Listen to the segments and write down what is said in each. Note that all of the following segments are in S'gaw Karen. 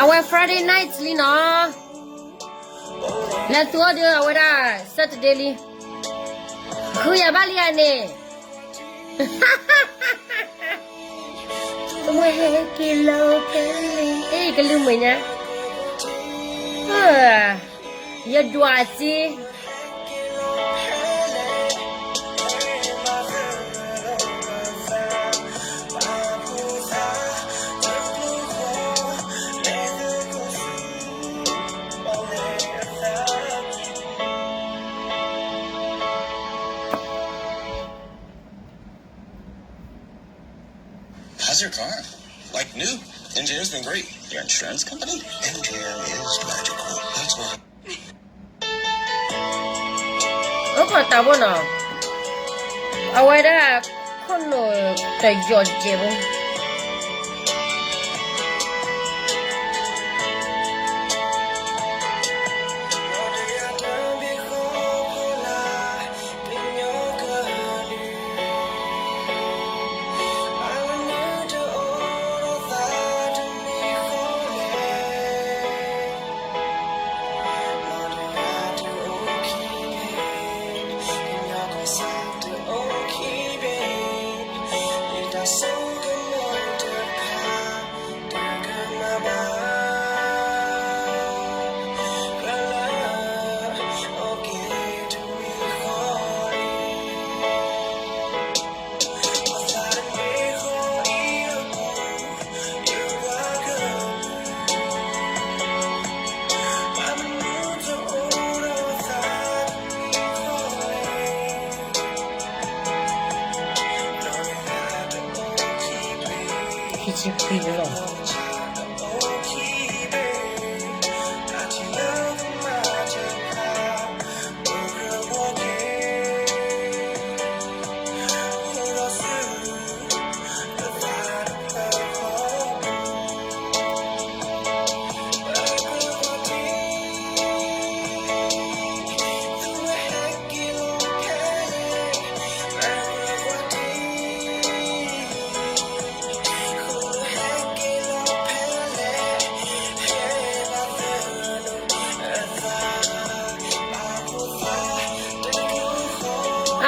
အဝဲ Friday night လံနီၤ, လဲၤသူအီၤဒီးအဝဲဒၣ် Saturday လံ, ဃုယၤဘၣ်လံဧါန့ၣ်, အ့ ကလုၢ်မုာ်ညါ, ယဒွးစ့ How's your car? Like new? N J M's been great. Your insurance company? N J M is magical. That's why. အိၣ်ခိးတၢ်ဘိနီၤ, အဝဲဒၣ်ခိၣ်နူာ်တယီၤယဲၢ်ဘိ.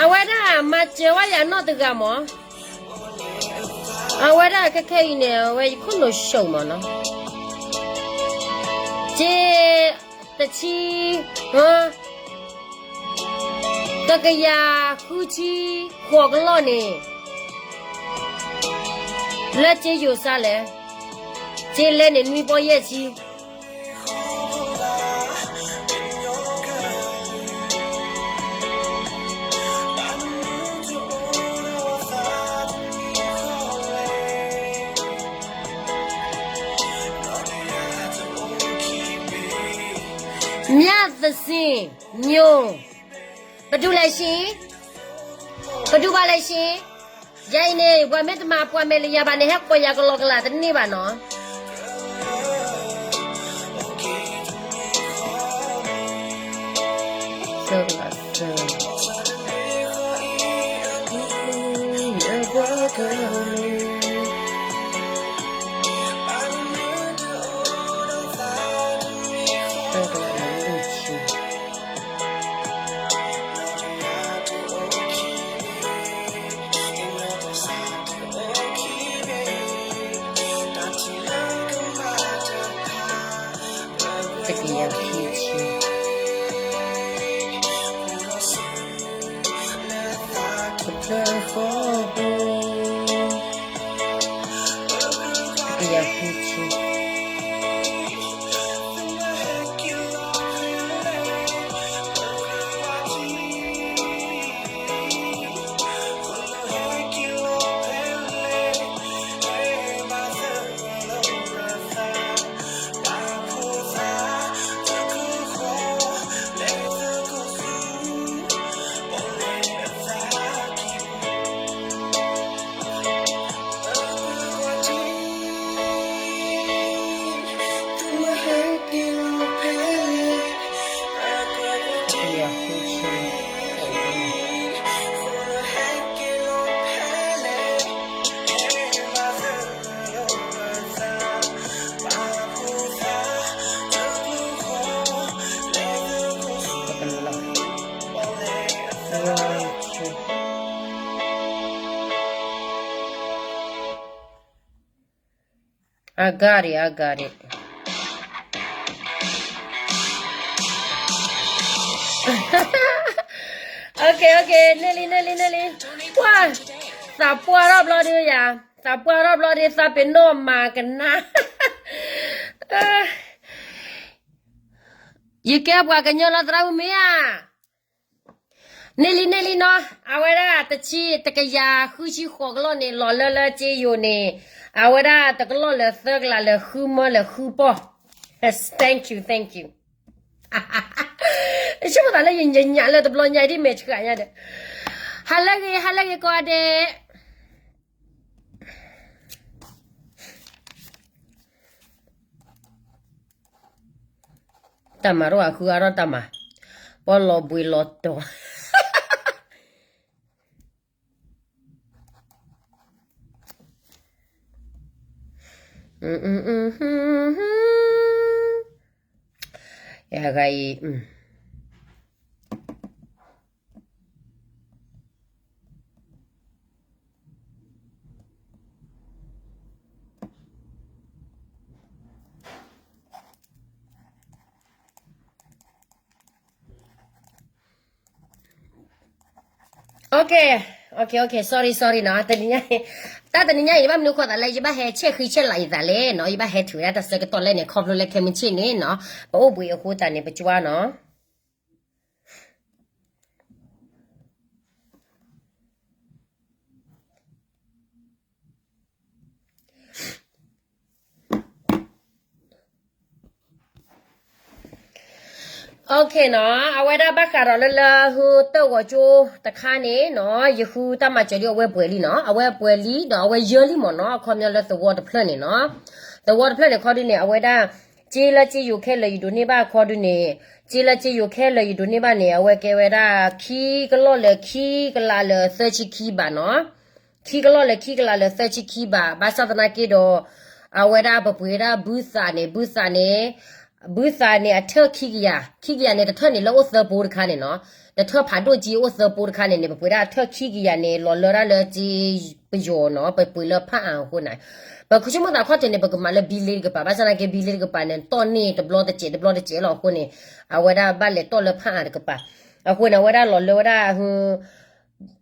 အဝဲဒၣ်မၤစၢၤဝဲယၤနီၢ်တဂၤမး, အဝဲဒၣ်ခဲခဲအံၤန့ၣ် အဝဲယခိၣ်နူာ်ဆူၣ်မးနီၤ, က့ တဆံ တကယၤဃုဆံဃိးကလီၢ်န့ၣ် လၢက့ယိၤစါလဲၣ်, က့လဲန့ၣ်နွံပီယဲၢ်ဆံ မြသဇင်ညို, ပဒုးလဲၣ်ဆ့, ပဒုးဘၣ်လဲၣ်ဆ့, ယၤအံၤန့ၣ် ပှၤမ့ၢ်တမၤပှၤမဲာ်လၢယၤဘၣ်န့ၣ် ဟဲကိးယၤကလီကလးတန့ၢ်ဘၣ်နီၤ. တကယၤခံဆံ, တကယၤခံဆံ, တကယၤခံဆံ. I got it, I got it. Okay, okay, န့ၢ်လံ န့ၢ်လံ န့ၢ်လံ. ပှၤ သးပှၢ်ထီၣ်ဘျီဒုးယၤ, သးပှၢ်ထီၣ်ဘျီဒုး သးပ့ၤနီၣ်မၤကနၣ်. ယကဲပှၤကညီလီၤ သရၣ်မုၣ်မ့ၢ်ဧါ. န့ၢ်လံ န့ၢ်လံနီၤ, အဝဲဒၣ်တဆံ တကယၤဃုဆံဃိးကလီၢ်န့ၣ် လီၤလၢလၢက့ယိာ်န့ၣ်, အဝဲဒၣ်တကလီၢ်လၢသၢကလးလၢဃုမၢလၢဃုပီၢ်. Thank you, thank you. ဆိကမိၣ်သးလၢယညါလၢတဘျီညါဒ်မဲာ်ဆှးညါဒီး, ဟါလၢဂ့ၤ ဟါလၢဂ့ၤကိးဂၤဒဲး. တၢ်မၤထီၣ်အဃုအါထီၣ်တၢ်မၤ, ပီၣ်လီၤဘှံးလီၤတီၤ. ယဂၤအံၤ Okay, okay, okay, sorry, sorry နီၤ, တနံၤညါ, တၢ်တနံၤညါအံၤ ယဘၣ်မနုၤဃိသးလဲၣ်, ယဘၣ်ဟဲဆဲးဃံဆဲးလၤယသးလဲၣ်နီၤ, ယဘၣ်ဟဲထုးဝဲဒၣ်တၢ်ဆၢကတီၢ်လဲၣ်န့ၣ် ခီဖျိလၢခဲမုၢ်ဆ့ၣ်န့ၣ်နီၤ, ပအိၣ်ဘှံးအဃိသတးန့ၣ် ပကွၢ်နီၤ. Okay နီၤ, အဝဲဒၣ်ဘၣ်ဃးဒီးလၢလၢဟူတၢၣ်ဂီၤကၠိတခါန့ၣ်နီၤ, ယဃုတၢ်မၤစၢၤဒ်အဝဲပှဲၤလံနီၤ, အဝဲပှဲၤလံဒီးအဝဲယၢလံမ့ၢ်နီၤ, အခီပညီလၢသဝီတဖျၢၣ်န့ၣ်နီၤ, သဝီတဖျၢၣ်န့ၣ်ခီဒုန့ၣ် အဝဲဒၣ် က့လၢက့ယိၤခဲလၢာ်ယဒိးန့ၢ်ဘၣ်အခီဒုန့ၣ်, က့လၢက့ယိၤခဲလၢာ်ယဒိးန့ၢ်ဘၣ်န့ၣ် အဝဲကဲဝဲဒၣ် ခံကလီၢ်လၢခံကလးလၢသၢဆံခံဘးနီၤ. ခံကလီၢ်လၢခံကလးလၢသၢဆံခံဘး, ဘၣ်ဆၣ်သနာ်က့ဒီး အဝဲဒၣ်ပပှ့ၤဝဲဒၣ်ဘုသးန့ၣ်, ဘုသးန့ၣ်, ဘုသးန့ၣ်အထၢၣ်ခံကယၤ, ခံကယၤန့ၣ် တထၢၣ်န့ၣ်လၢအိၣ်သၢပိတခါန့ၣ်နီၤ, တထၢၣ်ဖးဒိၣ်က့အိၣ်သၢပိတခါန့ၣ်န့ၣ် ပပှ့ၤဒၣ်အထၢၣ်ခံကယၤန့ၣ် လီၤလၢဒၣ်လၢက့ပယီၤနီၤ, ပပှ့ၤလၢဖးအါအဃိန့ၣ်, ပဆိကမိၣ်သးခီၣ်ထံးန့ၣ် ပကမၤလၢဘံလ့တကပၤ, ဘၣ်ဆၣ်သနာ်က့ဘံလ့တကပၤန့ၣ် တီၢ်န့ၢ်တဘျီတစဲးတဘျီတစဲးလီၤအဃိန့ၣ်, အဝဲဒၣ်ဘၣ်လဲၤတီၢ်လၢဖးအါတကပၤ, အဃိန့ၣ် အဝဲဒၣ်လီၤလၢဝဲဒၣ်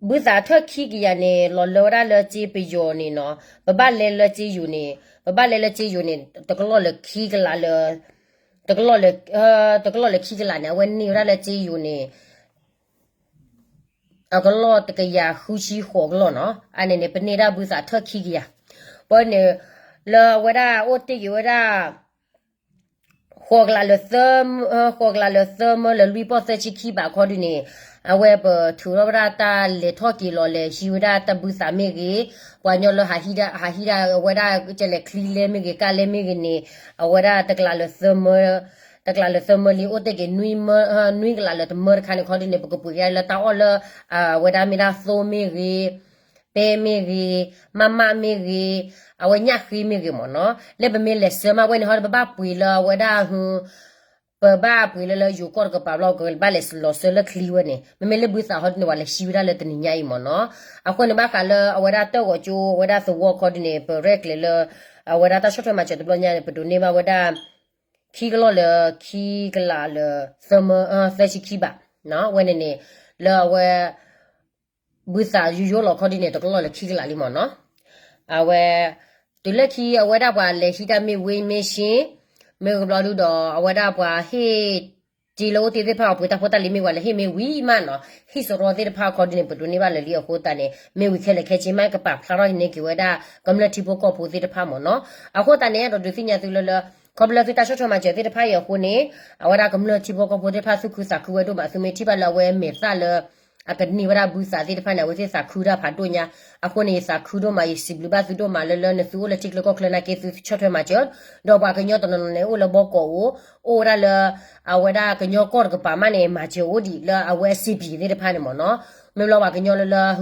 ဘုသးထၢၣ်ခံကယၤန့ၣ် လီၤလၢဝဲဒၣ်လၢက့ပယီၤန့ၣ်နီၤ, ပဘၣ်လဲၤလၢက့ယိၤန့ၣ်, ပဘၣ်လဲၤလၢက့ယိၤန့ၣ် တကလီၢ်လၢခံကလးလၢ, တကလီၢ်လၢ, တကလီၢ်လၢခံကလးန့ၣ် အဝဲန့ၢ်ဝဲဒၣ်လၢက့ယိၤန့ၣ် အကလီၢ်တကယၤဃုဆံဃိးကလီၢ်နီၤ, အန့ၣ်န့ၣ် ပန့ၢ်ဒၣ်ဘုသးထၢၣ်ခံကယၤ, ပန့ၣ် လၢအဝဲဒၣ်အိၣ်တ့ၢ်က့ၤဝဲဒၣ် ဃိးကလးလၢသၢ, ဃိးကလးလၢသၢမၢလၢလွံၢ်ပီၢ်သၢဆံခံဘးခီဒုန့ၣ်, အဝဲပထုးထီၣ်ဝဲဒၣ်တၢ်လဲၤထီၣ်က့ၤလီၤလဲၤဟံးဝဲဒၣ်တၢ်ဘုသးမ့ၢ်ဂ့ၤ, ပှၤကညီလၢဟးဟံးဒၣ်, ဟးဟံးဒၣ်အဝဲဒၣ်ကလဲၤချံလဲမ့ၢ်ဂ့ၤ ကါလဲမ့ၢ်ဂ့ၤန့ၣ်, အဝဲဒၣ်တကလးလၢသၢမၢ, တကလးလၢသၢမၢလံ အိၣ်တ့ၢ်က့ၤ နွံကလးလၢတမၢတခါန့ၣ်ခီဒုန့ၣ် ပကပှ့ၤကဒါလၢတၢ်အီၣ်လၢ အဝဲဒၣ်မ့ၢ်ဒၣ်သိမ့ၢ်ဂ့ၤ ပဲမ့ၢ်ဂ့ၤ, မးမးမ့ၢ်ဂ့ၤ, အဝဲညၣ်ဃ့မ့ၢ်ဂ့ၤမ့ၢ်နီၤ, လၢပမ့ၢ်လဲၤဆှၢမးဝဲန့ၣ် ဟီဒ်ပဘၣ်ပှ့ၤလၢအဝဲဒၣ်ဟု, ပဘၣ်ပှ့ၤလၢလၢယိၤကီၢ်တကပၤဘျီ ကဘၣ်လဲၤလီၤဆှၢလၢချံဝဲန့ၣ်, မ့မ့ၢ်လၢဘုသးဟီဒ်န့ၣ် ပှၤလဲၤဟံးဝဲဒၣ်လၢတနံၤညါအံၤမ့ၢ်နီၤ, အဃိန့ၣ်ဘၣ်ဃးလၢအဝဲဒၣ်တၢ်ဂီၤကၠိ အဝဲဒၣ်သဝီခီဒုန့ၣ် ပရဲၣ်ကျဲၤလၢ အဝဲဒၣ်တၢ်ဆီၣ်ထွဲမၤစၢၤတဘျီညါန့ၣ် ပဒိးန့ၢ်ဘၣ်ဝဲဒၣ် ခံကလီၢ်လၢခံကလးလၢ သၢဆံခံဘး, ဝဲန့ၣ်န့ၣ် လၢအဝဲ ဘုသးယူယိလီၤခီဒုန့ၣ် တကလီၢ်လၢခံကလးလံမ့ၢ်နီၤ, အဝဲ တုၤလၢခံအဝဲဒၣ်ပှၤလဲၤဟံးတၢ်မ့ၢ်ဝ့မ့ၢ်ဆ့, မ့ၢ်ဂ့ၤဘျီဒုဒီး အဝဲဒၣ်ပှၤဟ့ၣ် တ့လၢအိၣ်တ့ၢ်သ့ၣ်တဖၣ်အပှ့ၤတၢ်ဖိတၢ်လံၤမ့ၢ်ဝဲလဲၤဟ့ၣ်မ့ၢ်ဝံၤမးနီၤ, ဟ့ၣ်စရီသ့ၣ်တဖၣ်ခီဒုန့ၣ် ပဒိးန့ၢ်ဘၣ်လၢာ်လံအဃိသတးန့ၣ် မ့ၢ်ဝံၤခဲလၢာ်ခဲဆ့မး ကပာ်ဖျါထီၣ်န့ၢ်က့ၤဝဲဒၣ် ကမျၢၢ်ထံဖိကီၢ်ဖိသ့ၣ်တဖၣ်မ့ၢ်နီၤ, အဃိသတးန့ၣ် အဲၣ်ဒိးဒုးသ့ၣ်ညါသုလၢလၢ ခီဖျိလၢသုတၢ်ဆီၣ်ထွဲမၤစၢၤသ့ၣ်တဖၣ်အံၤအဃိန့ၣ်, အဝဲဒၣ်ကမျၢၢ်ထံဖိကီၢ်ဖိသ့ၣ်တဖၣ် သူၣ်ခုသးခုဝဲဒိၣ်မး သုမ့ၢ်ထံၣ်ဘၣ်လၢအဝဲမဲာ်သၣ်လၢ အကန့ၢ်ဝဲဒၣ်ဘုသးသ့ၣ်တဖၣ်န့ၣ် အဝဲသ့ၣ်သးခုတၢ်ဖးဒိၣ်ညါ. အဃိန့ၣ် ယသးခုဒိၣ်မး ယစံးဘျုးဘၣ်သုဒိၣ်မးလၢ လၢနသုအိၣ်လၢထံချၢကီၢ်ချၢနာ်က့ သုဆီၣ်ထွဲမၤစၢၤ, ဒီးပှၤကညီတနီၤနီၤန့ၣ် အိၣ်လၢဘီကီးအိၣ်, အိၣ်ဝဲဒၣ်လၢ အဝဲဒၣ်ကညီကီၢ်တကပၤမးန့ၣ် မၤစၢၤအိၣ်ဒံးလၢအဝဲအစံးပံၤသ့ၣ်တဖၣ်န့ၣ်မ့ၢ်နီၤ, မ့ၢ်လၢပှၤကညီလၢလၢ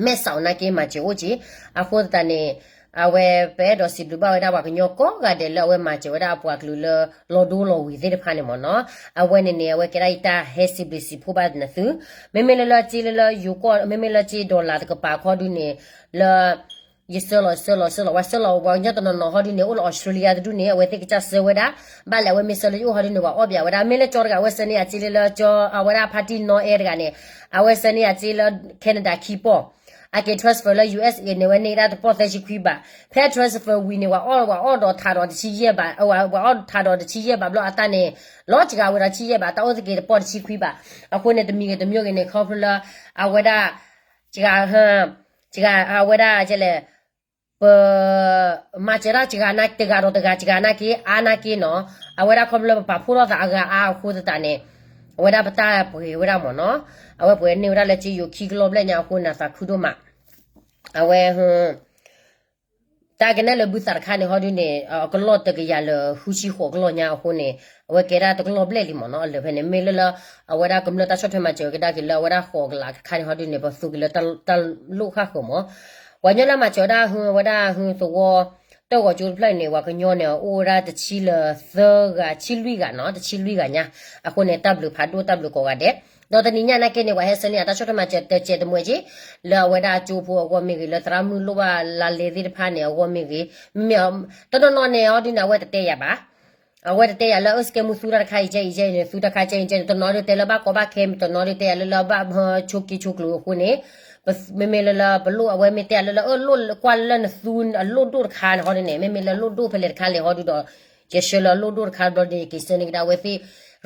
မဲၢ်စီၤနာ်က့မၤစၢၤအိၣ်က့ၤ, အဃိသတးန့ၣ် အဝဲပအဲၣ်ဒိးစံးဘျုးဘၣ်ဝဲဒၣ်ပှၤကညီကိးဂၤဒဲးလၢအဝဲမၤစၢၤဝဲဒၣ်အပှၤကလုာ်လၢ လီၤဒိလီၤဝ့ၤသ့ၣ်တဖၣ်န့ၣ်မ့ၢ်နီၤ, အဝဲန့ၣ်န့ၣ် အဝဲကဲဒၣ်ယတၢ်ဟဲစံးဘျုးစံးဖှိၣ်ဘၣ်နသု, မ့မ့ၢ်လၢလၢက့လၢလၢယိၤကီၢ် မ့မ့ၢ်လၢက့ dollar တကပၤခီဒုန့ၣ် လၢ ယဆှၢလီၤဆှၢလီၤဆှၢလီၤ ပှၤဆှၢလီၤ ပှၤကညီတနီၤနီၤဟီဒုန့ၣ် အိၣ်လၢ Australia တဒုန့ၣ် အဝဲသ့ၣ်ကစၢ်ဆှၢဝဲဒၣ်, ဘၣ်လဲၣ်အဝဲမ့ၢ်ဆှၢလၢယအိၣ်ဟီဒုန့ၣ် ပှၤအီၣ်ဘၣ်ဝဲဒၣ်, မ့ၢ်လၢကၠီတဂၤ အဝဲဆှၢန့ၢ်ယၤက့လၢလၢကၠီ အဝဲဒၣ်ဖါတံၢ်နီအဲတဂၤန့ၣ်, အဝဲဆှၢန့ၢ်ယၤက့လၢ Canada ခံပီၢ်, အက့ၤ transfer လၢ U S A န့ၣ် ဝဲန့ၢ်ဒၣ်တပီၢ်သၢဆံခွံဘး, ဖဲ transfer ဝံၤန့ၣ် ပှၤအီၣ်ပှၤအီၣ်ဒီးထးဒီးတဆံယဲၢ်ဘး, ပှၤအီၣ်ထးဒီးတဆံယဲၢ်ဘးဘျီအတၢ်န့ၣ် လီၤစှၤဝဲဒီးတဆံယဲၢ်ဘး တၢ်အိၣ်သက့ၤတပီၢ်တဆံခွံဘး, အဃိန့ၣ် တမံၤဂ့ၤတမံၤဂ့ၤန့ၣ် ခီဖျိလၢ အဝဲဒၣ် စှၤ စှၤ အဝဲဒၣ်လဲၣ် ပ မၤစၢၤတၢ်စှၤ တဂၤဒီးတဂၤစှၤနာ်က့ အါနာ်က့နီၤ, အဝဲဒၣ်ခီဖျိလၢပပာ်ဖှိၣ်ထီၣ်သးအဂၤအါအဃိသတးန့ၣ်, အဝဲဒၣ်ပတၢ်ပှဲၤဝဲဒၣ်မ့ၢ်နီၤ, အဝဲပှဲၤန့ၢ်ဝဲဒၣ်လၢက့ယိၤခံကလီၢ်ဘျဲၣ်ညါအဃိန့ၣ် သးခုဒိၣ်မး, အဝဲ တၢ်ကနဲၣ်လၢဘုသးတခါန့ၣ်ဟီဒုန့ၣ် အကလီၢ်တကယၤလၢဃုဆံဃိးကလီၢ်ညါအဃိန့ၣ်, အဝဲကဲဒၣ်တကလီၢ်ဘျဲၣ်လံမ့ၢ်နီၤ, အလၢာ်ဖဲန့ၣ် မ့ၢ်လၢလၢ အဝဲဒၣ်ကမျၢၢ်တၢ်ဆီၣ်ထွဲမၤစၢၤကဒါက့ၤလၢအဝဲဒၣ်ဃိးကလးတခါန့ၣ်ဟီဒုန့ၣ် ပသူက့ၤလၢတၢ်လိၣ်ဃၣ်ဃၢၤမ့ၢ်, ပှၤကညီလၢမၤစၢၤဝဲဒၣ်ဟု အဝဲဒၣ်ဟုသဝီ တၢ်ဂီၤကၠိတဖျၢၣ်န့ၣ် ပှၤကညီန့ၣ် အိၣ်ဝဲဒၣ်တဆံလၢသၢဂၤ ဆံလွံၢ်ဂၤနီၤ, တဆံလွံၢ်ဂၤညါ, အဃိန့ၣ် တၢ်ဘျုးဖးဒိၣ်တၢ်ဘျုးကိးဂၤဒဲး, ဒီးတနံၤညါနာ်က့န့ၣ် ပှၤဟဲဆှၢန့ၢ်အတၢ်ဆီၣ်ထွဲမၤစၢၤတစဲးတမှဲးက့ လၢအဝဲဒၣ်ကၠိဖိအဂီၢ်မ့ၢ်ဂ့ၤ လၢသရၣ်မုၣ်လိၣ်ဘၣ်လါလဲသ့ၣ်တဖၣ်န့ၣ် အဂီၢ်မ့ၢ်ဂ့ၤ, မ့မ့ၢ် တနီၤနီၤန့ၣ် ဟီဒုန့ၣ် အဝဲတတဲယၤဘၣ်, အဝဲတတဲယၤလၢအၢ စကဲမူ သူတၢ်တခါအံၤကဲအံၤကဲအံၤန့ၣ် သူတၢ်ခါကဲအံၤကဲန့ၣ် တနီၤဒုးတဲလၢဘၣ်ကီဘၣ်ခဲ တနီၤဒုးတဲယၤလၢလၢဘၣ်ဆိးက့ဆိးကျိၤအဃိန့ၣ်, မ့မ့ၢ်လၢလၢပလိၣ်အဝဲမ့ၢ်တဲယၤလၢလၢအၢလိၣ်ကွၢ်လၢနသူအလိၣ်ဒိၣ်တခါန့ၣ်ဟီဒုန့ၣ် မ့မ့ၢ်လၢလိၣ်ဒိၣ်ဖဲလဲၣ်တခါလဲၣ်ဟီဒုဒီး ယဆှၢလၢအလိၣ်ဒိၣ်တခါဘျီဒီး ယက့ၤဆှၢန့ၢ်ကဒါအဝဲသ့ၣ်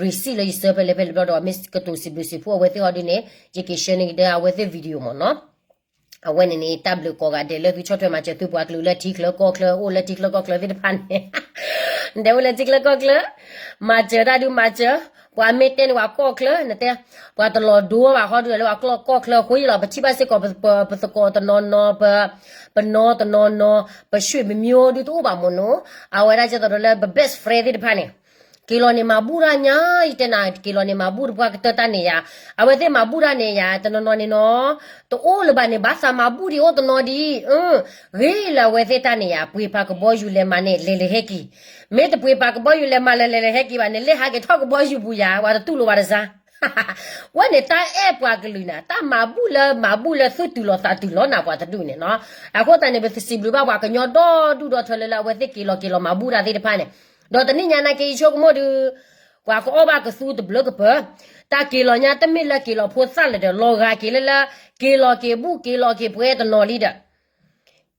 receipt လၢယဆှၢဖဲလဲၣ်ဖဲလဲၣ်ဘျီဒီး မ့ၢ်ကတိၤစံးဘျုးစံးဖှိၣ်အဝဲသ့ၣ်ဟီဒုန့ၣ် ယက့ၤဆှၢန့ၢ်ကဒါအဝဲသ့ၣ် video မ့ၢ်နီၤ. အဝဲန့ၣ်န့ၣ် တၢ်ဘျုးကိးဂၤဒဲးလၢသုဆီၣ်ထွဲမၤစၢၤသုပှၤကလုာ်လၢထံချၢကီၢ်ချၢ အိၣ်လၢထံချၢကီၢ်ချၢသ့ၣ်တဖၣ်န့ၣ် နတဲအိၣ်လၢထံချၢကီၢ်ချၢ မၤစၢၤတၢ်ဒုးမၤစၢၤ, ပှၤမ့ၢ်တဲန့ၣ်ပှၤကီၢ်ချၢ နတဲ ပှၤတလီၤဒိဘၣ်ဃီဒုးလၢပှၤကီၢ်ချၢအဃိယလီၤ ပထံၣ်ဘၣ်စ့ၢ်ကီး ပသကိးတနီၤနီၤ ပ ပနီတနီၤနီၤ ပဆွေမျိုးတနီၤနီၤ ပ ဆွေမျိုး ဒုးတအိၣ်ဘၣ်မ့ၢ်နီၤ, အဝဲဒၣ်ကဲသိးဒီးလၢပ best friend သ့ၣ်တဖၣ်န့ၣ် က့ၤလီၤန့ၣ်မၤဘူၣ်တၢ်ညါ ယတဲနၤ က့ၤလီၤန့ၣ်မၤဘူၣ်တပှၢ်ကတၢၢ်တၢ်န့ၣ်ယါ, အဝဲသ့ၣ်မၤဘူၣ်တၢ်န့ၣ်ယါ တနီၤနီၤန့ၣ်နီၤ, တအိၣ်လၢၤဘၣ်န့ၣ် ဘၣ်သးမၤဘူၣ်ဒံးအိၣ်တနီၤဒံး, ဂ့ၤလၢအဝဲသ့ၣ်တၢ်န့ၣ်ယါ ပှ့ၤပာ်ကဘီယူၤလဲၤမၤန့ၣ် လဲၤလဲၤဟဲက့ၤ, မ့ၢ်တပှ့ၤပာ်ကဘီယူၤလဲၤမၤလၢလဲၤလဲၤဟဲက့ၤဘၣ်န့ၣ် လဲၤဟးက့ၤထီၣ်ကဘီယူၤပူၤယါ ပှၤတတူၢ်လိာ်ဝဲတစါ ဝဲန့ၣ်တၢ်အဲၣ်ပှၤကလုာ်န့ၣ် တၢ်မၤဘူၣ်လၢမၤဘူၣ်လၢသုတုၤလီၤသးတုၤလီၤနၤပှၤတဒူၣ်န့ၣ်နီၤ, အဃိသတးန့ၣ် ပစံးဘျုးဘၣ်ပှၤကညီဒီဒူၣ်ဒီထၢလၢလၢအဝဲသ့ၣ်က့ၤလီၤက့ၤလီၤမၤဘူၣ်တၢ်သ့ၣ်တဖၣ်န့ၣ်, ဒီးတနံၣ်ညါနာ်က့ယဆိကမိၣ်ဒုး ပှၤကအီၣ်ဘၣ်ကသူတဘျုးကပၢၤ, တၢ်က့ၤလီၤညါတမ့ၢ်လၢက့ၤလီၤဖိသၣ်လၢၤဒီး လီၤဂာ်က့ၤလၢလၢ က့ၤလီၤက့ၤဘူၣ်က့ၤလီၤက့ၤပှဲၤတနီၤလံဒီး က့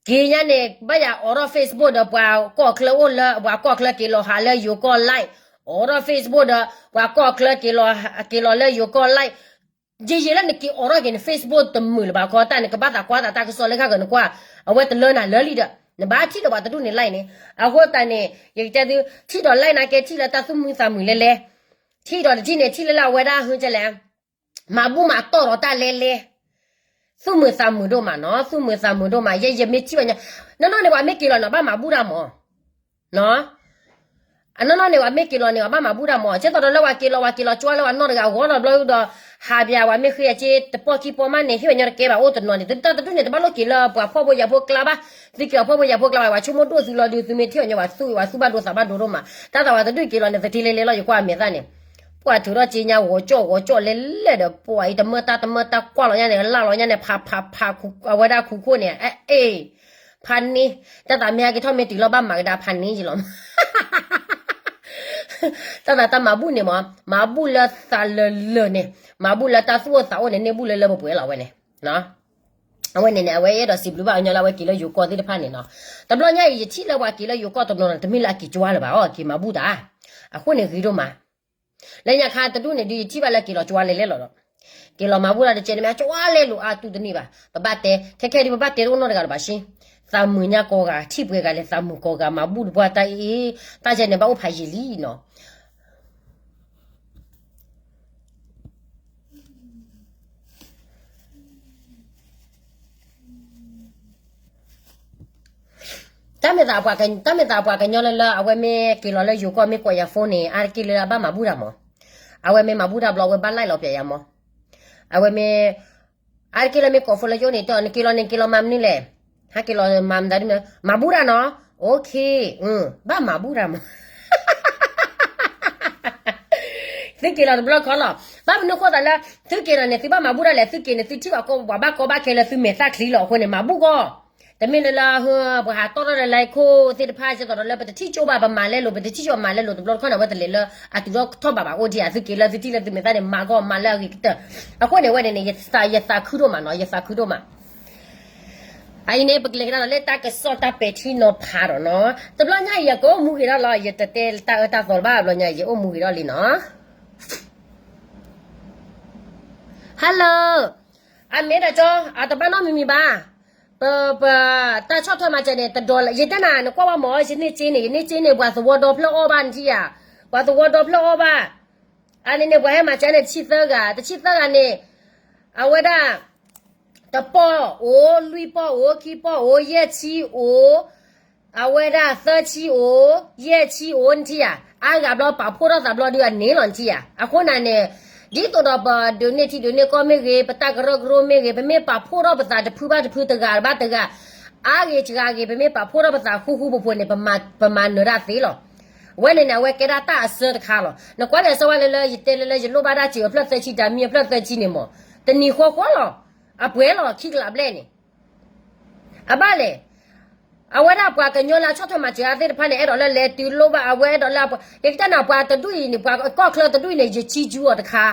ၤညါန့ၣ် ဘၣ်ယၤအိးထီၣ် Facebook ဒီးပှၤကီၢ်ချၢအိၣ်လၢ ပှၤကီၢ်ချၢက့ၤလီၤဟးလၢယိၤကီၢ် live, အိးထီၣ် Facebook ဒီး ပှၤကီၢ်ချၢက့ၤလီၤ က့ၤလီၤလၢယိၤကီၢ် live, ယယံာ်လၢနက့ၤအိးထီၣ်က့ၤန့ၣ် Facebook တမုာ်လၢၤဘၣ်ခီတၢ်န့ၣ် ကဘၣ်သးကွၢ်သးတၢ်ကစီၣ်လၢဃၣ်ဃၢၤနကွၢ်, အဝဲတလၢနၤလၢလံဒီး နဘၣ်ထံၣ်ဒီးပှၤတဒူၣ်န့ၣ် live န့ၣ်, အဃိသတးန့ၣ် ယကတဲသု ထံၣ်ဒီး live နာ်က့ထံၣ်လၢတၢ်သူၣ်မုာ်သးမုာ်လဲၣ်လဲၣ်, ထံၣ်ဒီးတထံၣ်န့ၣ် ထံၣ်လၢလၢအဝဲဒၣ်ဟုကလဲၣ် မၤဘူၣ်မၤတီၢ်ဒီးတၢ်လဲလဲ, သူၣ်မုာ်သးမုာ်ဒိၣ်မးနီၤ, သူၣ်မုာ်သးမုာ်ဒိၣ်မး, ယဲ ယမ့ၢ်ထံၣ်ဘၣ်ညါ, နီၢ်နီၢ်န့ၣ် ပှၤမ့ၢ်က့ၤလီၤန့ၣ် ဘၣ်မၤဘူၣ်တၢ်မး, အနီၢ်နီၢ်န့ၣ် ပှၤမ့ၢ်က့ၤလီၤန့ၣ် ဘၣ်မၤဘူၣ်တၢ်မး, ကဲသိးဒီးလၢပှၤက့ၤလီၤ ပှၤက့ၤလီၤကွၢ်လၢပှၤနီၢ်တဂၤအဂီၢ်ဒီးဘျီဒီး, ဟးပၠး ပှၤမ့ၢ်ဃ့အစ့တပီၢ်ခံပီၢ်မးန့ၣ် ဟ့ၣ်ဝဲညီတကဲဘၣ်အိၣ်တနီၤန့ၣ်, တၢ်တဒူၣ်န့ၣ် တဘၣ်လိၣ်က့ၤလၢပှၤဖှီၣ်ဖိယာ်ဖိကျါဘၣ်, သုက့ၤအီၤဖှီၣ်ဖိယာ်ဖိကျါဘၣ်, ပှၤဆိကမိၣ်ဒိၣ်သုလီၤဒုး သုမ့ၢ်ထံၣ်အီၤညီ ပှၤသူၣ် ပှၤသူၣ်ဘၣ်ဒိသးဘၣ်ဒိဒိၣ်မး, တၢ်သးဝဲတဒူၣ်က့ၤလီၤန့ၣ် သထ့လဲလဲလီၤ ယကွၢ်အမဲာ်သၣ်န့ၣ် ပှၤထုးထီၣ်စ့ညါ ဂီၤကၠီၣ်ဂီၤကၠီၣ်လဲလဲဒီး ပှၤအံၤတမၢတၢ်တမၢတၢ်ကွၢ်လီၤညါန့ၣ် လၢ်လီၤညါန့ၣ် ဖးဖးဖး အဝဲဒၣ်ခူခိၣ်န့ၣ် အ့ၣ် ဖးန့ၢ်, တၢ်သးမ့ၢ်ဟဲက့ၤထီၣ်မ့ၢ်တုၤလီၤဘၣ်မၤကဒါဖးန့ၢ်ယလီၤ, တၢ်သးတၢ်မၤဘူၣ်န့ၣ်မး, မၤဘူၣ်လၢသးလၢာ်လၢာ်န့ၣ်, မၤဘူၣ်လၢတၢ်သူၣ်အိၣ်သးအိၣ်န့ၣ် န့ၢ်ဘူၣ်လၢလၢပှဲၤပှဲၤလီၤဝဲန့ၣ် အဝဲန့ၣ်န့ၣ် အဝဲအဲၣ်ဒိးစံးဘျုးဘၣ်အီၤညီလၢအဝဲက့ၤလၢယိၤကီၢ်သ့ၣ်တဖၣ်န့ၣ်နီၤ, တဘျီညါအံၤ ယထံၣ်လၢပှၤက့ၤလၢယိၤကီၢ်တနီၤနီၤ တမ့ၢ်လၢအက့ၤကွၢ်လၢၤဘၣ်အီၤ က့ၤမၤဘူၣ်တၢ်, အဃိန့ၣ်ဂ့ၤဒိၣ်မး, လၢညါခါတဒူၣ်န့ၣ်ဒုး ယထံၣ်ဘၣ်လၢက့ၤလီၤကွၢ်လဲလဲလီၤဒီး, က့ၤလီၤမၤဘူၣ်တၢ်တကဲန့ၣ်မ့ၢ်ကွၢ်လဲလိာ်အါတူၢ်တန့ၢ်ဘၣ်, ပဘၣ်တဲ, ခဲခဲဒုး ပဘၣ်တဲတအိၣ်နီတဂၤလၢၤဘၣ်ဆ့, သးမုာ်ညါကိးဂၤ ထံၣ်ပှဲၤဂၤလဲၣ် သးမုာ်ကိးဂၤ မၤဘူၣ်တပှၢ်တၢ်အံၤ, တၢ်ယဲန့ၣ် ဘၣ်အိၣ်ဖးယံာ်လံနီၤ. တၢ်မ့ၢ်သးပှၤကညီလၢလၢ အဝဲမ့ၢ်က့ၤလီၤလၢယိၤကီၢ် မ့ၢ်ကိးယၤ phone န့ၣ် အါတက့ၢ်လၢအဘၣ်မၤဘူၣ်တၢ်မး. အဝဲမ့ၢ်မၤဘူၣ်တၢ်ဘျီ အဝဲဘၣ် like လီၤပျဲယၤမး. အဝဲမ့ၢ် အါတက့ၢ်လၢမ့ၢ်ကိး phone လၢယိၤန့ၣ် တဲအီၤ နက့ၤလီၤန့ၣ် နက့ၤလီၤမၤမနုၤလဲၣ်. ဟဲက့ၤလီၤမၤမတၤဒ်မ့ၢ် မၤဘူၣ်တၢ်နီၤ. OK, ဘၣ်မၤဘူၣ်တၢ်မး. သုက့ၤလီၤတဘျီခီလီၤ. ဘၣ်မနုၤဃိသးလၢ သုက့ၤလီၤန့ၣ် သုဘၣ်မၤဘူၣ်တၢ်လဲၣ်. သုက့ၤန့ၣ် သုထံၣ်ဘၣ်ကီၢ်ပှၤဘၣ်ကီဘၣ်ခဲလၢသုမဲာ်သၣ်ချံလီၤ. အဃိန့ၣ် မၤဘူၣ်ကီၢ်. တမ့ၢ်လၢလၢ ပှၤဟးတီၣ်ထီၣ်လၢ လဲခိၣ်သ့ၣ်တဖၣ် ဒ်သိးဒီးလၢပတထံၣ်ကၠိဘၣ် ပမၤလဲလိာ် ပတထံၣ်ကၠိမၤလဲလိာ် တဘျီတခီန့ၣ် အဝဲတလဲၤလၢအတုၤထီၣ်ထီၣ်ဘးဘၣ် အိၣ်ဒံးဧါ. သုက့ၤလၢသုထံၣ်လၢသုမဲာ်သၣ်န့ၣ် မၤကီၢ် မၤလၢအဂ့ၤကတၢၢ်. အဃိန့ၣ် အဝဲန့ၣ်န့ၣ် ယသးခုဒိၣ်မးနီၤ, ယသးခုဒိၣ်မး. အအံၤန့ၣ် ပကလဲၤကဒါဒီးလၢတၢ်ကစီၣ်တၢ်ပဲာ်ထံနီၤဖးဒီးနီၤ. တဘျီညါအံၤ ယကအိၣ်မူဂ့ၤထီၣ်လီၤ. ယတတဲတၢ်အၢတၢ်သီတဘၣ်. တဘျီညါအံၤ ယအိၣ်မူဂ့ၤထီၣ်လံနီၤ. Hello, အမ့ၢ်ဒၣ်ကၠီ အတဘၣ်နီတမံၤမံၤဘၣ်. ပ ပ တၢ်ဆီၣ်ထွဲမၤစၢၤန့ၣ် တဒီးလၢ ယတဲနၤ နကွၢ်ဘၣ်မး ယန့ၢ်စ့န့ၣ် ယန့ၢ်စ့န့ၣ် ပှၤသဝီဒီဖျၢၣ်အီၣ်ဘၣ် နထံၣ်ဧါ. ပှၤသဝီဒီဖျၢၣ်အီၣ်ဘၣ်. အန့ၣ်န့ၣ် ပှၤဟဲမၤစၢၤန့ၣ် တဆံသၢဂၤ, တဆံသၢဂၤန့ၣ် အဝဲဒၣ် တပီၢ်အိၣ်, လွံၢ်ပီၢ်အိၣ်, ခံပီၢ်အိၣ်, ယဲၢ်ဆံအိၣ်, အဝဲဒၣ်သၢဆံအိၣ်, ယဲၢ်ဆံအိၣ် နထံၣ်ဧါ. အါဂၤဘျီ ပာ်ဖှိၣ်ထီၣ်သးဘျီဒုးအန့ၢ်လီၤ နထံၣ်ဧါ. အဃိန့ၣ်န့ၣ် ဒ်သိးဒီးပဒုးန့ၢ်ထံဒုးန့ၢ်ကီၢ်မ့ၢ်ဂ့ၤ, ပတၢ်ကရၢကရိမ့ၢ်ဂ့ၤ, ပမ့ၢ်ပာ်ဖှိၣ်ထီၣ်ပသးတဖုဘၣ်တဖု တဂၤဘၣ်တဂၤ အါဂ့ၤစှၤဂ့ၤ ပမ့ၢ်ပာ်ဖှိၣ်ထီၣ်ပသးဃူဃူဖိးဖိးန့ၣ် ပမၤနၢၤတၢ်သ့လီၤ. အဝဲန့ၣ်န့ၣ် အဝဲကဲဒၣ်တၢ်အစၢတခါလီၤ. နကွၢ်န့ၣ် အစၢဝဲလၢလၢ ယတဲလၢလၢ ယလိၣ်ဘၣ်ဒၣ်စံာ်အဖျၢၣ်သၢဆံ တၢ်မံအဖျၢၣ်သၢဆံန့ၣ်မး တနံၤဃီဃီလီၤ. အပှဲၤလီၤ ခံကလးဘျဲၣ်န့ၣ် အဘၣ်လဲၣ်. အဝဲဒၣ်ပှၤကညီလၢအဆီၣ်ထွဲမၤစၢၤအသ့ၣ်တဖၣ်န့ၣ် အဲၣ်ဒိးလၢလဲၤတုၤလိၣ်ဘၣ် အဝဲအဲၣ်ဒိးလၢအပှၤ ယကတဲနၤပှၤတဒူၣ်အံၤန့ၣ် ပှၤကီၢ်ချၢတဒူၣ်အံၤန့ၣ် ယစံးကၠူအီၤတခါ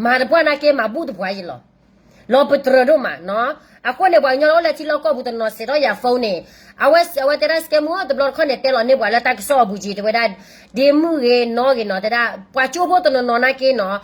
မၤတပှၢ်နာ်က့ မၤဘူၣ်တပှၢ်ယလီၤ. လီၤပတြၢၤဒိၣ်မးနီၤ. အဃိန့ၣ် ပှၤကညီလၢအိၣ်လၢထံလီၢ်ကီၢ်ပူၤတနီၤစဲးထီၣ်ယၤ phone န့ၣ် အဝဲ အဝဲတဲဒၣ် scammer တဘျီတခီၣ်န့ၣ် တဲလီၤန့ၢ်ပှၤလၢတၢ်ကစီၣ်အပူၤက့ၤ တဲဝဲဒၣ် ဒ့မုၣ်ဂ့ၤ နီၢ်ဂ့ၤနီၤ တဲဒၣ် ပှၤကၠိဖိတနီၤနီၤနာ်က့နီၤ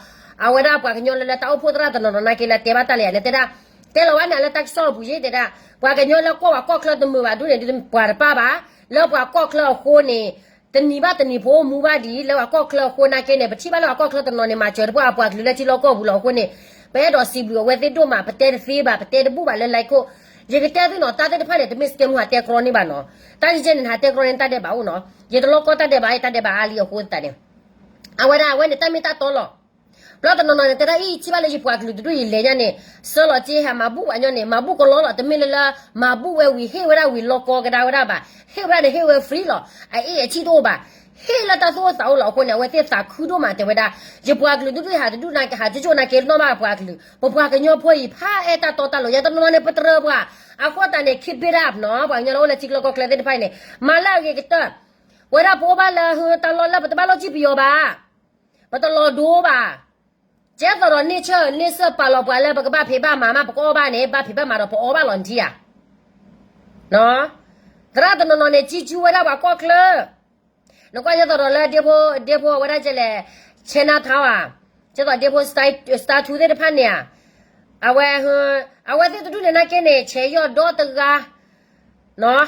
အဝဲဒၣ်ပှၤကညီလၢလၢတၢ်အိၣ်ဖှိၣ်သရၣ်တနီၤနီၤနာ်က့ လၢတဲဘၣ်တၢ်လၢယၤန့ၣ် တဲဒၣ် တဲလီၤဝဲန့ၣ်လၢတၢ်ကစီၣ်အပူၤယ့ၣ် တဲဒၣ် ပှၤကညီလၢကွၢ်ပှၤကီၢ်ချၢတမုာ်ဘၣ်ဒ်န့ၣ် ပှၤတပၢ်ဘၣ် လၢပှၤကီၢ်ချၢအဃိန့ၣ် တနံၤဘၣ်တနံၤဖိအိၣ်မူဘၣ်ဒ် လၢပှၤကီၢ်ချၢအဃိနာ်က့န့ၣ် ပထံၣ်ဘၣ်လၢပှၤကီၢ်ချၢတနီၤန့ၣ် မၤစၢၤတပှၢ်အပှၤကလုာ်လၢထံလီၢ်ကီၢ်ပူၤလီၤ. အဃိန့ၣ် ပအဲၣ်ဒိးစံးဘျုးအဝဲသ့ၣ်ဒိၣ်မး ပတဲတသ့ဘၣ် ပတဲတဘူၣ်ဘၣ်လၢ လဲခိၣ် ယကတဲသုနီၤ တၢ်သ့ၣ်တဖၣ်န့ၣ် တမ့ၢ် scammer ဟးတဲကြီန့ၣ်ဘၣ်နီၤ. တၢ်ယဲန့ၣ် ဟးတဲကြီန့ၣ် တၢ်ဒဲးဘးအိၣ်နီၤ. ယတလီၢ်ကီၢ်တၢ်ဒဲးဘး တၢ်ဒဲးဘးအါလံအဃိသတးန့ၣ် အဝဲဒၣ်အဝဲန့ၣ် တၢ်မ့ၢ်တၢ်တီလီၤ. ဘျီတနီၤနီၤန့ၣ် တဲဒၣ်အံၤ ထံၣ်ဘၣ်လၢယပှၤကလုာ်တဒူၣ်အံၤလဲၤညါန့ၣ် ဆှၢလီၤစ့ဟးမၤဘူၣ်ပှၤကညီန့ၣ် မၤဘူၣ်ကလီလီၤ. တမ့ၢ်လၢလၢ မၤဘူၣ်ဝဲဝံၤ ဟ့ၣ်ဝဲဒၣ်ဝံၤလီၢ်ကီကဒါဝဲဒၣ်ဘၣ်. ဟ့ၣ်ဝဲဒၣ်န့ၣ် ဟ့ၣ်ဝဲ free လီၤ. အအ့ၣ်အထံၣ်တအိၣ်ဘၣ်. ဟ့ၣ်လၢတၢ်သူၣ်အိၣ်သးအိၣ်လီၤ. အဃိန့ၣ် အဝဲသ့ၣ်သးခုဒိၣ်မး တဲဝဲဒၣ် ယပှၤကလုာ်တဒူၣ်အံၤ ဟးတဒူၣ်နာ်က့ ဟးကၠိကၠိနာ်က့ နီၢ်ဘၣ်ပှၤကလုာ် ပပှၤကညီဖိအံၤ ဖးအဲၣ်တၢ်တီတၢ်လိၤ ယတနီၤနီၤန့ၣ် ပတြၢၤပှၤ. အဃိသတးန့ၣ် keep it up နီၤ. ပှၤကညီလၢအိၣ်လၢထံကျၢၢ်ကီၢ်ချၢသ့ၣ်တဖၣ်အံၤန့ၣ် မၤလၢအဂ့ၤကတၢၢ် ဝဲဒၣ်ပအိၣ်ဘၣ်လၢ တၢ်လီၢ်လၢပတဘၣ်လိၣ်စံၣ်ပယီၤဘၣ်. ပတလီၤဒိဘၣ်. ကဲသိးဒီးန့ၢ်ဆၢၣ်န့ၢ်စၢၣ်ပာ်လီၤပှၤလၢ ပကဘၣ်ဖံးဘၣ်မၤမး ပကအီၣ်ဘၣ်န့ၣ် ဘၣ်ဖံးဘၣ်မၤဒီးပအီၣ်ဘၣ်လီၤ နထံၣ်ဧါ. သရၣ်တနီၤနီၤန့ၣ် ကၠံကၠူဝဲဒၣ်ပှၤကီၢ်ချၢ နကွၢ်ကဲသိးဒီးလၢဒ့ဖိ ဒ့ဖိအဝဲဒၣ်ကဲလဲၣ် Chinatown ဧါ, ကဲသိးဒ့ဖိ Star Two သ့ၣ်တဖၣ်န့ၣ်ဧါ, အဝဲ အဝဲသ့ၣ်တဒူၣ်န့ၣ်နာ်က့န့ၣ် ဆဲးယီၢ်ဒီတဂၤ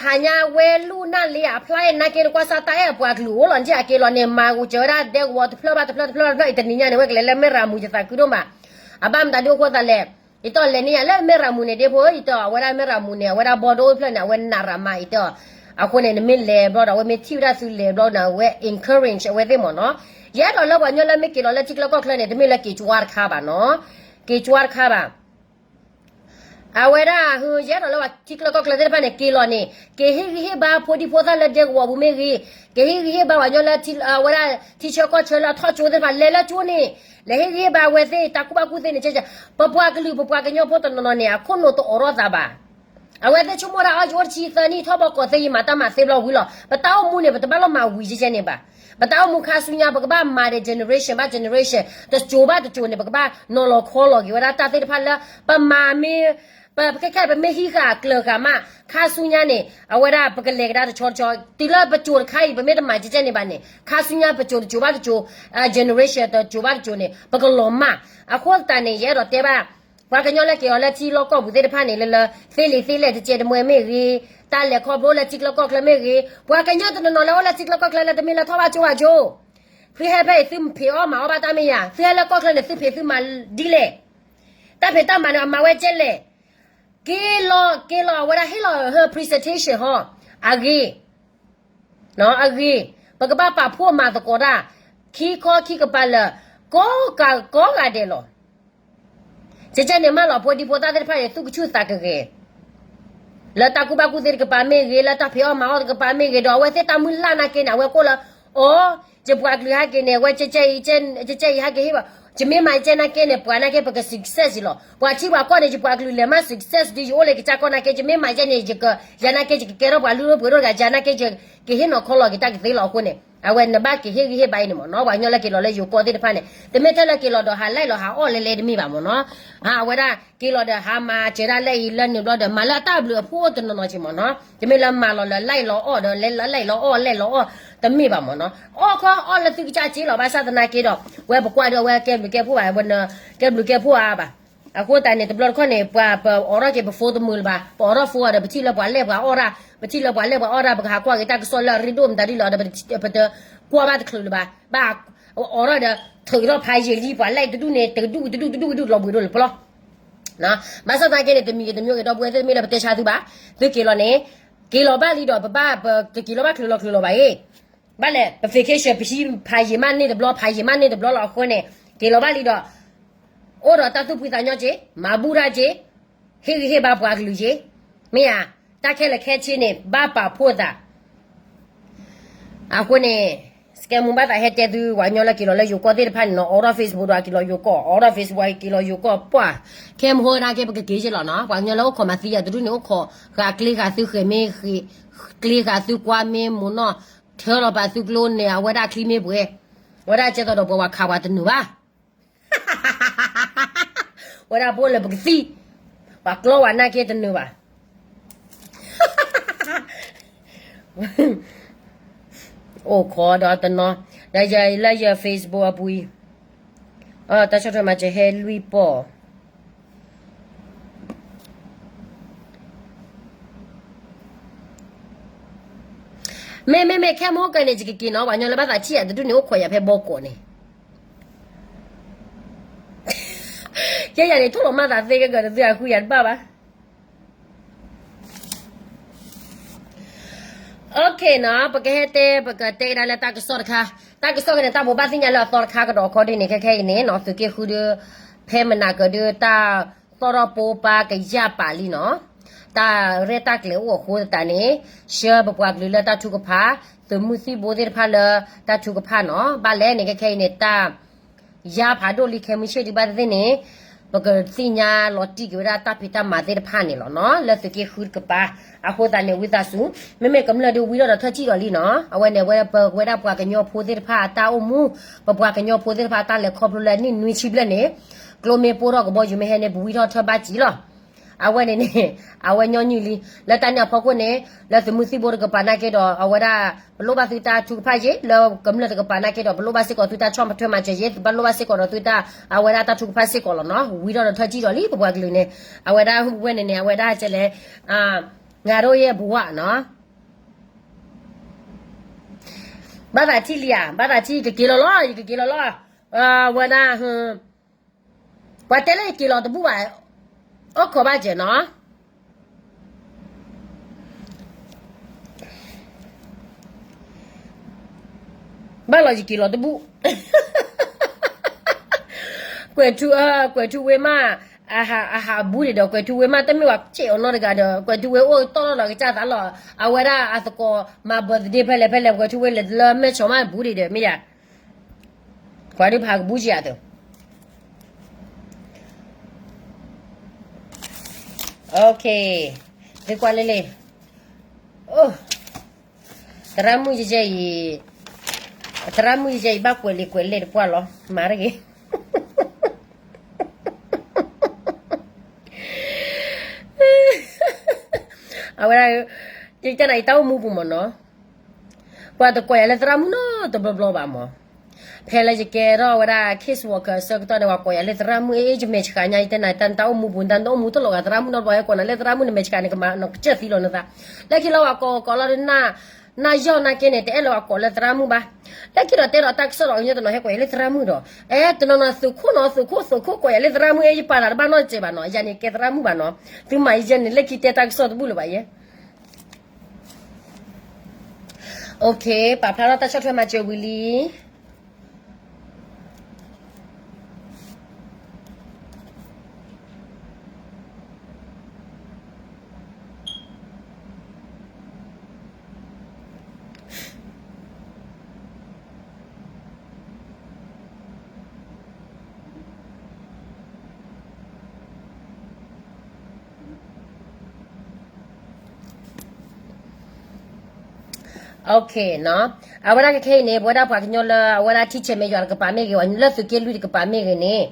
ဟးညါဝဲလူၢ်နၢ်လ့ဧါ အဖျါအံၤနာ်က့ နကွၢ်စၢ်တၢ်အဲၣ်အပှၤကလုာ်အိၣ်လီၤ နထံၣ်ဧါ က့ၤလီၤန့ၣ် မၤကစၢၤဝဲဒၣ်ဒဲကဝီၤတဖျၢၣ်ဘၣ်တဖျၢၣ်တဖျၢၣ်တဖျၢၣ် အံၤတနံၤညါန့ၣ် ဝဲကလဲၤလၢမဲၢ်ရၤမူး ယသးခုဒိၣ်မး, အဘၣ်မတၤဒုအဃိသးလဲၣ်, ယတဲအီၤလဲၤန့ၢ်ယၤလၢမဲၢ်ရၤမူးန့ၣ် ဒ့ဖိဧၢ ယတဲအီၤ အဝဲဒၣ်မဲၢ်ရၤမူးန့ၣ် အဝဲဒၣ်ဘီဒိဖျၢၣ်န့ၣ် အဝဲနးရၤမး ယတဲအီၤ, အဃိန့ၣ် နမ့ၢ်လဲၤဘျီဒီး အဝဲမ့ၢ်ထံၣ်ဝဲဒၣ်သုလဲၤဘျီန့ၣ် အဝဲ encourage အဝဲသ့ၣ်မ့ၢ်နီၤ, ယအဲၣ်ဒိးလၢပှၤကညီလၢမ့ၢ်က့ၤလီၤလၢထံကျၢၢ်ကီၢ်ချၢန့ၣ် တမ့ၢ်လၢက့ၤကွၢ်တခါဘၣ်နီၤ, က့ၤကွၢ်တခါဘၣ် အဝဲဒၣ် ယအဲၣ်ဒိးလၢပှၤထံကျၢၢ်ကီၢ်ချၢသ့ၣ်တဖၣ်န့ၣ် က့ၤလီၤန့ၣ် က့ၤဟ့ၣ်ဂံၢ်ဟ့ၣ်ဘါဖိဒံဖိသၣ်လၢဒဲကဝီၤပူၤမ့ၢ်ဂ့ၤ, က့ၤဟ့ၣ်ဂံၢ်ဟ့ၣ်ဘါပှၤကညီလၢ အဝဲဒၣ်ထံဆၢကီၢ်ဆၢလၢအထီၣ်ကၠိသ့ၣ်တဖၣ် လဲၤလၢကၠိန့ၣ်, လဲၤဟ့ၣ်ဂံၢ်ဟ့ၣ်ဘါအဝဲသ့ၣ် တၢ်ကူၣ်ဘၣ်ကူၣ်သ့န့ၣ် ကဲကဲ ပပှၤကလုာ် ပပှၤကညီဖိတနီၤနီၤန့ၣ် အခိၣ်နူာ်တအိးထီၣ်သးဘၣ် အဝဲသ့ၣ်ဆိကမိၣ်ဒၣ်အီၤ ယအိၣ်တဆံသၢနံၣ် ထီၣ်ဘီကိးသ့ ယမၤတၢ်မၤသ့ဘျီဝံၤလီၤ. ပတၢ်အိၣ်မူန့ၣ် ပတဘၣ်လီၤမၤဝံၤကဲကဲန့ၣ်ဘၣ်. ပတၢ်အိၣ်မူခါဆူညါ ပကဘၣ်မၤဒီး generation ဘၣ် generation တစိၤဘၣ်တစိၤန့ၣ် ပကဘၣ်နီၤလီၤခီလီၤက့ၤဝဲဒၣ်တၢ်သ့ၣ်တဖၣ်လၢ ပမၤမ့ၢ် ပခဲခဲ ပမ့ၢ်ဟံးဃာ်ကျၢၤဃာ်မး ခါဆူညါန့ၣ် အဝဲဒၣ်ပကလဲၤကဒါတဆီတဆီ တုၤလၢပစိၤတခါအံၤ ပမ့ၢ်တမၤကဲကဲန့ၣ်ဘၣ်န့ၣ် ခါဆူညါပစိၤတစိၤဘၣ်တစိၤ generation တစိၤဘၣ်တစိၤန့ၣ် ပကလီၤမၢ်. အဃိသတးန့ၣ် ယအဲၣ်ဒိးတဲဘၣ် ပှၤကညီလၢက့ၤအီၤလၢထံလီၢ်ကီၢ်ပူၤသ့ၣ်တဖၣ်န့ၣ် လၢလၢ သ့လံာ်သ့လဲၢ်တကဲတမှဲမ့ၢ်ဂ့ၤ, တၢ်လဲၤခီဖျိလၢထံကျၢၢ်ကီၢ်ချၢမ့ၢ်ဂ့ၤ, ပှၤကညီတနီၤနီၤလၢအိၣ်လၢထံကျၢၢ်ကီၢ်ချၢလၢတမ့ၢ်လၢထီၣ်ဘၣ်ကၠိဘၣ်ကၠိ, ဖုဟဲဖဲအံၤ သုဖံးအီၣ်မၤအီၣ်ဘၣ်တၢ်မ့ၢ်ယၤ, သုဟဲလၢကီၢ်ချၢန့ၣ် သုဖံးသုမၤဒ်လဲၣ်, တၢ်ဖံးတၢ်မၤန့ၣ် အမၤဝဲကဲလဲၣ် က့ၤလီၤ က့ၤလီၤ အဝဲဒၣ်ဟ့ၣ်လီၤ presentation ဟီ, အဂ့ၤ, အဂ့ၤ, ပကဘၣ်ပာ်ဖှိၣ်မၤသကိးတၢ်, ခံခီခံကပၤလၢာ်, ကိးကးကိးဂၤဒဲးလီၤ. ကဲကဲန့ၣ် မၢလီၤဖိဒံဖိသၣ်သ့ၣ်တဖၣ်န့ၣ် သူၣ်ကဆူၣ်သးကဂဲၤ လၢတၢ်ကူၣ်ဘၣ်ကူၣ်သ့တကပၤမ့ၢ်ဂ့ၤ, လၢတၢ်ဖံးအီၣ်မၤအီၣ်တကပၤမ့ၢ်ဂ့ၤဒီး အဝဲသ့ၣ်တၢ်မုၢ်လၢ်နာ်က့န့ၣ် အဝဲကိၣ်လၢ အိ, ယပှၤကလုာ်ဟဲက့ၤန့ၣ် အဝဲကဲကဲအံၤ, ကဲကဲအံၤဟဲက့ၤဟ့ၣ်ဘၣ်, ယမ့ၢ်မၤကဲနာ်က့န့ၣ် ပှၤနာ်က့ပက success လီၤ. ပှၤထံပှၤကီၢ်န့ၣ် ယပှၤကလုာ်လဲၤမး success ဒ်ယအိၣ်လၢကစၢ်ကီၢ်နာ်က့ ယမ့ၢ်မၤကဲန့ၣ် ယက, ယၤနာ်က့ ယကကဲထီၣ်ပှၤလုၢ်ဒိၣ်ပှ့ၤဒိၣ်တဂၤ ယၤနာ်က့ ယကဟ့ၣ်နီၤခီလီၤက့ၤတၢ်ကသ့လီၤအဃိန့ၣ် အဝဲနဘၣ်က့ၤဟ့ၣ်ဂံၢ်ဟ့ၣ်ဘါအံၤန့ၣ်မ့ၢ်နီၤ, ပှၤကညီလၢက့ၤလီၤလၢယိၤကီၢ်သ့ၣ်တဖၣ်န့ၣ် တမ့ၢ်ထဲလၢက့ၤလီၤဒီးဟးလဲၣ်လီၤဟးအီၣ်လဲၤလဲၤတမ့ၢ်ဘၣ်မ့ၢ်နီၤ, အဝဲဒၣ်က့ၤလီၤဒီးဟးမၤစၢၤဒၣ်လဲၣ်အံၤလၢန့ၣ်ဘျီဒီး မၤလၢအတၢ်ဘျုးအဖှိၣ်တနီၤနီၤက့ၤမ့ၢ်နီၤ, တမ့ၢ်လၢမၤလီၤလၢလဲၣ်လီၤအီၣ်ဒီးလဲၤလီၤလဲၣ်လီၤအီၣ်လဲၣ်လီၤအီၣ် တမ့ၢ်ဘၣ်မ့ၢ်နီၤ, အီၣ်ခီအီၣ်လၢသုကစၢ်စ့လီၤ, ဘၣ်ဆၣ်သနာ်က့ဒီး ဝဲပကွၢ်ဒီးဝဲကဲဘျုးကဲဖှိၣ်ဘၣ်, ဝဲနကဲဘျုးကဲဖှိၣ်အါဘၣ် အဃိသတးန့ၣ် တဘျီတခီၣ်န့ၣ် ပှၤပအိးထီၣ်က့ၤပ phone တမုာ်လၢၤဘၣ်, ပအိးထီၣ် phone ဒီး ပထံၣ်လၢပှၤလဲၣ်ပှၤအီၣ်တၢ်, ပထံၣ်လၢပှၤလဲၣ်ပှၤအီၣ်တၢ် ပကဟးကွၢ်က့ၤတၢ်ကစီၣ်လၢအရ့ဒိၣ်မတၤဒ်လဲၣ်ဒီး ပတကွၢ်ဘၣ်တချုးလၢၤဘၣ်, ဘၣ်အိးထီၣ်ဒီး ထုးထီၣ်ဖးယံာ်လံ ပှၤလဲၣ်တဒူၣ်န့ၣ် တကဒူၣ်တဒူၣ်တဒူၣ်တဒူၣ်လီၤဘှံးဒိၣ်လၢပျီ ဘၣ်ဆၣ်သနာ်က့န့ၣ် တမံၤဂ့ၤတမံၤဂ့ၤ ဒီပုၢ်ဝဲၢ်သ့ၣ်တမ့ၢ်လၢပတဲဆါသုဘၣ်, သုက့ၤလီၤန့ၣ် က့ၤလီၤဘၣ်လံဒီး ပဘၣ်ပကက့ၤလီၤဘၣ်ချုးလီၤချုးလီၤဘၣ်အံၤ, ဘၣ်လဲၣ် ပ vacation ပဟံးဖးယံာ်မးန့ၢ်တဘျီ ဖးယံာ်မးန့ၢ်တဘျီလီၤအဃိန့ၣ် က့ၤလီၤဘၣ်လံဒီး အိၣ်ဒီးတၢ်သူၣ်ဖှံသးညီက့ၤ, မၤဘူၣ်တၢ်က့ၤ, ဟ့ၣ်ဂံၢ်ဟ့ၣ်ဘါပှၤကလုာ်က့ၤ, မ့ၢ်ဧါ, တၢ်ခဲလၢာ်ခဲဆ့န့ၣ် ဘၣ်ပာ်ဖှိၣ်သး အဃိန့ၣ် စကဲမူဘၣ်သးဟဲတဲသု ပှၤကညီလၢက့ၤလီၤလၢယိၤကီၢ်သ့ၣ်တဖၣ်န့ၣ်နီၤ, အိးထီၣ် Facebook ဒီးက့ၤလီၤယိၤကီၢ်, အိးထီၣ် Facebook က့ၤလီၤယိၤကီၢ်, ပှၢ်, ခဲမဟိနာ်က့ ပကက့ၤက့ၤလီၤနီၤ, ပှၤကညီလၢအိၣ်ခိးမၤသံယၤတဒူၣ်န့ၣ် အိၣ်ခိးဃာ်ကျ့ဃာ်သုဃဲၤမ့ၢ်ဃ့, ကျ့ဃာ်သုကွါမ့ၢ်မိၢ်နီၢ်, ထၢလီၤပာ်သုကျိန့ၣ် အဝဲဒၣ်ချံမ့ၢ်ပှဲၤ, ဝဲဒၣ်ကဲသိးဒီးပှၤဝဲခးပှၤတနုာ်ဘၣ် ဝဲဒၣ်ဖိလၢပကသံ, ပှၤကျီဝဲနာ်က့တနုာ်ဘၣ်. အိၣ်ခိးဒီးတနီၤ, ဒီးယလၢယ Facebook အပူၤအံၤ, တၢ်ဆီၣ်ထွဲမၤစၢၤဟဲလွံၢ်ပီၢ်, မ့မ့မ့ၢ်ခဲမဟိကဲန့ၣ် ယကက့ၤနီၤ, ပှၤကညီလၢဘၣ်သးထံၣ်ယၤတဒူၣ်န့ၣ် အိၣ်ခိးယၤဖဲဘီကီးန့ၣ် ကဲယၤန့ၣ် ထိၣ်လီၤမၢ်သးသ့ကကဒီးသုအဃုယၤတဘၣ်ဘၣ်. OK နီၤ, ပကဟဲတဲ ပကတဲကဒါလၢတၢ်ကစီၣ်တခါ, တၢ်ကစီၣ်ကန့ၣ် တၢ်ဘိးဘၣ်သ့ၣ်ညါလၢအသီတခါကဒီးအခီဒ်န့ၣ် ခဲခဲအံၤန့ၣ်နီၤ, သုးက့ဃုဒု ဖဲမနၤကဒု တၢ်သီၣ်ထီၣ်ပိပာ်ကယၢ်ပာ်လံနီၤ, တၢ်ရဲၣ်တၢ်ကျဲၤအိၣ်အဃိသတးန့ၣ် ဆှၢပပှၤကလုာ်လၢတၢ်ထုကဖၣ်, သုးမုၢ်သံၣ်ဘိသ့ၣ်တဖၣ်လၢတၢ်ထုကဖၣ်နီၤ, ဘၣ်လဲၣ်န့ၣ် ခဲခဲအံၤန့ၣ် တၢ် ယါဖးဒိၣ်လံခဲမုၢ်ဆ့ၣ်ဒံးဘၣ်သ့ၣ်န့ၣ်, ပကသ့ၣ်ညါလီၤတံၢ်က့ၤဝဲဒၣ်တၢ်ဖံးတၢ်မၤသ့ၣ်တဖၣ်န့ၣ်လီၤနီၤ, လၢသုးက့ဃုတကပၤ, အဃိသတးန့ၣ် ဝံသးစူၤ, မ့မ့ၢ်ကမျၢၢ်ဒုးဝံထီၣ်ဒီးထၢထံၣ်ဒီးလံနီၤ, အဝဲန့ၣ် ဝဲပဝဲဒၣ်ပှၤကညီဖိသ့ၣ်တဖၣ်အတၢ်အိၣ်မူ, ပပှၤကညီဖိသ့ၣ်တဖၣ်အတၢ်လဲၤခီဖျိလၢနံၣ်နွံဆံဘျဲၣ်န့ၣ်, ကျိမ့ၢ်ပိၢ်ထီၣ်ကဘီယူၤမ့ၢ်ဟဲန့ၣ် ပဝံထီၣ်ထၢဘၣ်စံလီၤ အဝဲန့ၣ်န့ၣ်, အဝဲညီနုၢ်လံ, လၢတၢ်န့ၣ်အဖီခိၣ်န့ၣ်, လၢသုးမုၢ်သံၣ်ဘိတကပၤနာ်က့ဒီး အဝဲဒၣ်, ပလိၣ်ဘၣ်သုတၢ်ထုကဖၣ်ယ့ၢ်, လၢကမျၢၢ်တကပၤနာ်က့ဒီး ပလိၣ်ဘၣ်စ့ၢ်ကီးသုတၢ်ဆီၣ်ထွဲမၤစၢၤယ့ၢ်, ပလိၣ်ဘၣ်စ့ၢ်ကီးဒီးသုတၢ်, အဝဲဒၣ်တၢ်ထုကဖၣ်စ့ၢ်ကီးလီၤနီၤ, ဝံၤထီၣ်ဒီးထၢထံၣ်ဒီးလံ ပပှၤကလုာ်န့ၣ်, အဝဲဒၣ်ဝဲန့ၣ်န့ၣ် အဝဲဒၣ်ကဲလဲၣ်, ငါတို့ရဲ့ဘဝနီၤ ဘၣ်သးထံၣ်လံဧါ, ဘၣ်သးထံၣ် ယကက့ၤလီၤလီၤ, ယကက့ၤလီၤလီၤ, ဝဲဒၣ် ပှၤတဲလၢယက့ၤလီၤတဘူၣ်ဘၣ်, အိၣ်ခိးဘၣ်စၢၤနီၤ, ဘၣ်လီၤယက့ၤလီၤတဘူၣ်, ကွဲးထူ, ကွဲးထူဝ့မး, အဟးဘူးဒံးဒီး ကွဲးထူဝ့မး တမ့ၢ်ဝဲစဲးအီၤနီတဂၤဒီး ကွဲးထူဝ့အိၣ်တီၢ်ထီၣ်ဒီးကစၢ်သးလီၤ, အဝဲဒၣ်အသကိးမၤ birthday ဖဲလဲၣ်ဖဲလဲၣ် ကွဲးထူဝ့လဲၤလၢမဲၢ်ဆီးမးဘူးဒံးဒီး မ့ၢ်ယၤ ကွၢ်ဒုးဖးကဘူးကယၤသု, သုကွၢ်လၢလံ, သရၣ်မုၣ်ယဲအံၤ, သရၣ်မုၣ်ယဲအံၤ ဘၣ်ကွဲးလံာ်ကွဲးလဲၢ်တပှၢ်လီၤ မၤတဂ့ၤ အဝဲဒၣ်, ယတဲနၤ ယတၢ်အိၣ်မူပူၤမ့ၢ်နီၤ, ပှၤတကိးယၤလၢသရၣ်မုၣ်နီတဘျီဘျီဘၣ်မ့ၢ်, ဖဲလၢယကဲထီၣ်ဝဲဒၣ် case worker အဆၢကတီၢ်န့ၣ် ပှၤကိးယၤလၢသရၣ်မုၣ် အ့ ယမဲာ်ဆှးညါ ယတဲနၤ တၢ်အိၣ်မူပူၤ တၢ်အိၣ်မူတလီၤဂာ်သရၣ်မုၣ်နီတဘျီ ဟဲကိးနၤလၢသရၣ်မုၣ်န့ၣ် မဲာ်ဆှးန့ၣ် ကမၤနီၢ်ကစၢၢ်သံလီၤနသး, လၢခံလၢပှၤကိးကိးလီၤဒုး နၢ်ယီၢ်နာ်က့န့ၣ် တအဲၣ်လၢပှၤကိးလၢသရၣ်မုၣ်ဘၣ်, လၢခံဒီးတဲဒီးတၢ်ကစီၣ်ဒီးကညီတနီၤ ဟဲကိးယၤလၢသရၣ်မုၣ်ဒီး, အဲ တနီၤနီၤသုးခိၣ်နီၤ သုးခိၣ် သုးခိၣ် ကိးယၤလၢသရၣ်မုၣ် အဲ ယပာ်သးတဘၣ်နီတစဲးဘၣ်နီၤ ယၤန့ၣ်ကဲသရၣ်မုၣ်ဘၣ်နီၤ, သုမၤယဲန့ၣ် လၢခံတဲတၢ်ကစီၣ်တဘူၣ်လၢၤဘၣ်ယဲ, ပှၤ ပာ်ဖျါထီၣ်တၢ်ဆီၣ်ထွဲမၤစၢၤဝံၤလံ. Okay နီၤ, အဝဲဒၣ်ခဲခဲအံၤန့ၣ် ပဝဲဒၣ်ပှၤကညီလၢအဝဲဒၣ်ထံဆဲးမဲးယွၤတကပၤမ့ၢ်ဂ့ၤ လၢသုးက့လွံၢ်တကပၤမ့ၢ်ဂ့ၤန့ၣ်,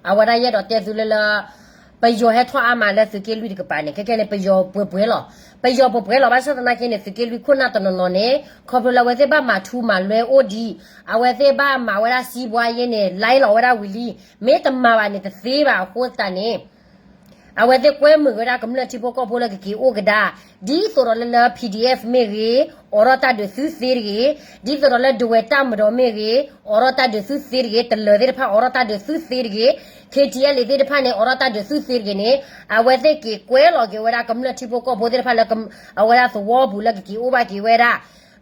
အဝဲဒၣ်ယအဲၣ်ဒိးတဲသုလၢလၢ ပယီၤဟဲထီၣ်အါမးလၢသုးက့လွံၢ်တကပၤန့ၣ် ခဲခဲန့ၣ် ပယီၤပှဲၤပှဲၤလီၤ. ပယီၤပှဲၤပှဲၤလီၤ ဘၣ်ဆၣ်သနာ်က့န့ၣ် သုးက့လွံၢ်ခိၣ်နၢ်တနီၤနီၤန့ၣ် ခီဖျိလၢအဝဲသ့ၣ်ဘၣ်မၤထူမၤလွဲအိၣ်ဒံး, အဝဲသ့ၣ်ဘၣ်မၤဝဲဒၣ်စံးဘှါယဲန့ၣ် လဲလီၤဝဲဒၣ်ဝံၤလံ, မ့ၢ်တမၤဘၣ်န့ၣ်တသ့ဘၣ်အဃိသတးန့ၣ် အဝဲသ့ၣ်ကွဲမုာ်ဝဲဒၣ်ကမျၢၢ်ထံဖိကီၢ်ဖိလၢကက့ၤအိၣ်ကဒါ, ဒ်သိးဒီးလၢလၢ PDF မ့ၢ်ဂ့ၤ, အိးထီၣ်တၢ်ဒုးသုသ့တဂ့ၤ, ဒ်သိးဒီးလၢဒဝဲၤတၢ်မဒီးမ့ၢ်ဂ့ၤ, အိးထီၣ်တၢ်ဒုးသုသ့တဂ့ၤ, တလၢၤသ့ၣ်တဖၣ်အိးထီၣ်တၢ်ဒုးသုသ့တဂ့ၤ, KTLA သ့ၣ်တဖၣ်န့ၣ် အိးထီၣ်တၢ်ဒုးသုသ့တဂ့ၤန့ၣ်, အဝဲသ့ၣ်က့ၤကွဲလီၤက့ၤဝဲဒၣ်ကမျၢၢ်ထံဖိကီၢ်ဖိသ့ၣ်တဖၣ်လၢ အဝဲဒၣ်သဝီပူၤလၢကက့ၤအိၣ်ဘၣ်က့ၤဝဲဒၣ်,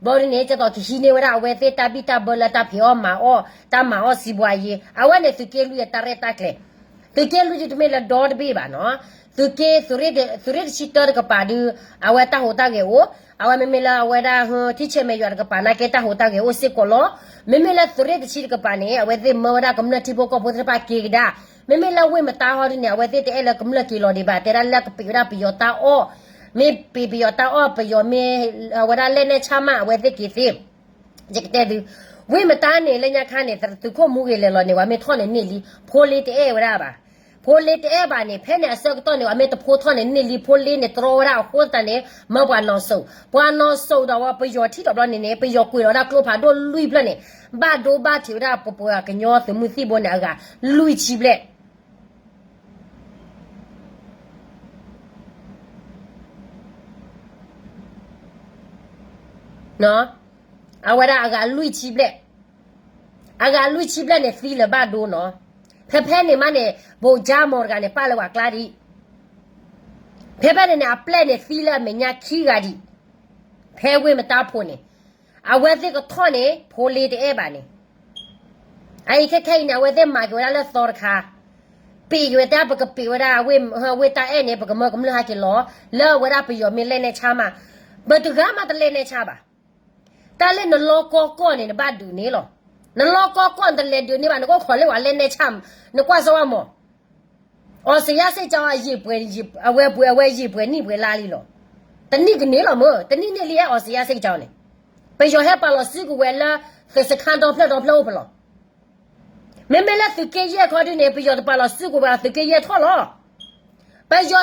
ဘျီဒ်န့ၣ် ကသိးကဟံးန့ၢ်ဝဲဒၣ်အဝဲသ့ၣ်တၢ်ဘံၣ်တၢ်ဘၢလၢတၢ်ဖံးအီၣ်မၤအီၣ် တၢ်မၤအီၣ်စံးဘှါယဲ, အဝဲန့ၣ်သုးက့လွံၢ်အတၢ်ရဲၣ်တၢ်ကျဲၤ သုးက့လွံၢ်ဒုတမ့ၢ်လၢဒီတဘ့ၣ်ဘၣ်နီၤ, သုးက့ သုးရ့ၣ်တဆံတၢတကပၤဒု အဝဲတၢ်ဟူးတၢ်ဂဲၤအိၣ်, အဝဲမ့မ့ၢ်လၢအဝဲဒၣ် ထံဆဲးမဲးယွၤတကပၤနာ်က့တၢ်ဟူးတၢ်ဂဲၤအိၣ်စ့ၢ်ကီးလီၤ. မ့မ့ၢ်လၢသုးရ့ၣ်တဆံတကပၤန့ၣ် အဝဲသ့ၣ်မၢဝဲဒၣ်ကမျၢၢ်ထံဖိကီၢ်ဖိသ့ၣ်တဖၣ်က့ၤကဒါ, မ့မ့ၢ်လၢဝ့ၢ်မတါဟီဒုန့ၣ် အဝဲသ့ၣ်တအဲၣ်လၢကမျၢၢ်က့ၤလီၤဒံးဘၣ် တဲဒၣ်လၢကပံးဝဲဒၣ်ပယီၤတၢ်အီၣ်, မ့ၢ်ပံးပယီၤတၢ်အီၣ် ပယီၤမ့ၢ် အဝဲဒၣ်လဲၣ်နဲၣ်ဆၣ်မး အဝဲသ့ၣ်က့ၤသ့ ယကတဲသု, ဝ့ၢ်မတါန့ၣ် လၢညါခါန့ၣ် သုးခိၣ်မူဂ့ၤလဲၤလီၤန့ၣ် ပှၤမ့ၢ်ထီၣ်န့ၣ်န့ၢ်လံ ဖိလ့တအဲၣ်ဝဲဒၣ်ဘၣ်, ဖိလ့တအဲၣ်ဘၣ်န့ၣ် ဖဲန့ၣ်အဆၢကတီၢ်န့ၣ် ပှၤမ့ၢ်တဖိထီၣ်န့ၣ်န့ၢ်လံ ဖိလ့န့ၣ်တြီဝဲဒၣ်အဃိသတးန့ၣ် မၢပှၤနီၢ်စိး, ပှၤနီၢ်စိးဒီးဝဲပယီၤထံၣ်ထီၣ်ဘျီန့ၣ်န့ၣ် ပယီၤကွံာ်လီၤဝဲဒၣ်ကျိဖးဒိၣ်လွံၢ်ဖျၢၣ်န့ၣ်, ဘၣ်ဒိဘၣ်ထံးဝဲဒၣ်ပပှၤကညီသုးမုၢ်သံၣ်ဘိန့ၣ် အဂၤလွံၢ်ဆံဘျဲၣ် အဝဲဒၣ်အဂၤလွံၢ်ဆံဘျဲၣ်, အဂၤလွံၢ်ဆံဘျဲၣ်န့ၣ်သံလၢၤဘၣ်ဒိနီၤ, ဖဲဖဲန့ၣ်မးန့ၣ် ဘိးကၠါမီၤတဂၤန့ၣ် ပာ်လၢပှၤကျါဒံး, ဖဲဖဲန့ၣ်န့ၣ် အပျဲၢ်န့ၣ်သံလၢအမဲာ်ညါခံဂၤဒံး, ဖဲဝ့ၢ်မတါဖိန့ၣ်, အဝဲသ့ၣ်ကထီၣ်န့ၣ် ဖိလ့တအဲၣ်ဘၣ်န့ၣ် အအံၤခဲခဲအံၤန့ၣ် အဝဲသ့ၣ်မၤက့ၤဝဲဒၣ်လၢသီတခါ, ပံးက့ၤဝဲတၢ် ပကပံးဝဲဒၣ်ဝ့ၢ်တၢ်အဲၣ်န့ၣ် ပကမၢကမျၢၢ်ဟဲက့ၤလီၤ, လၢအဝဲဒၣ်ပယီၤမ့ၢ်လဲၣ်နဲၣ်ဆၣ်မး, ပတဂၤမးတလဲၣ်နဲၣ်ဆၣ်ဘၣ်, တၢ်လၢနလီကီကီၢ်န့ၣ် နဘၣ်ဒုးန့ၢ်လီၤ, နလီကီကီၢ်နတလဲၤဒုးန့ၢ်ဘၣ် နကအိၣ်ခိးလၢပှၤလဲၣ်နဲၣ်ဆၣ်, နကွၢ်စၢၤဝဲမး အီစယါစ့ၢ်ကီး အဝဲပှဲၤ အဝဲယံာ်ပှဲၤနံၣ်ပှဲၤလါလံလီၤ, တနံၣ်ကန့ၢ်လီၤမၢ် တနံၣ်န့ၢ်လံ အီစယါစ့ၢ်ကီးန့ၣ်, ပယီၤဟဲပာ်လီၤစုကဝဲၤလၢ သုးစခါဒီဖျၢၣ်ဒီဖျၢၣ်အိၣ်ဖဲလီၤ, မ့မ့ၢ်လၢသုးက့ယဲၢ်ခီဒုန့ၣ် ပယီၤတပာ်လီၤစုကဝဲၤ သုးက့ယဲၢ်ထီၣ်လီၤ, ပယီၤ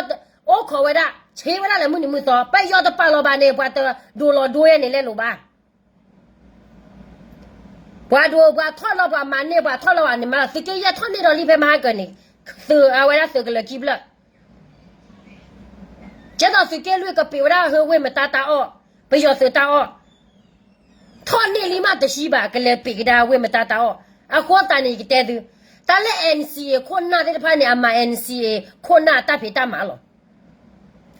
အိၣ်ခိးဝဲဒၣ် ဆ့ဝဲဒၣ်လၢမုၢ်နံၤမုၢ်သီ ပယီၤတပာ်လီၤဘၣ်န့ၣ် ပှၤတဒိးလီၤဒိဝဲန့ၣ်လဲလိာ်ဘၣ် ပှၤဒိးပှၤထီၣ်လီၤပှၤမၤန့ၢ်ပှၤထီၣ်လီၤဘၣ်န့ၣ်မး သုးက့ယဲၢ်ထီၣ်န့ၢ်ဒီးလံဖဲမဟါကၢန့ၣ်, သုးအဝဲဒၣ်သုးကလၢၤခံဖျၢၣ်, ကဲသိးသုးက့လွံၢ်ကပံးဝဲဒၣ်ဟၢဝ့ၢ်မတါတၢ်အီၣ်, ပယီၤသုးတၢ်အီၣ်, ထီၣ်န့ၢ်လံမးတဟံးဘၣ် ကလဲၤပံးကဒါဝ့ၢ်မတါတၢ်အီၣ်, အဃိသတးန့ၣ် ယကတဲသု, တၢ်လၢ NCA ခိၣ်နၢ်သ့ၣ်တဖၣ်န့ၣ် အမၤ NCA ခိၣ်နၢ်အတၢ်ဖံးတၢ်မၤလီၤ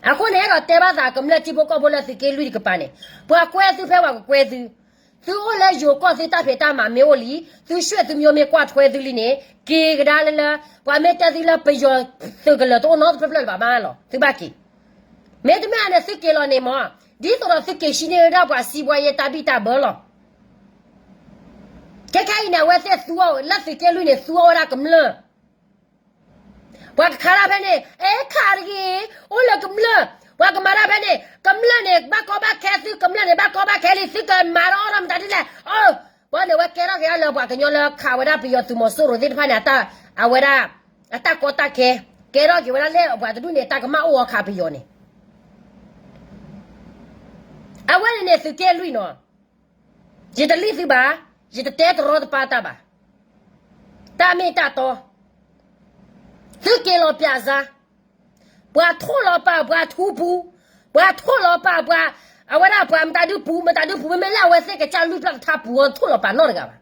အဃိန့ၣ် အဲၣ်ဒိးတဲဘၣ်သးကမျၢၢ်ထံဖိကီၢ်ဖိလၢသုးက့လွံၢ်တကပၤန့ၣ်, ပှၤကွဲသုဖဲပှၤကကွဲသု, သုအိၣ်လၢယိၤကီၢ်သုတၢ်ဖံးတၢ်မၤမ့ၢ်အိၣ်လံ, သုရွှေ့သုမျိုးမ့ၢ်ကွၢ်ထွဲသုလံန့ၣ်, က့ၤကဒါလၢလၢ, ပှၤမ့ၢ်တဲသုလၢပယီၤသုးကလၢၤတအိၣ်နီတဖျၢၣ်ဖျၢၣ်လၢၤဘၣ်မးလီၤ, သုဘၣ်က့ၤ, မ့တမ့ၢ်န့ၣ်သုက့ၤလီၤန့ၣ်မး, ဒ်သိးဒီးသုက့ၤဆံးန့ၢ်ဝဲဒၣ်ပှၤစံးဘှါယဲတၢ်ဘံၣ်တၢ်ဘၢလီၤ ခဲခဲအံၤန့ၣ် အဝဲသ့ၣ်သူအီၤ လၢသုးက့လွံၢ်န့ၣ် သူအီၤဝဲဒၣ်ကမျၢၢ်, ပှၤကခးဒၣ်ဖဲန့ၣ် အဲခးတဂ့ၤ, အိၣ်လၢကမျၢၢ်, ပှၤကမၤဒၣ်ဖဲန့ၣ် ကမျၢၢ်န့ၣ် ဘၣ်ကီဘၣ်ခဲသု ကမျၢၢ်န့ၣ် ဘၣ်ကီဘၣ်ခဲလံ သုကမၤထီၣ်အီၣ်ထီၣ်မတၤဒ်လဲၣ်, အၢ, ဘၣ်န့ၣ် အဝဲကဲထီၣ်က့ၤလၢပှၤကညီလၢခးဝဲဒၣ်ပယီၤသုးမီၤစိရိၤသ့ၣ်တဖၣ်န့ၣ် အဝဲဒၣ် အတၢ်ကီတၢ်ခဲ, ကဲထီၣ်က့ၤဝဲဒၣ်လၢပှၤတဒူၣ်န့ၣ် တၢ်ကမၣ်အိၣ်အီၤခးပယီၤန့ၣ် အဝဲန့ၣ်န့ၣ်သုးက့လွံၢ်နီၤ, ယတလံၣ်သုဘၣ်, ယတတဲတရီတပါတၢ်ဘၣ်, တၢ်မ့ၢ်တၢ်တီ, သုက့ၤလီၤပၠးစါ, ပှၤထိၣ်လီၤပာ်ပှၤထူပူၤ, ပှၤထိၣ်လီၤပာ်ပှၤ, အဝဲဒၣ်ပှၤမတၤဒုပူၤ မတၤဒုပူၤ မ့မ့ၢ်လၢအဝဲသ့ၣ်ကစၢ်လွံၢ်ဖျၢၣ်တထါပူၤအီၤ ထိၣ်လီၤပာ်နီတဂၤဘၣ်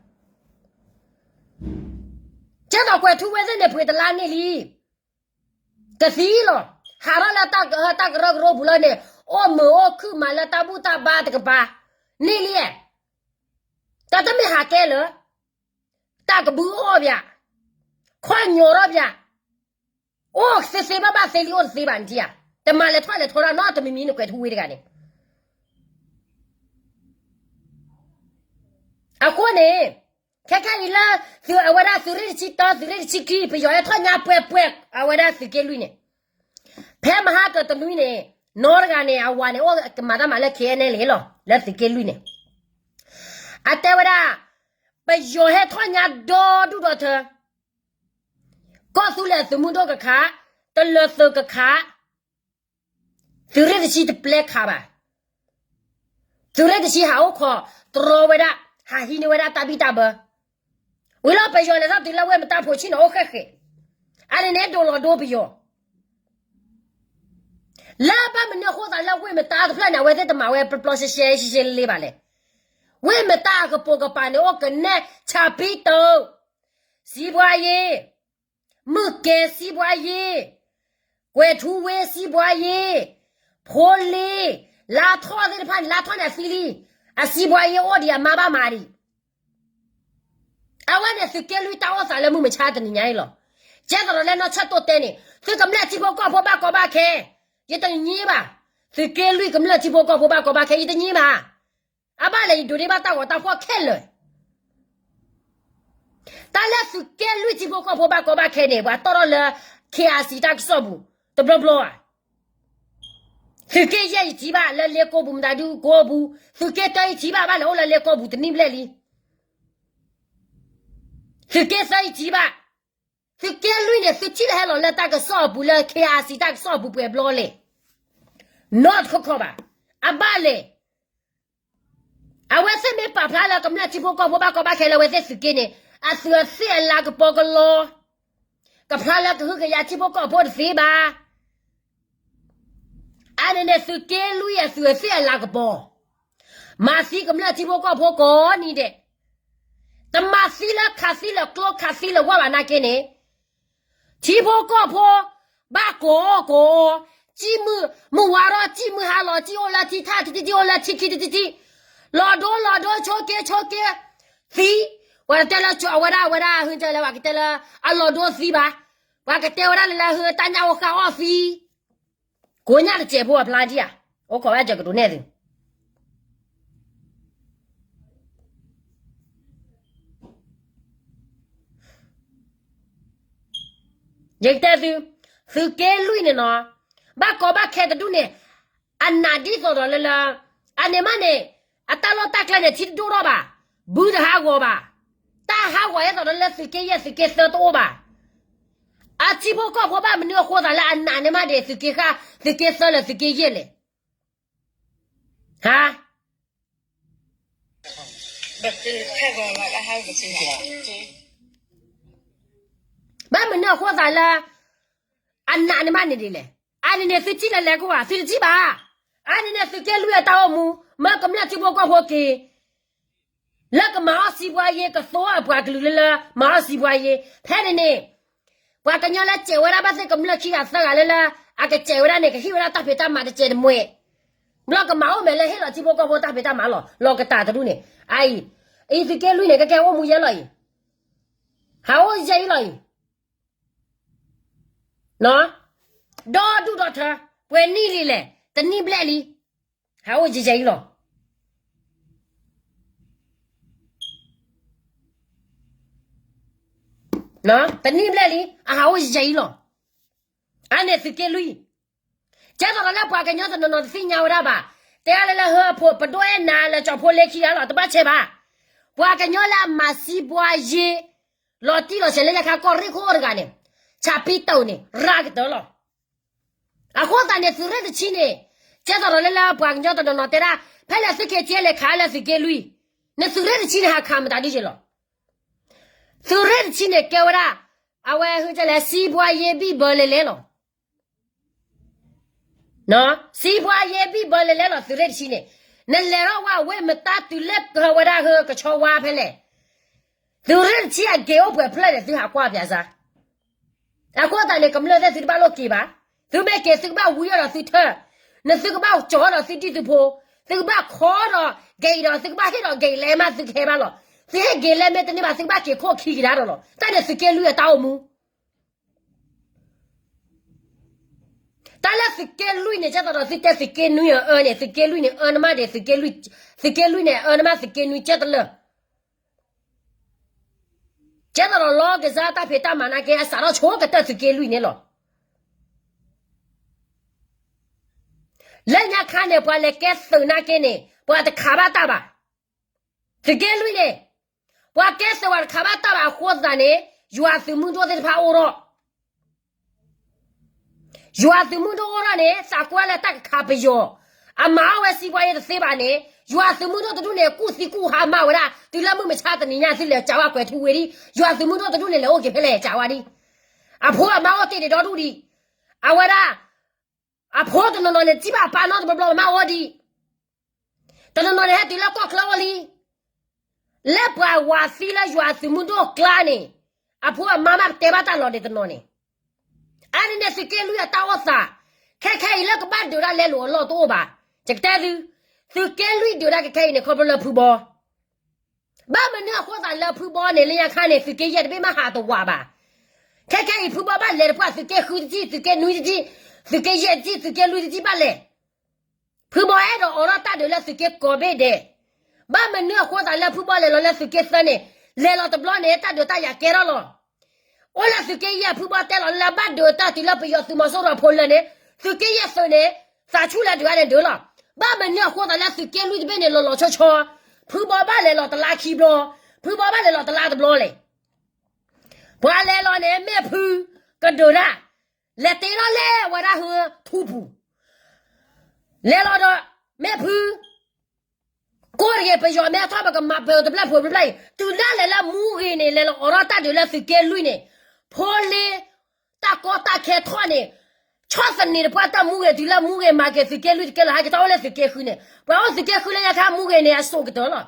ကဲသိးကွဲၤထူဝဲသ့ၣ်န့ၣ် ပှ့ၤတလါန့ၢ်လံ, ကသံလီၤ, ဟးထီၣ်လၢတၢ်ကရၢကရိပူၤလီၤန့ၣ်, အိၣ်မုာ်အိၣ်ခုၣ်မးလၢတၢ်ဘူၣ်တၢ်ဘါတကပၤ, န့ၢ်လံဧါ တၢ်တမ့ၢ်ဟးကဲလၢ တၢ်ကဘုအီၣ်ပၠး, ခီၣ်ညီၣ်ထီၣ်ပၠး, အိၣ်သ့သ့ဘၣ်ဘၣ်သ့လံ အိၣ်တသ့ဘၣ်နထံၣ်ဧါ, တမၤလဲၤထီၣ်လဲၤထီထီၣ်နီတမံၤမံၤ နကွဲးထူဝ့တဂၤန့ၣ် အဃိန့ၣ် ခဲခဲအံၤလၢ သုးအဝဲဒၣ်သုးရ့ၣ်တဆံတၢ သုးရ့ၣ်တဆံခံ ပယီၤဟဲထီၣ်ညါပှဲၤပှဲၤ အဝဲဒၣ်သုးက့လွံၢ်န့ၣ် ဖဲမဟါကတနွံန့ၣ် နီတဂၤန့ၣ် အဝၤန့ၣ် အိၣ်ကမၤတၢ်မၤလၢ ခဲအံၤန့ၣ်လီၤ လၢသုးက့လွံၢ်န့ၣ် အတဲဝဲဒၣ် ပယီၤဟဲထီၣ်ညါဒီဒူၣ်ဒီထၢ ကီၢ်သူလ့ၤသုးမုၢ်ဒိၣ်ကခး, တလၢၤသုးကခး, သုးရ့ၣ်တဆံတပျဲခးဘၣ်. သုးရ့ၣ်တဆံဟးအိၣ်ခိးတြီဝဲဒၣ်, ဟးဟံးန့ၢ်ဝဲဒၣ်တၢ်ဘံၣ်တၢ်ဘၢ. ဝံၤလီၤပယီၤလဲၤထီၣ်တုၤလၢဝ့ၢ်မတါဖိဆံၣ်နီၤအိၣ်ဃဲၣ်ဃဲၣ်. အန့ၣ်န့ၣ်ဒိးလီၤဒိပယီၤ လၢဘၣ်မနုၤအဃိသးလၢဝ့ၢ်မတါတဖျၢၣ်န့ၣ် အဝဲသ့ၣ်တမၤဝဲပျီပျီရှဲရှဲရှဲရှဲလ့လ့ဘၣ်လဲၣ်. ဝ့ၢ်မတါအကပိာ်ကပၤန့ၣ် အိၣ်ကနဲၣ်ဆၣ်ပံတိာ်, စံးဘှါယ့, မုၢ်ကဲစံးဘှါယ့, ကွဲၤထူဝ့စံးဘှါယ့, ဖိလ့, လါထီၣ်သ့ၣ်တဖၣ်န့ၣ် လါထီၣ်န့ၣ်အသံလံ, အစံးဘှါယ့အိၣ်ဒံးအမါဘၣ်မၤဒံး အဝဲန့ၣ်သုးက့လွံၢ်တၢ်အိၣ်သးလၢမုၢ်မဆါတနံၤညါအံၤလီၤ. ကဲသရၣ်လၢနီၢ်ဆၢၣ်တိတဲန့ၣ် သုကမျၢၢ်ထံဖိကီၢ်ဖိဘၣ်ကီဘၣ်ခဲ, ယတငြီဘၣ်. သုးက့လွံၢ်ကမျၢၢ်ထံဖိကီၢ်ဖိဘၣ်ကီဘၣ်ခဲ ယတငြီဘၣ်. အဘၣ်လဲၣ် ယဒိးန့ၢ်ဘၣ်တၢ်ဂီၤတၢ်ဖှီၣ်ခဲလၢာ်. တၢ်လၢသုးက့လွံၢ်ထံဖိကီၢ်ဖိဘၣ်ကီဘၣ်ခဲန့ၣ် ပှၤတီၣ်ထီၣ်လၢ ခ့အၤစံး တၢ်ကစီၣ်ပူၤ တဘျီဘျီဧါ. သုးက့ယဲၢ်ယထံၣ်ဘၣ်လၢလ့ကိပူၤ မတၤဒုကိပူၤ, သုးက့တၢယထံၣ်ဘၣ် ဘၣ်လဲၣ်အိၣ်လၢလ့ကိပူၤတနံၣ်ဘျဲၣ်လံ. သုးက့သၢယထံၣ်ဘၣ်, သုးက့လွံၢ်န့ၣ် သုထံၣ်လၢဟဲလီၤလၢတၢ်ကစီၣ်အပူၤလၢ ခ့အၤစံး တၢ်ကစီၣ်အပူၤပှဲၤဘျီလဲၣ်. နီတခီခီဘၣ်. အဘၣ်လဲၣ် အဝဲသ့ၣ်မ့ၢ်ပာ်ဖျါလၢကမျၢၢ်ထံဖိကီၢ်ဖိဘၣ်ကီဘၣ်ခဲလၢအဝဲသ့ၣ်သုးက့န့ၣ် အသုးအသ့ၣ်အလၤကပီၤကလီ, ကဖျါလၢကဟုကယာ်ထံဖိကီၢ်ဖိတသ့ဘၣ်. အန့ၣ်န့ၣ်သုးက့လွံၢ်အသုးအသ့ၣ်အလၤကပီၤ, မၤသံကမျၢၢ်ထံဖိကီၢ်ဖိကိးနံၤဒဲး, တမၤသံလၢခးသံလၢကျိခးသံလၢဝၣ်ဘၣ်နာ်က့န့ၣ် ထံဖိကီၢ်ဖိ ဘၣ်ကိးကိး, စံၣ်မုၢ်, မုၢ်ဝါထီၣ်စံၣ်မုၢ်ဟါလီၤ စံၣ်အိၣ်လၢထံထၣ်တထံၣ် စံၣ်အိၣ်လၢထံခံတထံၣ်, လီၤဒိလီၤဒိ ဆိးက့ဆိးက့, သံ, ပှၤတတဲလၢအဝဲဒၣ်အဝဲဒၣ် ဟဲကဲလၢ ပှၤကတဲလၢ အလီၤဒိသံဘၣ်, ပှၤကတဲဝဲဒၣ်လၢလၢဟဲတၢ်ညၣ်အိၣ်ဃာ်အီၣ်သံ ကိးညၣ်တစဲးဖိအဖျါထံၣ်ဧါ, အိၣ်ခိးဝဲကကဒိးနဲၣ်သု ယကတဲသု, သုးက့လွံၢ်န့ၣ်နီၤ, ဘၣ်ကီဘၣ်ခဲတဒူၣ်န့ၣ်, အနးဒ်သိးဒီးလၢလၢ, အန့ၣ်မးန့ၣ်, အတၢ်လီၢ်တၢ်ကျဲန့ၣ် ထံတဒိၣ်ထီၣ်ဘၣ်, ဘုတဟးဂီၤဘၣ်, တၢ်ဟးဂီၤဒ်သိးဒီးလၢသုးက့ယဲၢ်သုးက့သၢတအိၣ်ဘၣ်. အထံဖိကီၢ်ဖိဘၣ်မနုၤအဃိသးလၢအနးန့ၣ်မးဒံး သုးက့ဃၣ်, သုးက့သၢလၢသုးက့ယဲၢ်လဲၣ်. ဟါ ဘၣ်မနုၤအဃိသးလၢ အနးန့ၣ်မးန့ၣ်ဒ်လဲၣ်. အန့ၣ်န့ၣ်သုထံၣ်လၢလဲၤကဝၢ် သုတထံၣ်ဘၣ်. အန့ၣ်န့ၣ်သုးက့လွံၢ်အတၢ်အိၣ်မူ မၢကမျၢၢ်ထံဖိကီၢ်ဖိက့ၤ လၢကမၤအီၣ်စံးဘှါယ့ ကသိအပှၤကလုာ်လၢလၢ မၤအီၣ်စံးဘှါယ့ ဖဲန့ၣ်န့ၣ် ပှၤကညီလၢစဲးဝဲဒၣ်ဘၣ်သ့ၣ်ကမျၢၢ်ခံဂၤသၢဂၤလၢလၢ အကစဲးဝဲဒၣ်န့ၣ် ကဟ့ၣ်ဝဲဒၣ်တၢ်ဖံးတၢ်မၤတစဲးတမှဲ, ဘျီကမၤအိၣ်မဲာ်လၢဟ့ၣ်လီၤထံဖိကီၢ်ဖိတၢ်ဖံးတၢ်မၤလီၤ. လီၤကတၢ်တဒူၣ်န့ၣ် အအံၤ, အံၤသုးက့လွံၢ်န့ၣ် ကကဲအိၣ်မူယဲလီၤအံၤ, ဟးအိၣ်ယဲအံၤလီၤအံၤ ဒီဒူၣ်ဒီထၢ ပှဲၤနံၣ်လံလဲၣ်, တနံၣ်ဘျဲၣ်လံ, ဟးအိၣ်ယဲယဲအံၤလီၤ. တနံၣ်ဘျဲၣ်လံ အဟးအိၣ်ယဲယဲအံၤလီၤ. အန့ၣ်သုးက့လွံၢ်, ကဲသိးဒီးလၢပှၤကညီတနီၤနီၤတသ့ၣ်ညါဝဲဒၣ်ဘၣ်, တဲဒၣ်လၢလၢဟၢဖှိၣ်ပဒိၣ်အဲၣ်နၤလၢကၠီၤဖိလ့ခံဂၤလီၤ တဘၣ်ဆဲးဘၣ်. ပှၤကညီလၢအမၤစံးဘှါယ့ လီၤတံၢ်လီၤဆဲးလၢညါခါကီၢ်ရ့ၣ်ခိၣ်အိၣ်တဂၤန့ၣ်, ဆၣ်ပံတိာ်န့ၣ် ရၤကတၢၢ်လီၤ. အဃိသတးန့ၣ် သုးရ့ၣ်တဆံန့ၣ်, ကဲသိးဒီးလၢလၢပှၤကညီတနီၤနီၤတဲဒၣ်, ဖဲလဲၣ်သုးက့ဆံလဲၤခးလၢသုးက့လွံၢ်, နသုးရ့ၣ်တဆံန့ၣ်ဟးခးမတၤဒ်ယဲလီၤ. သုးရ့ၣ်တဆံန့ၣ်ကဲဝဲဒၣ်, အဝဲဟဲကဲလဲၣ် စံးဘှါယ့ဘံၣ်ဘၢလဲၤလဲၤလီၤ. စံးဘှါယ့ဘံၣ်ဘၢလဲၤလဲၤလီၤ သုးရ့ၣ်တဆံန့ၣ်, နလဲၤထီၣ်ဝဲအဝ့ၢ်မတါတုၤလၢကဟဲဝဲဒၣ်ဟၢကဆီဝါဖဲလဲၣ်, သုးရ့ၣ်တဆံအက့ၤအိၣ်ပှဲၤဖျၢၣ်န့ၣ် သုဟးကွၢ်ပၠးစါ. အဃိသတးန့ၣ် ကမျၢၢ်သ့ၣ်သုတဘၣ်လိၣ်က့ၤဘၣ်, သုမ့ၢ်က့ၤသုကဘၣ်ဝံအီၤဒီးသုထၢၣ်, နသုကဘၣ်ကၠီၤဒီးသုဒံၣ်သုဖိ, သုကဘၣ်ခီဒီးကဲအံၤဒီး သုကဘၣ်ဟ့ၣ်ဒီးကဲအံၤလဲၤမးသုကဟဲဘၣ်လီၤ. သုဟ့ၣ်က့ၤလဲမ့ၢ်တန့ၢ်ဘၣ် သုကဘၣ်က့ၤခိၣ်ခံကဒါဒီးလီၤ. တၢ်န့ၣ်သုးက့လွံၢ်အတၢ်အိၣ်မူ တၢ်လၢသုးက့လွံၢ်န့ၣ် ကဲသိးဒီးသုတဲသုးက့နွံအအၢန့ၣ် သုးက့လွံၢ်န့ၣ် အၢနမးဒံး သုးက့လွံၢ်န့ၣ် အၢနမးသုးက့နွံကဲတလၢာ် ကဲသိးဒီးလီၤကစၢ်တၢ်ဖံးတၢ်မၤနာ်က့ အစးထီၣ်ဆိကတၢၢ်သုးက့လွံၢ်န့ၣ်လီၤ. လၢညါခါန့ၣ် ပှၤလဲၤကဲသုးနာ်က့န့ၣ် ပှၤတခးဘၣ်တၢ်ဘၣ်. သုးက့လွံၢ်န့ၣ် ပှၤကဲသုးပှၤတခးဘၣ်တၢ်ဘၣ်အဃိသတးန့ၣ် ယွၤသုးမုၢ်ဒိၣ်သ့ၣ်တဖၣ်အိၣ်ထီၣ် ယွၤသုးမုၢ်ဒိၣ်အိၣ်ထီၣ်န့ၣ် သးကွၢ်လၢတၢ်ကခးပယီၤ, အမၤအီၣ်ဝဲစံးပှၤအံၤတသ့ဘၣ်န့ၣ် ယွၤသုးမုၢ်ဒိၣ်တဒူၣ်န့ၣ် ကူၣ်သံကူၣ်ဟါမၢ်ဝဲဒၣ် တုၤလၢမုၢ်မဆါတနံၤညါသုလဲၤစးဝါကွဲၤထူဝ့ဒံး ယွၤသုးမုၢ်ဒိၣ်တဒူၣ်န့ၣ် လဲၤအိၣ်က့ၤဖဲလဲၣ်စးဝါဒံး, အဖိအမါအိၣ်တ့ၢ်ဒံးဒီဒူၣ်ဒံး, အဝဲဒၣ် အဖိတနီၤနီၤန့ၣ် စံးဘၣ်အပၢ်နီတဘျီဘျီ မါအိၣ်ဒံး တနီၤနီၤန့ၣ် ဟဲတုၤလၢကီၢ်ချၢအိၣ်လံ. လၢပှၤဝၤသံလၢယွၤအသုးမုၢ်ဒိၣ်ကျါန့ၣ် အဖိအမါမးပတဲဘၣ်တၢ်လီၤဒံးတနီၤန့ၣ်, အါန့ၣ်န့ၣ် သုးက့လွံၢ်အတၢ်အိၣ်သး ခဲခဲအံၤလၢကဘၣ်ဒုးဒၣ်လဲလိာ်အလီၢ်တအိၣ်ဘၣ်. ယကတဲသု, သုးက့လွံၢ်ဒုးဒၣ်ခဲခဲအံၤန့ၣ် ခီဖျိလၢဖုဘီ ဘၣ်မနုၤအဃိသးလၢဖုဘီန့ၣ် လၢညါခါန့ၣ် သုးက့ယဲၢ်တဘ့ၣ်မးဟးတဝးဘၣ်. ခဲခဲအံၤ ဖုဘီဘၣ်လဲၤတပှၢ် သုးက့ဃုတကံၢ် သုးက့နွံတကံၢ် သုးက့ယဲၢ်တကံၢ် သုးက့လွံၢ်တကံၢ်ဘၣ်လဲၤ ဖုဘီအဲၣ်ဒိးအိးထီၣ်တၢ်ဒုးလၢသုးက့ကိးဘ့ၣ်ဒဲး, ဘၣ်မနုၤအဃိသးလၢဖုဘီလဲၤလီၤလၢသုးက့သၢန့ၣ်, လဲၤလီၤတဘျီန့ၣ် တၢ်ဒုးတၢ်ယၤကဲထီၣ်လီၤ. အိၣ်လၢသုးက့ယဲၢ် ဖုဘီတဲလီၤလၢဘၣ်ဒုးတၢ်တုၤလၢပယီၤသုးမီၤစိရိၤဖိလၢာ်န့ၣ်, သုးက့ယဲၢ်သုးန့ၣ်, သးဆူၣ်လၢဒုးအါန့ၣ်ဒုးလီၤ. ဘၣ်မနုၤအဃိသးလၢသုးက့လွံၢ်တဘ့ၣ်န့ၣ် လီၤလီၤဆီဆီ, ဖုဘီဘၣ်လဲၤလီၤတလါခံဘျီ, ဖုဘီဘၣ်လဲၤလီၤတလါတဘျီလဲၣ် ပှၤလဲၤလီၤန့ၣ် မ့ၢ်ဖုကဒုးတၢ်, လဲၤတ့ထီၣ်လဲၤဝဲဒၣ်ဟၢထူပူၤ, လဲၤလီၤဒီး မ့ၢ်ဖု ကိးတဂ့ၤ ပယီၤမ့ၢ်ထီၣ် ပကမၤပၢၤတဘျဲၣ်ဖိတဘျဲၣ်အံၤ တုၤဒၣ်လဲာ်လၢမူဂ့ၤန့ၣ် လဲၤလီၤအိးထီၣ်တၢ်ဒုးလၢသုးက့လွံၢ်န့ၣ်, ဖိလ့ တၢ်ကီတၢ်ခဲထီၣ်န့ၣ်, ဆီၣ်သနံးတပှၢ်တၢ်မူဂ့ၤ တုၤလၢမူဂ့ၤမၤက့ၤ သုးက့လွံၢ်တကဲလီၤ ဟဲက့ၤထီၣ်အိၣ်လၢသုးက့ဃုန့ၣ်, ပှၤအိၣ်သုးက့ဃုလၢညါခါမူဂ့ၤန့ၣ် အစိာ်ကတၢၢ်လီၤ.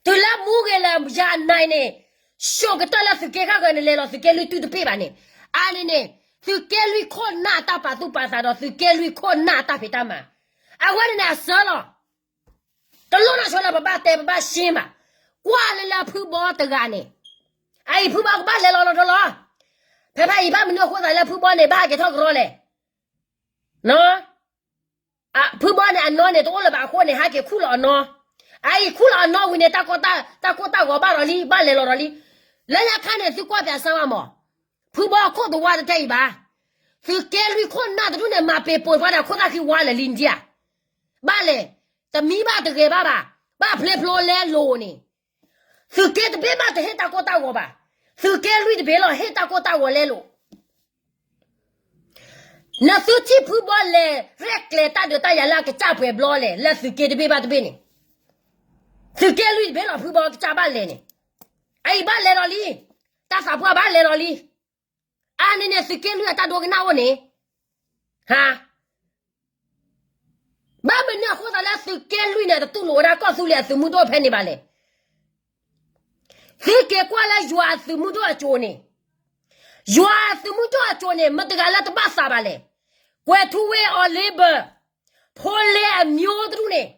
တုၤလၢမူဂ့ၤလၢယၤနၤန့ၣ်, စိာ်ကတၢၢ်လၢသုးက့ဃုဂ့ၤန့ၣ် လဲၤလီၤသုးက့လွံၢ်တုၤတပ့ၢ်ဘၣ်န့ၣ်, အါန့ၣ်န့ၣ်, သုးက့လွံၢ်ခိၣ်နၢ်အတၢ်ပာ်သူၣ်ပာ်သးဒီးသုးက့လွံၢ်ခိၣ်နၢ်အတၢ်ဖံးတၢ်မၤ, အဝဲန့ၣ်န့ၣ်အစၢလီၤ. တလိၣ်နီၢ်ဆိလၢပဘၣ်တဲပဘၣ်ရှ့ဘၣ်, ကွၢ်လၢလၢဖုဘီတဂၤန့ၣ်, အအံၤဖုဘီကဘၣ်လဲၤလီၤလီၤဒီးလီၤ. ဖဲဖဲအံၤဘၣ်မနုၤအဃိသးလၢဖုဘီန့ၣ် ဘၣ်ဟဲက့ၤထီၣ်ကရီလဲၣ် ဖုဘီန့ၣ်အနီၢ်န့ၣ် တအိၣ်လၢၤဘၣ်အဃိန့ၣ် ဟဲက့ၤခူၣ်လီၤအနီၢ်, အအံၤခူၣ်လီၤအနီၢ်ဝံၤန့ၣ် တၢ်ကိၢ်တၢ်ဂီၤဘၣ်ဒီးလံ ဘၣ်လဲၤလီၤဒီးလံ. လၢညါခါန့ၣ် သုကွၢ်ပၠးစၢ်ဝဲမး, ဖုဘီခိၣ်တဝါတတဲအံၤဘၣ်, သုးက့လွံၢ်ခိၣ်နၢ်တဒူၣ်န့ၣ် မၤပ့ၤပိာ်တပှၢ်ဒီးခိၣ်သၣ်ဃံဝါလၢာ်လံဒံးဧါ, ဘၣ်လဲၤ, တမံဘၣ်တဂဲၤဘၣ်ဘၣ်, ဘၣ်ဖျ့ဖျိလဲလိာ်န့ၣ် သုးက့တဘ့ၣ်ဘၣ်တဟ့ၣ်တၢ်ကိၢ်တၢ်ဂီၤဘၣ်, သုးက့လွံၢ်တဘ့ၣ်လီၤဟ့ၣ်တၢ်ကိၢ်တၢ်ဂီၤလဲလိာ်. နသုထံၣ်ဖုဘီလဲၤရဲၣ်ကျဲၤတၢ်ဒုးတၢ်ယၤလၢအကစၢ်ပှဲၤဘျီလဲၣ် လၢသုးက့တဘ့ၣ်ဘၣ်တဘ့ၣ်န့ၣ်, သုးက့လွံၢ်တဘ့ၣ်လီၤဖုဘီကစၢ်ဘၣ်လဲၤန့ၣ်, အအံၤဘၣ်လဲၤဒီးလံ, တၢ်သးပှၢ်ဘၣ်လဲၤဒီးလံ, အါန့ၣ်န့ၣ် သုးက့လွံၢ်အတၢ်ဒိကနၣ်အိၣ်န့ၣ်, ဟါ ဘၣ်မနုၤအဃိသးလၢသုးက့လွံၢ်န့ၣ် တတူၢ်လိာ်ဝဲဒၣ်ကီၢ်သူလ့ၤအသုးမုၢ်ဒိၣ်ဖဲန့ၣ်ဘၣ်လဲၣ်. သုက့ၤကွၢ်လၢယွၤအသုးမုၢ်ဒိၣ်အစိၤန့ၣ်, ယွၤအသုးမုၢ်ဒိၣ်အစိၤန့ၣ် မတၤတဂၤလၢတဘၣ်သးဘၣ်လဲၣ်. ကွဲၤထူဝ့အီၤလ့ဘၢၣ်, ဖိလ့အမျိုးတဒူၣ်န့ၣ်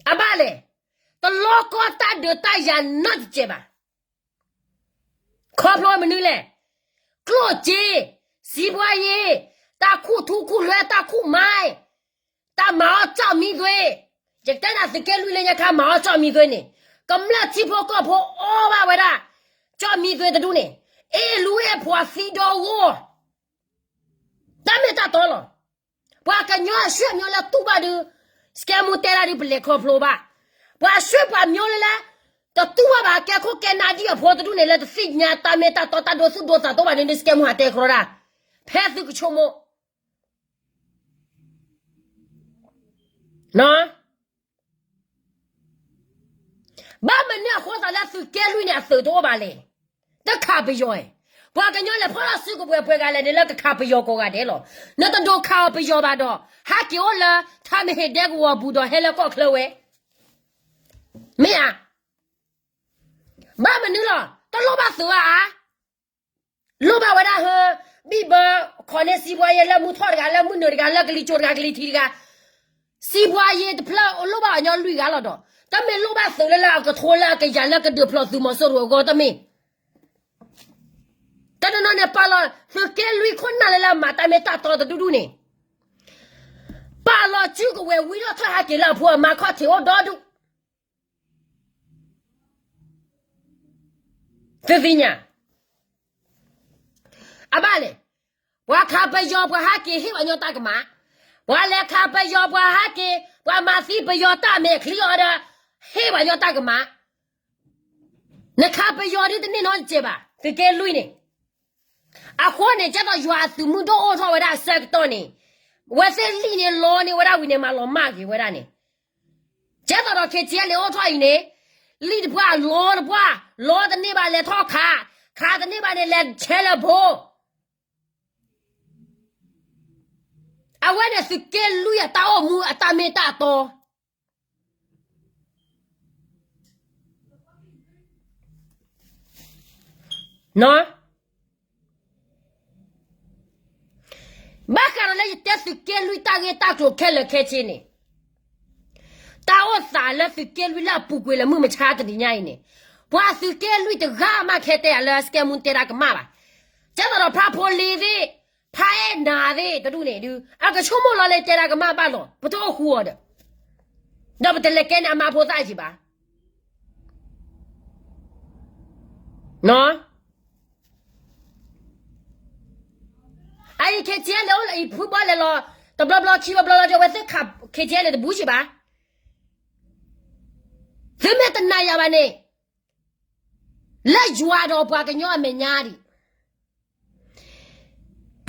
အဘၣ်လဲၣ်, တလီၤကီတၢ်ဒုးတၢ်ယၤနီတစဲးဘၣ်. ခီဖျိမနုၤလဲၣ်, ကျိၣ်စ့, စီးပွားရေး, တၢ်ခူၣ်ထူခူၣ်လွဲတၢ်ခူၣ်မါ, တၢ်မၤအီၣ်ကၠီၣ်မံသွ့, ယကတဲနၤသုးက့လွံၢ်လၢညါခါ မၤအီၣ်ကၠီၣ်မံသွ့န့ၣ်, ကမျၢၢ်ထံဖိကီၢ်ဖိအီၣ်ဘၣ်ဝဲဒၣ် ကၠီၣ်မံသွ့တဒူၣ်န့ၣ်, အ့ၣ်လူအ့ၣ်ဖိးသံဒီဂီၢ် တၢ်မ့ၢ်တၢ်တီလီၤ. ပှၤကညီအဆွေမျိုးလၢတူၢ်ဘၣ်ဒုး, စကဲမူတဲဒၣ်ဒုး ပလဲၤခီဖျိဘၣ်. ပှၤဆွေပှၤမျိုးလၢလၢ တတူၢ်ဘၣ်ဘၣ် ကဲခိၣ်ကဲနၢ်ဒ်အဖိတဒူၣ်န့ၣ် လၢတသ့ၣ်ညါတၢ်မ့ၢ်တၢ်တီတၢ်ဒိသူၣ်ဒိသးတအိၣ်ဘၣ်န့ၣ်ဒုး စကဲမူဟးတဲကရီဒၣ်, ဖဲသုကဆိကမိၣ် ဘၣ်မနုၤအဃိသးလၢသုးက့လွံၢ်န့ၣ် အသုးတအိၣ်ဘၣ်လဲၣ်. တခးပယီၤဧါ. ပှၤကညီလဲၤဖီၣ်ထီၣ်စုကဝဲၤပှဲၤဂၤလဲၣ်န့ၣ် လၢကခးပယီၤကိးဂၤဒဲးလီၤ. နတဒိးခးအီၤပယီၤဘၣ်ဒီး ဟးက့ၤအိၣ်လၢ ထါမဟ့ၣ်ဒဲကဝီၤပူၤဒီးဟဲလၢကီၢ်ချၢဝဲ မ့ၢ်ဧါ. ဘၣ်မနုၤလီၤ. တလိၣ်ဘၣ်သုးဧါ. လိၣ်ဘၣ်ဝဲဒၣ်ဟၢ ဘံၣ်ဘၢ ခီန့ၢ်စံးပှၤယဲလၢမုၢ်ထီၣ်တဂၤ လၢမုၢ်နုာ်တဂၤ လၢကလံၤစိးတဂၤ ကလံၤထံးတဂၤ စံးပှၤယဲတဖျၢၣ် လိၣ်ဘၣ်အညီလွံၢ်ဂၤလီၤဒီး တမ့ၢ်လိၣ်ဘၣ်သုးလၢလၢအကထိလၢအကယၤလၢကဒုးဖျိးသုးမီၤစိရိၤအဂီၢ်တမ့ၢ်. တနီၤနီၤန့ၣ် ပာ်လီၤသုးက့လွံၢ်ခိၣ်နၢ်လၢလၢမၤတၢ်မ့ၢ်တၢ်တီတဒူၣ်ဒူၣ်န့ၣ် ပာ်လီၤစုကဝဲၤဝံၤထီၣ်ထၢၣ်ဟဲက့ၤလၢအဖိအမါခီၣ်ထံးအိၣ်ဒီဒူၣ် သုသ့ၣ်ညါ အဘၣ်လဲၣ်, ပှၤခးပယီၤပှၤဟဲက့ၤဟ့ၣ်ပှၤညီတၢ်ကမၣ်, ပှၤလဲၤခးပယီၤပှၤဟဲက့ၤ ပှၤမၤသံပယီၤတၢ်မဲာ်ချံအီၤဒီး ဟ့ၣ်ပှၤညီတၢ်ကမၣ်, နခးပယီၤဒ်တန့ၢ်နီတစဲးဘၣ် သုးက့လွံၢ်န့ၣ်. အဃိန့ၣ် ကဲသိးယွၤအသုးမုၢ်ဒိၣ်အိၣ်ထီၣ်ဝဲဒၣ်အဆၢကတီၢ်န့ၣ် အဝဲသ့ၣ်လံၣ်န့ၣ်လီန့ၢ်ဝဲဒၣ်ဝံၤန့ၣ် မၤလီၤမၢ်က့ၤဝဲဒၣ်န့ၣ် ကဲသိးဒီး KTLA အိၣ်ထီၣ်အံၤန့ၣ် လံၣ်တပှၢ်လီတပှၢ် လီတန့ၢ်ဘၣ်လဲၤထီၣ်ခး, ခးတန့ၢ်ဘၣ်န့ၣ် လဲၤဆဲးလၢဘိ, အဝဲန့ၣ်သုးက့လွံၢ်အတၢ်အိၣ်မူအတၢ်မ့ၢ်တၢ်တီ ဘၣ်ဃးဒီးလၢယတဲသုးက့လွံၢ်တၢ်ဂ့ၢ်တၢ်ကျိၤခဲလၢာ်ခဲဆ့န့ၣ်, တၢ်အိၣ်သးလၢသုးက့လွံၢ်လၢအပူၤကွံာ်လၢမုၢ်မဆါတနံၤညါအံၤန့ၣ်, ပှၤသုးက့လွံၢ်တဂၤမးခဲတဲယၤလၢစကဲမူတဲတၢ်ကမၣ်ဘၣ်. ကဲသိးဒီးဖးဖိလ့သ့ၣ်, ဖးအဲၣ်နၤသ့ၣ်တဒူၣ်န့ၣ်ဒုး အကဆိကမိၣ်လီၤလၢတဲတၢ်ကမၣ်ဘၣ်လီၤ ပတအိၣ်ဃူအီၤဒီး, ဒီးပတလဲၤကဲန့ၢ်အမါဖိသၣ်ကံၤဘၣ် အံၤ KTLA အိၣ်လၢအံၤဖုဘီလဲၤလီၤ, တဘျီဘျီခံဘျီဘျီလီၤ အဝဲသ့ၣ်ခး KTLA တဘူးဆံးဘၣ်. သုမ့ၢ်တနာ်ယၤဘၣ်န့ၣ်, လၢယွၤဒီးပှၤကညီအမဲာ်ညါဒံး,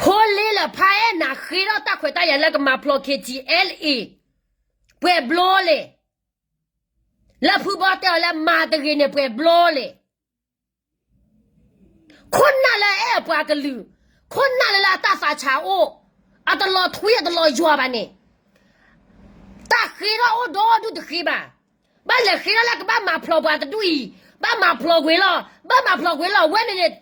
ဖိလ့လၢဖးအဲၣ်နၤဃ့ထီၣ်တၢ်ခွဲးတၢ်ယာ်လၢကမၤဖျိး KTLA ပှဲၤဘျီလဲၣ်, လၢဖုဘီတဲအီၤလၢမၤတဂ့ၤန့ၣ်ပှဲၤဘျီလဲၣ်. ခိၣ်နၢ်လၢအအဲၣ်အပှၤကလုာ်, ခိၣ်နၢ်လၢလၢအတၢ်သးဆးအိၣ်, အတလီၤထွံအတလီၤယွၤဘၣ်န့ၣ်, တၢ်ဃ့ထီၣ်အိၣ်ဒီဒူၣ်တဃ့ဘၣ်. ဘၣ်လဲၤဃ့ထီၣ်လၢကဘၣ်မၤဖျိးပှၤတဒူၣ်အံၤ, ဘၣ်မၤဖျိးကွံာ်လီၤ, ဘၣ်မၤဖျိးကွံာ်လီၤ ဝဲန့ၣ်န့ၣ်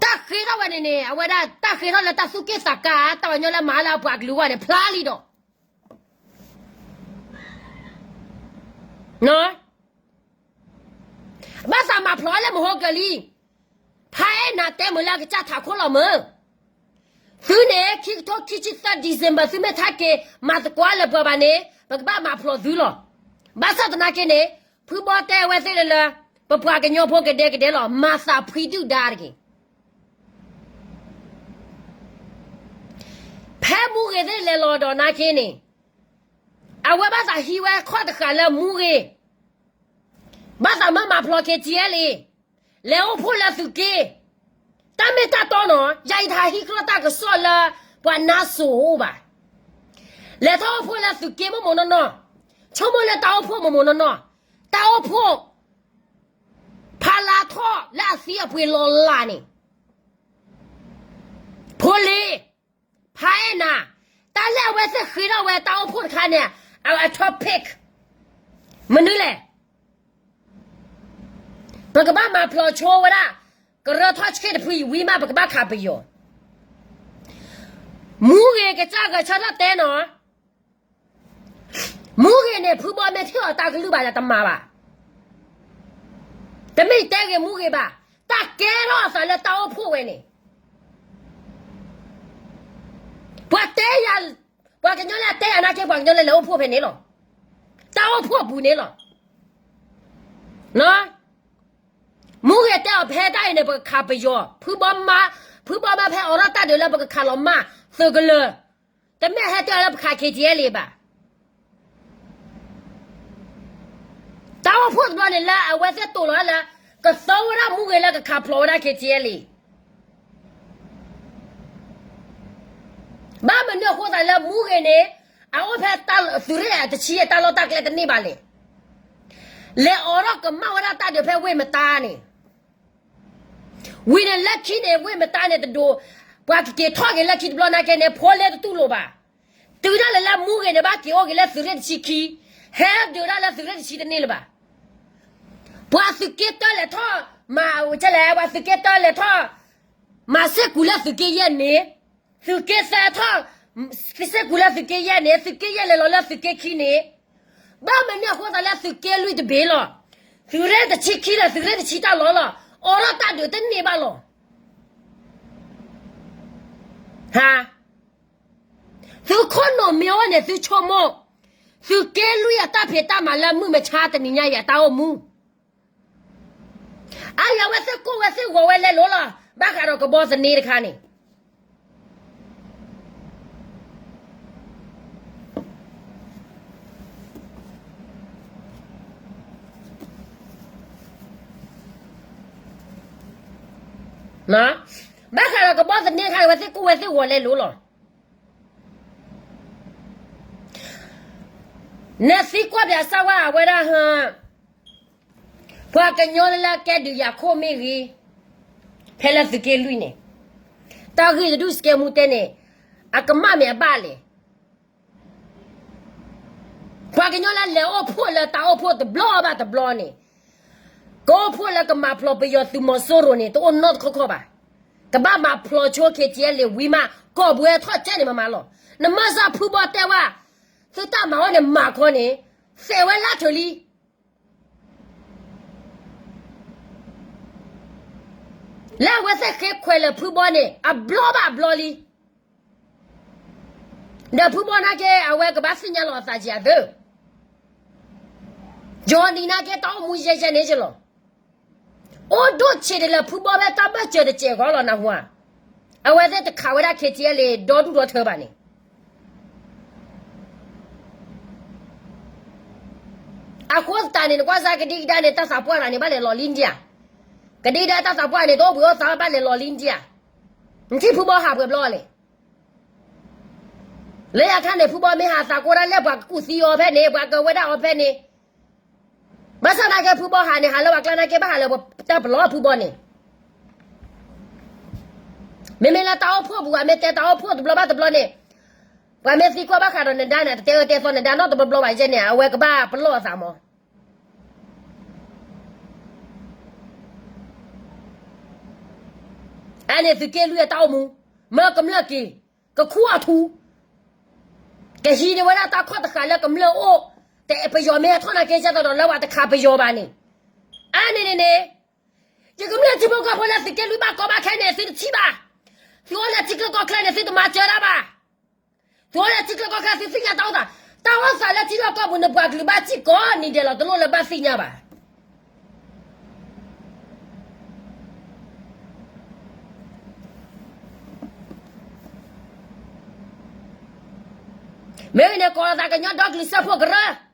တၢ်ဃ့ထီၣ်ဝဲန့ၣ်န့ၣ် အဝဲဒၣ်တၢ်ဃ့ထီၣ်လၢတၢ်သူၣ်က့ၣ်သးကါ တၢ်ပှၤကညီလၢမၤလၢအပှၤကလုာ်အဂီၢ်န့ၣ် ဖျါလံဒီး ဘၣ်သးမၤဖျိးလၢမဟိကလံ, ဖးအဲၣ်နၤတဲမုာ်လၢအကစၢ်ထးခိၣ်လီၤမုာ်, သုန့ၣ် ခံကထိခံဆံသၢ December သုမ့ၢ်ထါက့ၤ မၤသကိးလၢပှၤဘၣ်န့ၣ် ပကဘၣ်မၤဖျိးသုလီၤ. ဘၣ်ဆၣ်သနာ်က့န့ၣ် ဖုဘီတဲအဝဲသ့ၣ်လၢလၢ ပပှၤကညီဖိကဒဲကဒဲလီၤ မၤသးဖှံဒုၣ်ဒါတက့ၢ်. ဖဲမူဂ့ၤသ့ၣ်လဲၤလီၤဒီးနာ်က့န့ၣ် အဝဲဘၣ်သးဟံးဝဲခီၣ်တဃာ်လၢမူဂ့ၤ, ဘၣ်သးမၤမၤဖျိး KTLA လဲၤအိၣ်ဖှိၣ်လၢသုးက့, တၢ်မ့ၢ်တၢ်တီနီၤ ယၤအံၤတဟးဟံးကျီၢ်တၢ်ကစီၣ်လၢ ပှၤနါစိၤအိၣ်ဘၣ်. လဲၤထီၣ်အိၣ်ဖှိၣ်လၢသုးက့မိၢ်မိၢ်နီၢ်နီၢ်, ဆိကမိၣ်လၢတၢ်အိၣ်ဖှိၣ်မိၢ်မိၢ်နီၢ်နီၢ်, တၢ်အိၣ်ဖှိၣ် ဖးလါထီၣ်လၢအသံအပှ့ၤလီၤလးန့ၣ် ဖိလ့, ဖးအဲၣ်နၤ, တၢ်လၢအဝဲသ့ၣ်ဃ့ထီၣ်ဝဲတၢ်အိၣ်ဖှိၣ်တခါန့ၣ် အ topic မနုၤလဲၣ်. ပကဘၣ်မၤဖျိးဆိဝဲဒၣ် ကရၢထီၣ်ဆ့ၣ်တဖုအံၤဝံၤမး ပကဘၣ်ခးပယီၤ. မူဂ့ၤကစၢ်ဂဲၤဆၢထၢၣ်တဲနီၤ မူဂ့ၤန့ၣ် ဖုဘီမ့ၢ်ထံၣ်အီၤတၢ်ကလုၢ်ဘၣ်ဒီးတမၤဘၣ်. တမ့ၢ်တဲဂ့ၤမူဂ့ၤဘၣ်, တၢ်ကဲထီၣ်အသးလၢတၢ်အိၣ်ဖှိၣ်ဝဲန့ၣ် ပှၤတဲယၤ, ပှၤကညီလၢအတဲယၤနာ်က့ ပှၤကညီလၢလဲၤအိၣ်ဖှိၣ်ဖဲန့ၣ်လီၤ. တၢ်အိၣ်ဖှိၣ်အပူၤန့ၣ်လီၤ. မူဂ့ၤတဲအီၤဖဲတၢ်အံၤန့ၣ် ပကခးပယီၤ, ဖုဘီမါ, ဖုဘီမါဖဲအိးထီၣ်တၢ်ဒုးလၢပကခးလီၤမၢ်သုးကလၢၤ, တမ့ၢ်ဟဲတဲအီၤလၢပခး KTLA ဘၣ်. တၢ်အိၣ်ဖှိၣ်တဘျီန့ၣ်လၢအဝဲသ့ၣ်တိာ်လီၤလၢ ကသီဝဲဒၣ်မူဂ့ၤလၢကခးဖျိးဝဲဒၣ် KTLA ဘၣ်မနုၤအဃိသတးလၢမူဂ့ၤန့ၣ် အအိၣ်ဖဲသုးရ့ၣ်အတဆံအတၢ်လီၢ်တၢ်ကျဲတန့ၢ်ဘၣ်လဲၣ်. လဲၤအိးထီၣ်ကမၣ်ဝဲဒၣ်တၢ်ဒုးဖဲဝ့ၢ်မတါန့ၣ် ဝံၤန့ၣ်လၢခံန့ၣ် ဝ့ၢ်မတါန့ၣ်တဒိး, ပှၤကက့ၤထီၣ်က့ၤလၢခံတဘျီနာ်က့န့ၣ် ဖိလ့တတူၢ်လိာ်ဘၣ်. တုၤဒၣ်လဲာ်လၢမူဂ့ၤန့ၣ် ဘၣ်က့ၤအိၣ်က့ၤလၢသုးရ့ၣ်တဆံခံ, ဟဲဒုးဒၣ်လၢသုးရ့ၣ်တဆံတန့ၢ်လၢၤဘၣ်. ပှၤသုးက့တၢလဲၤထီၣ်မၤ, လဲၣ်, ပှၤသုးက့တၢလဲၤထီၣ်မၤစ့ၢ်ကီးလၢသုးက့ယဲၢ်န့ၣ်, သုးက့သၢထီၣ်စ့ၢ်ကီးလၢသုးက့ယဲၢ်န့ၣ်, သုးက့ယဲၢ်လဲၤလီၤလၢသုးက့ခံန့ၣ် ဘၣ်မနုၤအဃိသးလၢသုးက့လွံၢ်တဘ့ၣ်လီၤ. သုးရ့ၣ်တဆံခံလီၤ, သုးရ့ၣ်တဆံတၢ်လီၤလီၤ. အိးထီၣ်တၢ်ဒုးတန့ၢ်ဘၣ်လီၤ. ဟါ, သုခိၣ်နူာ်မ့ၢ်အိၣ်န့ၣ် သုဆိကမိၣ်, သုးက့လွံၢ်အတၢ်ဖံးတၢ်မၤလၢမုၢ်မဆါတနံၤညါအံၤအတၢ်အိၣ်မူ အါယၤဝဲသ့ၣ်ကိၢ်ဝဲသ့ၣ်ဂီၤဝဲလဲၤလိၤလီၤ. ဘၣ်ဃးဒီးကဘီသန့တခါန့ၣ် ဘၣ်ဃးဒီးကဘီသန့တခါန့ၣ် ဝဲသ့ၣ်ကိၢ်ဝဲသ့ၣ်ဂီၤလဲၤလိၤလီၤ. နသံကွၢ်ပၠးစၢ်ဝဲအဝဲဒၣ် ပှၤကညီလၢ လၢကဲဒုးယၤခိၣ်မ့ၢ်ဂ့ၤ, ဖဲလၢသုးက့လွံၢ်န့ၣ်, တၢ်ဂ့ၢ်တဒူၣ်စကဲမူတဲန့ၣ်, အကမၣ်မ့ၢ်အဘၣ်လဲၣ်. ပှၤကညီလၢလဲၤအိၣ်ဖှိၣ်လၢတၢ်အိၣ်ဖှိၣ်တဘျီဘၣ်တဘျီန့ၣ်, ကအိၣ်ဖှိၣ်လၢကမၤဖျိးပယီၤသုးမီၤစိရိၤန့ၣ် တအိၣ်နီတခီခီဘၣ်. ကဘၣ်မၤဖျိးဆိ ခ့ထံအဲလ့ဝံၤမး ကီၢ်ပူၤဟဲထီၣ်ကဲန့ၣ်မးမးလီၤ. နမ့ၢ်စၢ်ဖုဘီတဲဝဲ, သုတၢ်မၤအီၤန့ၣ်မၤခီန့ၣ်, သဲးဝဲလၢထၢၣ်လံ လၢအဝဲသ့ၣ်ဃ့ခွဲးလၢဖုဘီန့ၣ် အဘျီဘၣ်အဘျီလံ. ဒီးဖုဘီနာ်က့ အဝဲကဘၣ်သ့ၣ်ညါလီၤအသးက့ၤအသၢ, ယီၤနံၤနာ်က့ တၢ်အိၣ်မူယဲၢ်ယဲၢ်န့ၣ်က့ၤလီၤ. အိၣ်ဒိၣ်ဆံးဒ်လၢဖုဘီဖဲတၢ်ဘၢၣ်စၢၤတစဲးဂီၤလီၤနၢ်ဟူဧါ. အဝဲသ့ၣ်တခးဝဲဒၣ် ခ့ထံအဲလ့ ဒီဒူၣ်ဒီထၢဘၣ်န့ၣ် အဃိသတးန့ၣ် နကွၢ်စၢ်ကဒံကဒါန့ၣ် တၢ်သးပှၢ်တဂၤန့ၣ် ဘၣ်လဲၤလီၤလံဒံဧါ, ကဒံကဒါတၢ်သးပှၢ်န့ၣ် တအိၣ်ဘှံးအိၣ်သါဘၣ်လဲၤလီၤလံဒံဧါ. နထံၣ်ဖုဘီဟးပှဲၤဘျီလဲၣ်. လၢယခါန့ၣ် ဖုဘီမ့ၢ်ဟးသးကိးဒၣ်လဲၣ် ပှၤကကူၣ်သံအီၤဖဲန့ၣ် ပှၤကဝဲဒၣ်အီၤဖဲန့ၣ်, ဘၣ်ဆၣ်နာ်က့ဖုဘီဟးန့ၣ် ဟးလၢပှၤကျါနာ်က့ ဘၣ်ဟးလၢတၢ်ပလီၢ်ဖုဘီန့ၣ် မ့မ့ၢ်လၢတၢ်အိၣ်ဖှိၣ်ပူၤ အမ့ၢ်တဲတၢ်အိၣ်ဖှိၣ်တဘျီဘၣ်တဘျီန့ၣ်, ပှၤမ့ၢ်သံကွၢ်ဘၣ်ဃးဒီးနဒါန့ၣ် တတဲအၢတဲသီနဒါနီတဘျီဘျီဘၣ်ယဲန့ၣ် အဝဲကဘၣ်ပလီၢ်အသးမး. အန့ၣ်သုးက့လွံၢ်အတၢ်အိၣ်မူ, မၢကမျၢၢ်က့ၤ, ကခူၣ်အထူ, ကဟံးန့ၢ်ဝဲဒၣ်တၢ်ခီၣ်တဃာ်လၢကမျၢၢ်အိၣ်, တပယီၤမ့ၢ်ဟဲထီၣ်နာ်က့ ကဲသိးဒီးလၢပှၤတခးပယီၤဘၣ်န့ၣ်, အန့ၣ်န့ၣ်န့ၣ် ယကမျၢၢ်ထံဖိကီၢ်ဖိလၢသုးက့လွံၢ်ဘၣ်ကီဘၣ်ခဲန့ၣ် သုတထံၣ်ဘၣ်. သုအိၣ်လၢထံချၢကီၢ်ချၢန့ၣ် သုတမၤစၢၤတၢ်ဘၣ်. သုအိၣ်လၢထံချၢကီၢ်ချၢ သုသ့ၣ်ညါတၢ်အိၣ်သး, တၢ်အိၣ်သးလၢထံလီၢ်ကီၢ်ပူၤန့ၣ် ပှၤကလုာ်ဘၣ်စ့ၢ်ကီးနံၤဒဲးလီၤ တလိၣ်လၢဘၣ်သ့ၣ်ညါဘၣ်. မ့ၢ်ဝံၤန့ၣ် ကိးလီၤသးကညီဒီကလုာ်စၢဖှိၣ်ကရၢ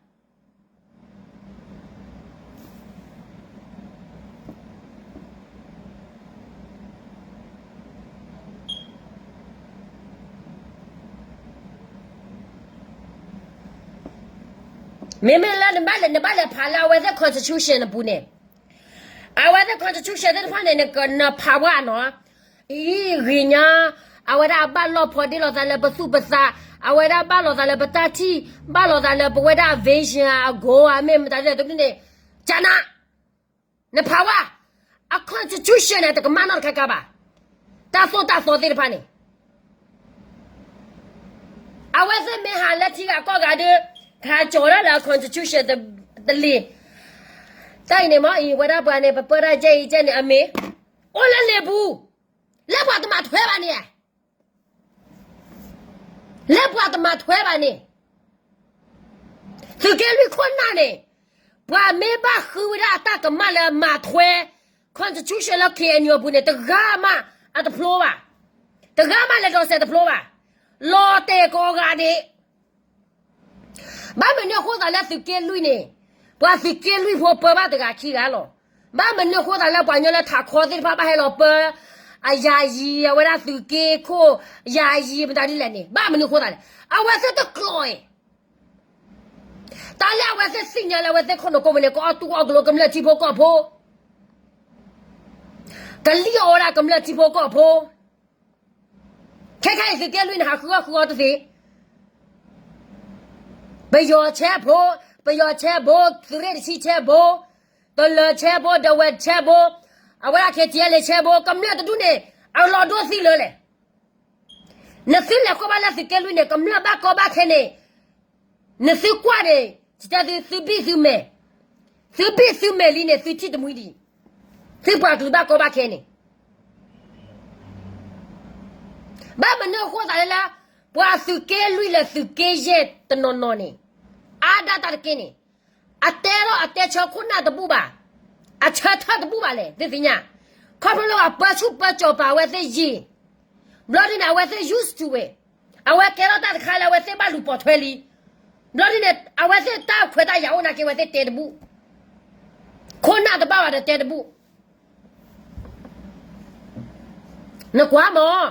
မ့မ့ၢ်လၢနဘၣ်လဲၤ နဘၣ်လဲၤဖးလၢအဝဲသ့ၣ် constitution အပူၤန့ၣ်, အဝဲသ့ၣ် constitution သ့ၣ်တဖၣ်န့ၣ် နဖးဝဲနီၤ, အံၤဂ့ၤညါ, အဝဲဒၣ်ဘၣ်လီၢ်ဖီဒ့လိာ်သးလၢပသူၣ်ပသး, အဝဲဒၣ်ဘၣ်လိာ်သးလၢပတၢ်ထံၣ်, ဘၣ်လိာ်သးလၢပဝဲဒၣ် vision အ goal အမ့ၢ်မတၤဒ်လဲၣ်တဒူၣ်န့ၣ်, ကနၤ, နဖးဝဲ, အ constitution န့ၣ် တကမၣ်နီတခါခါဘၣ်, တၢ်သိၣ်တၢ်သီသ့ၣ်တဖၣ်န့ၣ် အဝဲသ့ၣ်မ့ၢ်ဟးလၢထံဂၤကီၢ်ဂၤဒီး, ကဟးကၠီၤဒၣ်လၢအ constitution တလံၤ, တၢ်အံၤန့ၣ်မ့ၢ်အံၤ ဝဲဒၣ်ပှၤန့ၣ် ပပၢတၢ်ကဲအံၤကဲန့ၣ် အမ့ၢ်အိၣ်လၢလံာ်ပူၤ, လၢပှၤတမၤထွဲဘၣ်န့ၣ် လၢပှၤတမၤထွဲဘၣ်န့ၣ်, သုးက့လွံၢ်ခိၣ်နၢ်န့ၣ်, ပှၤမ့ၢ်ဘၣ်ဃုဝဲဒၣ်အတၢ်ကမၣ်လၢမၤထွဲ constitution လၢ ခ့ၣ်အဲၣ်ယူၣ် အပူၤန့ၣ် တဂၤမးအတဖျိဘၣ်, တဂၤမးလဲၤဒိးစဲးတဖျိဘၣ်, လီၤတဲာ်ကိးဂၤဒဲး ဘၣ်မနုၤအဃိသးလၢသုးက့လွံၢ်န့ၣ်, ပှၤသုးက့လွံၢ်ဖိပၢဘၣ်တဂၤခံဂၤလီၤ. ဘၣ်မနုၤအဃိသးလၢပှၤကညီလၢထးခီသ့ၣ်တဖၣ်ဘၣ်ဟဲလီၤပၢ, အယၤယံၤ အဝဲဒၣ်သုးက့ခိၣ်, ယၤယံၤမတၤဒ်လဲၣ်န့ၣ် ဘၣ်မနုၤအဃိသးလဲၣ်. အဝဲသ့ၣ်တကျိၤအံၤ တၢ်လၢအဝဲသ့ၣ်သ့ၣ်ညါလၢအဝဲသ့ၣ်ခိၣ်နူာ်ကိးမုၢ်န့ၣ် ကအီၣ်တူၢ်အီၣ်ကလိကမျၢၢ်ထံဖိကီၢ်ဖိ, ကလံၣ်အီၣ်ဝဲဒၣ်ကမျၢၢ်ထံဖိကီၢ်ဖိ. ခဲခါအံၤသုးက့လွံၢ်န့ၣ် ဟးဃုအီၣ်ဃုအီတသ့, ပယီၤဆဲးဖိ, ပယီၤဆဲးဖိ, သုးရ့ၣ်တဆံဆဲးဖိ, တလၢၤဆဲးဖိ, ဒဝဲၢ်ဆဲးဖိ, အဝဲဒၣ် ခ့ၣ်ထံၣ်အဲလ့ၣ်ဆဲးဖိ, ကမျၢၢ်တဒူၣ်န့ၣ် အလီၢ်ဒိၣ်သံလၢလဲၣ်. နသုလဲၤဃီဘၣ်လၢသုးက့လွံၢ်န့ၣ် ကမျၢၢ်ဘၣ်ကီဘၣ်ခဲန့ၣ်, နသုကွၢ်န့ၣ် ယတဲသု သုဘံၣ်သုမဲာ်, သုဘံၣ်သုမဲာ်လံန့ၣ် သုထံၣ်တမှံဒံး, သုပှၤကလုာ်ဘၣ်ကီဘၣ်ခဲန့ၣ်, ဘၣ်မနုၤအဃိသတးလဲၣ်လၢ ပှၤသုးက့လွံၢ်လၢသုးက့ယဲၢ်တနီၤနီၤန့ၣ်, အါဒၣ်တၢ်တက့ၢ်န့ၣ်, အတဲလီၤအတဲဆၢခိၣ်နၢ်တဘူၣ်ဘၣ်, အဆၢထၢၣ်တဘူၣ်ဘၣ်လဲၣ် သုသ့ၣ်ညါ, ခီဖျိလၢအပၢဆူၣ်ပၢကၠီၤပာ်အဝဲသ့ၣ်ယံာ်, ဘျီဒ်န့ၣ် အဝဲသ့ၣ် used to it, အဝဲကဲထီၣ်တၢ်တခါလၢအဝဲသ့ၣ်ဘၣ်လူၤပိာ်ထွဲလံ, ဘျီဒ်န့ၣ် အဝဲသ့ၣ်တၢ်ခွဲးတၢ်ယာ်အိၣ်နာ်က့ အဝဲသ့ၣ်တဲတဘူၣ်, ခိၣ်နၢ်တဘၣ်ဘၣ်ဒီးတဲတဘူၣ်, နကွၢ်မး,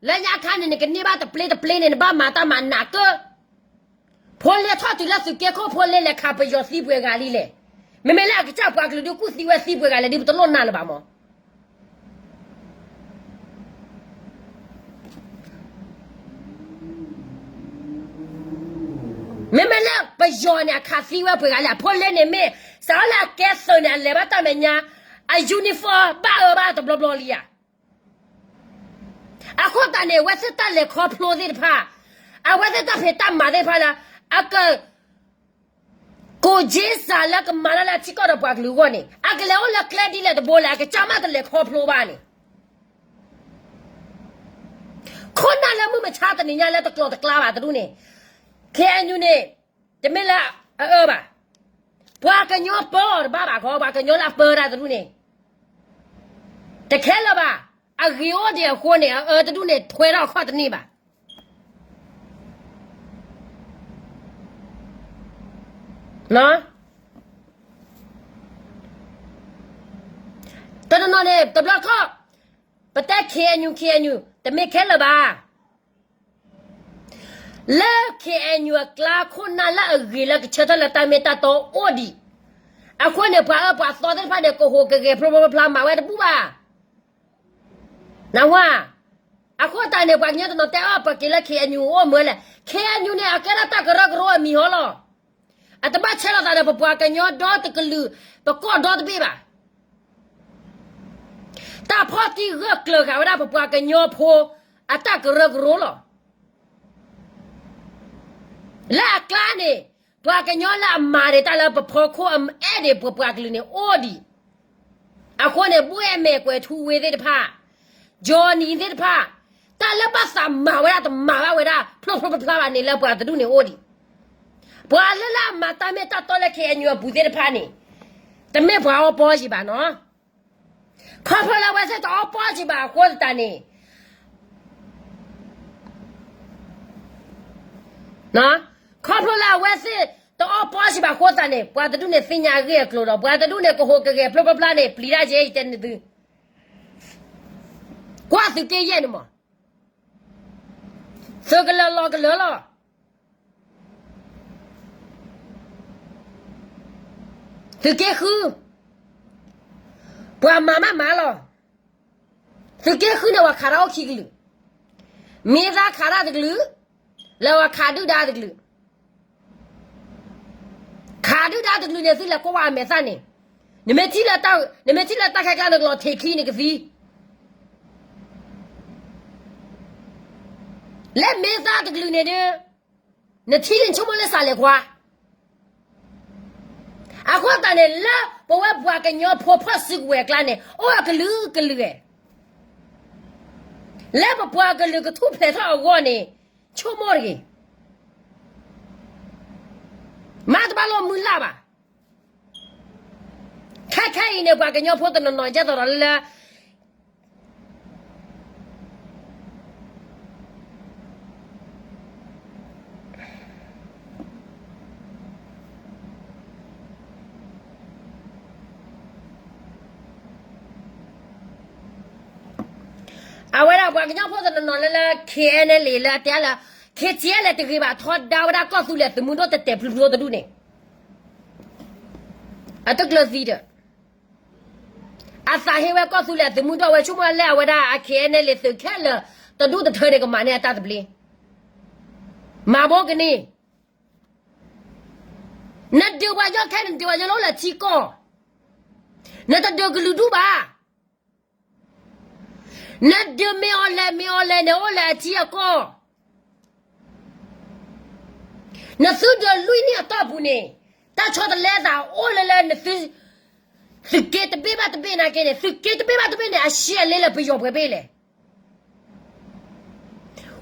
လၢညါခါန့ၣ် နကန့ၢ်ဘၣ်တပျ့တပျ့န့ၣ် နဘၣ်မၤတၢ်မၤနးကၢ, ဖိလ့ထီၣ်တုၤလၢသုးက့ခိၣ် ဖိလ့လဲၤခးပယီၤသံပှဲၤဂၤလံလဲၣ်, မ့မ့ၢ်လၢအကစၢ်ပှၤကလုာ်ဒုးကူၣ်သံဝဲသံပှဲၤဂၤလဲၣ် ဒ်ပတလိၣ်နၢ်လၢၤဘၣ်မး မ့မ့ၢ်လၢပယီၤန့ၣ် အခးသံဝဲပှဲၤဂၤလံ, အဖိလ့န့ၣ်မ့ၢ် စးထီၣ်လၢအကဲသုးန့ၣ် အလဲၤဘၣ်တၢ်မဲာ်ညါ, အ uniform ဘၣ်အၢဘၣ်တဘျီဘျီလံဧါ. အဃိသတးန့ၣ် အဝဲသ့ၣ်တၢ်လဲၤခီဖျိသ့ၣ်တဖၣ်, အဝဲသ့ၣ်တၢ်ဖံးတၢ်မၤသ့ၣ်တဖၣ်လၢ အက ကိးက့စးလၢကမၤတၢ်လၢအထံကီၢ်ဒီးပှၤကလုာ်အဂီၢ်န့ၣ် အကလဲၤအိၣ်လၢကျဲဒ်လဲၣ်တဘိလဲၣ် အကစၢ်မ့ၢ်တလဲၤခီဖျိဘၣ်န့ၣ်, ခိၣ်နၢ်လၢမုၢ်မဆါတနံၤညါလၢတကျိၤတကျါဘၣ်တဒူၣ်န့ၣ်, ခ့ၣ်အဲၣ်ယူၣ်န့ၣ် တမ့ၢ်လၢအအၢဘၣ်, ပှၤကညီပၢအီၤတဘၣ်ဘၣ်ခီ ပှၤကညီလၢအပၢတၢ်တဒူၣ်န့ၣ် တခဲလၢာ်ဘၣ်, အဂ့ၤအိၣ်ဒံးအဃိန့ၣ် အအၢတဒူၣ်န့ၣ် ထွဲထီၣ်အခီၣ်တန့ၢ်ဘၣ်. တနီၤနီၤန့ၣ် တဘျီခီၣ် ပတဲ ခ့ၣ်အဲၣ်ယူၣ် ခ့ၣ်အဲၣ်ယူၣ် တမ့ၢ်ခဲလၢာ်ဘၣ်. လၢ ခ့ၣ်အဲၣ်ယူၣ် အကျါခိၣ်နၢ်လၢအဂ့ၤလၢကဆၢထၢၣ်လၢတၢ်မ့ၢ်တၢ်တီအိၣ်ဒံး, အဃိန့ၣ် ပှၤအၢပှၤသီသ့ၣ်တဖၣ်န့ၣ် ကဟူးကဂဲၤဖျိဖျိဖျါဖျါမၤဝဲတဘူၣ်ဘၣ်. နဝၤ, အဃိသတးန့ၣ် ပှၤကညီတနီၤတဲအီၤ ပက့ၤလၢ ခ့ၣ်အဲၣ်ယူၣ် အိၣ်မၢလဲၣ်, ခ့ၣ်အဲၣ်ယူၣ် န့ၣ် အကဲထီၣ်တၢ်ကရၢကရိအမံၤဟီလီၤ. အတဘၣ်ဆဲးလီၤသးဒီးပပှၤကညီဒီတကလုာ် ပကီၢ်ဒီတဘ့ၣ်ဘၣ်. တၢ်ဖီၣ်တံၢ်ဂၢၢ်ကျၢၤဃာ်ဝဲဒၣ်ပပှၤကညီဖိ အတၢ်ကရၢကရိလီၤ. လၢအကျါန့ၣ် ပှၤကညီလၢအမၤန့ၣ် တၢ်လၢပဖီခိၣ်အအဲၣ်န့ၣ် ပပှၤကလုာ်န့ၣ်အိၣ်ဒံး. အဃိန့ၣ် ဘှဲၣ်မဲာ်ကွဲၤထူဝ့သ့ၣ်တဖၣ်, ကၠီနံၤသ့ၣ်တဖၣ်, တၢ်လၢဘၣ်သးမၤဝဲဒၣ်တမၤဘၣ်ဝဲဒၣ် ဖျိဖျိဖျါဖျါဘၣ်န့ၣ် လၢပှၤတဒူၣ်န့ၣ်အိၣ်ဒံး. ပှၤလၢလၢအမၤတၢ်မ့ၢ်တၢ်တီလၢ ခ့ၣ်အဲၣ်ယူၣ် အပူၤသ့ၣ်တဖၣ်န့ၣ် တမ့ၢ်ပှၤအီပီယံၤဘၣ်နီၤ. ခီဖျိလၢအဝဲသ့ၣ်တအီပီယံၤဘၣ်အဃိသတးန့ၣ်, ခီဖျိလၢအဝဲသ့ၣ်တအီပီယံၤဘၣ်အဃိသတးန့ၣ် ပှၤတဒူၣ်န့ၣ်သ့ၣ်ညါအဂ့ၢ်အကျိၤဒီး ပှၤတဒူၣ်န့ၣ်ကဟူးကဂဲၤဖျိဖျါဖျါန့ၣ် ပျံၤတၢ်ယဲ ယတဲန့ၢ်သု, ကွၢ်သုးက့ယဲၢ်န့ၣ်မး, သုးကလၢၤလီၤကလၢၤလီၤ. သုးက့ဃု, ပှၤမၤမးမၤလီၤ. သုးက့ဃုန့ၣ် ပှၤခးတၢ်အိၣ်ခံကလုာ်, မ့ၢ်သၣ်ခးတၢ်တကလုာ်, လၢပှၤခးဒုၣ်ဒါတကလုာ်. ခးဒုၣ်ဒါတကလုာ်န့ၣ် သုလဲၤကွၢ်ဝဲအမဲာ်သၣ်န့ၣ်, နမ့ၢ်ထံၣ်လၢတၢ်ခဲကျါ နကလီၤထံးခံနကသံ လၢမ့ၢ်သၣ်တကလုာ်န့ၣ်ဒီး နထံၣ်န့ၣ်ဆိကမိၣ်လၢစးလဲၤခွါ. အဃိသတးန့ၣ် လၢပဝဲပှၤကညီဖိဖီၣ်စုကဝဲၤအကျါန့ၣ် အိၣ်အကလုာ်ကလုာ်, လၢပပှၤကလုာ်ကထူၣ်ဖျဲးထီၣ်အဂီၢ်န့ၣ် ဆိကမိၣ်တဂ့ၤ. မ့ၢ်တဘၣ်လိၣ်မုၢ်လၢ်ဘၣ်. ခဲခဲအံၤန့ၣ် ပှၤကညီဖိတနီၤနီၤ ကဲသိးဒီးလၢ အဝဲဒၣ်ပှၤကညီဖိတနီၤနီၤလၢလၢ ခ့ၣ်အဲၣ်ယူၣ် လၢအတဲလၢ ခ့ၣ်အဲၣ်ယူၣ် တဂ့ၤဘၣ် ထီဒါဝဲဒၣ်ကီၢ်သူလ့ၤသုးမုၢ်ဒိၣ် တတဲာ်ဖျုးဖျိတဒူၣ်န့ၣ် အတကျၢၤသံဒီး အသးဟ့ဝဲကီၢ်သူလ့ၤသုးမုၢ်ဒိၣ်ဝဲ ဆိကမိၣ်လၢအဝဲဒၣ်အ ခ့ၣ်အဲၣ်ယူၣ် သုးခဲလၢာ်တဒူၣ်တထၢန့ၣ် ကမၤန့ၢ်အတၢ်သဘျ့ မၤဘိကန့ၢ် နဒုးပှၤကညီခဲ နဒုးပှၤကညီလၢအိၣ်လၢထံကီၢ်, နတဒုးကလုာ်ဒူၣ်ဘၣ်. နဒုးမ့ၢ်အီၤလဲၣ် မ့ၢ်အီၤလဲၣ်န့ၣ် အိၣ်လၢအထံအကီၢ်, နသုဒုးလွံၢ်နံၣ်အတီၢ်ပူၤန့ၣ် တၢ်ဆီတလဲသးအိၣ်လၢလၢနသု သုးက့တဘ့ၣ်ဘၣ်တဘ့ၣ်နာ်က့န့ၣ် သုးက့တဘ့ၣ်ဘၣ်တဘ့ၣ်န့ၣ် အရှံအလ့လၢပယီၤပှဲၤဘ့ၣ်လဲၣ်.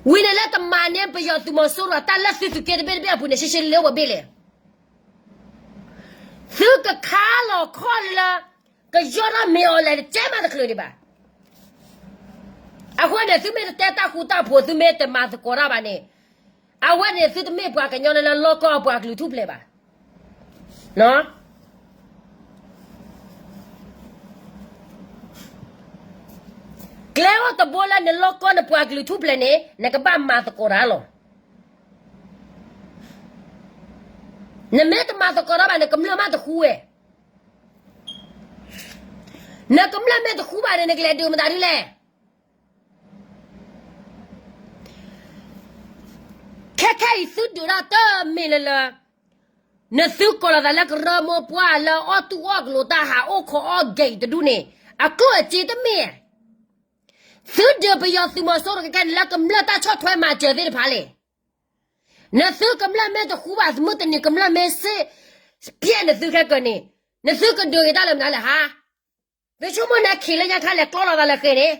ဝံၤန့ၣ်လၢတမၤန့ၢ်ပယီၤသုးမီၤစိရိၤအတၢ်လၢသုးသုးက့တဘ့ၣ်တဘ့ၣ်အပူၤန့ၣ် ရှဲရှဲလ့လၢပှဲၤဘ့ၣ်လဲၣ်. သုကခါလီၤခီၣ်လၢ ကယီၢ်ထီၣ်မ့ၢ်အီၤလဲၣ် တကဲမးတချုးဒံးဘၣ်. အဃိန့ၣ် သုမ့ၢ်တတဲတၢ်ဃူတၢ်ဖိး သုမ့ၢ်တမၤသကိးတၢ်ဘၣ်န့ၣ် အဝဲန့ၣ်သုတမ့ၢ်ပှၤကညီလၢလၢလီၢ်ကီၢ်အပှၤကလုာ်ထူၣ်ဖျဲးဘၣ်. ကျဲအိၣ်တဘိလၢနလီၢ်ကီၢ်နပှၤကလုာ်ထူၣ်ဖျဲးန့ၣ် နကဘၣ်မၤသကိးတၢ်လီၤ. နမ့ၢ်တမၤသကိးတၢ်ဘၣ် နကမျၢၢ်မးတဃူဝဲ. နကမျၢၢ်မ့ၢ်တဃူဘၣ်န့ၣ် နကလဲၤဒုးမတၤဒုလဲၣ်. ခဲခဲအံၤသုဒုးတၢ်တမ့ၢ်လၢလၢ နသုကိးလီၤသးလၢကရၢမိၢ်ပှၢ်လၢအီၣ်တူၢ်အီၣ်ကလိၤတၢ်ဟးအိၣ်ခိးအီၣ်ဂဲၤအံၤတဒူၣ်န့ၣ် အကျိၣ်အစ့တမ့ၢ်. သုဒုးပယီၤသုးမီၤစိရိၤခဲခဲန့ၣ် လၢကမျၢၢ်တၢ်ဆီၣ်ထွဲမၤစၢၤသ့ၣ်တဖၣ်လဲၣ်. နသုကမျၢၢ်မ့ၢ်တဃူဘၣ် မုၢ်တနံၤကမျၢၢ်မ့ၢ်စ့ၢ်ပျဲနသုခဲကၢန့ၣ် နသုကဒုးဂ့ၤတၢ်လၢမနုၤလဲၣ်ဟါ. သုဆိကမိၣ်န့ၣ် ခံးလၢညါခါလဲၤကျီလီၤသးလၢဃဲန့ၣ်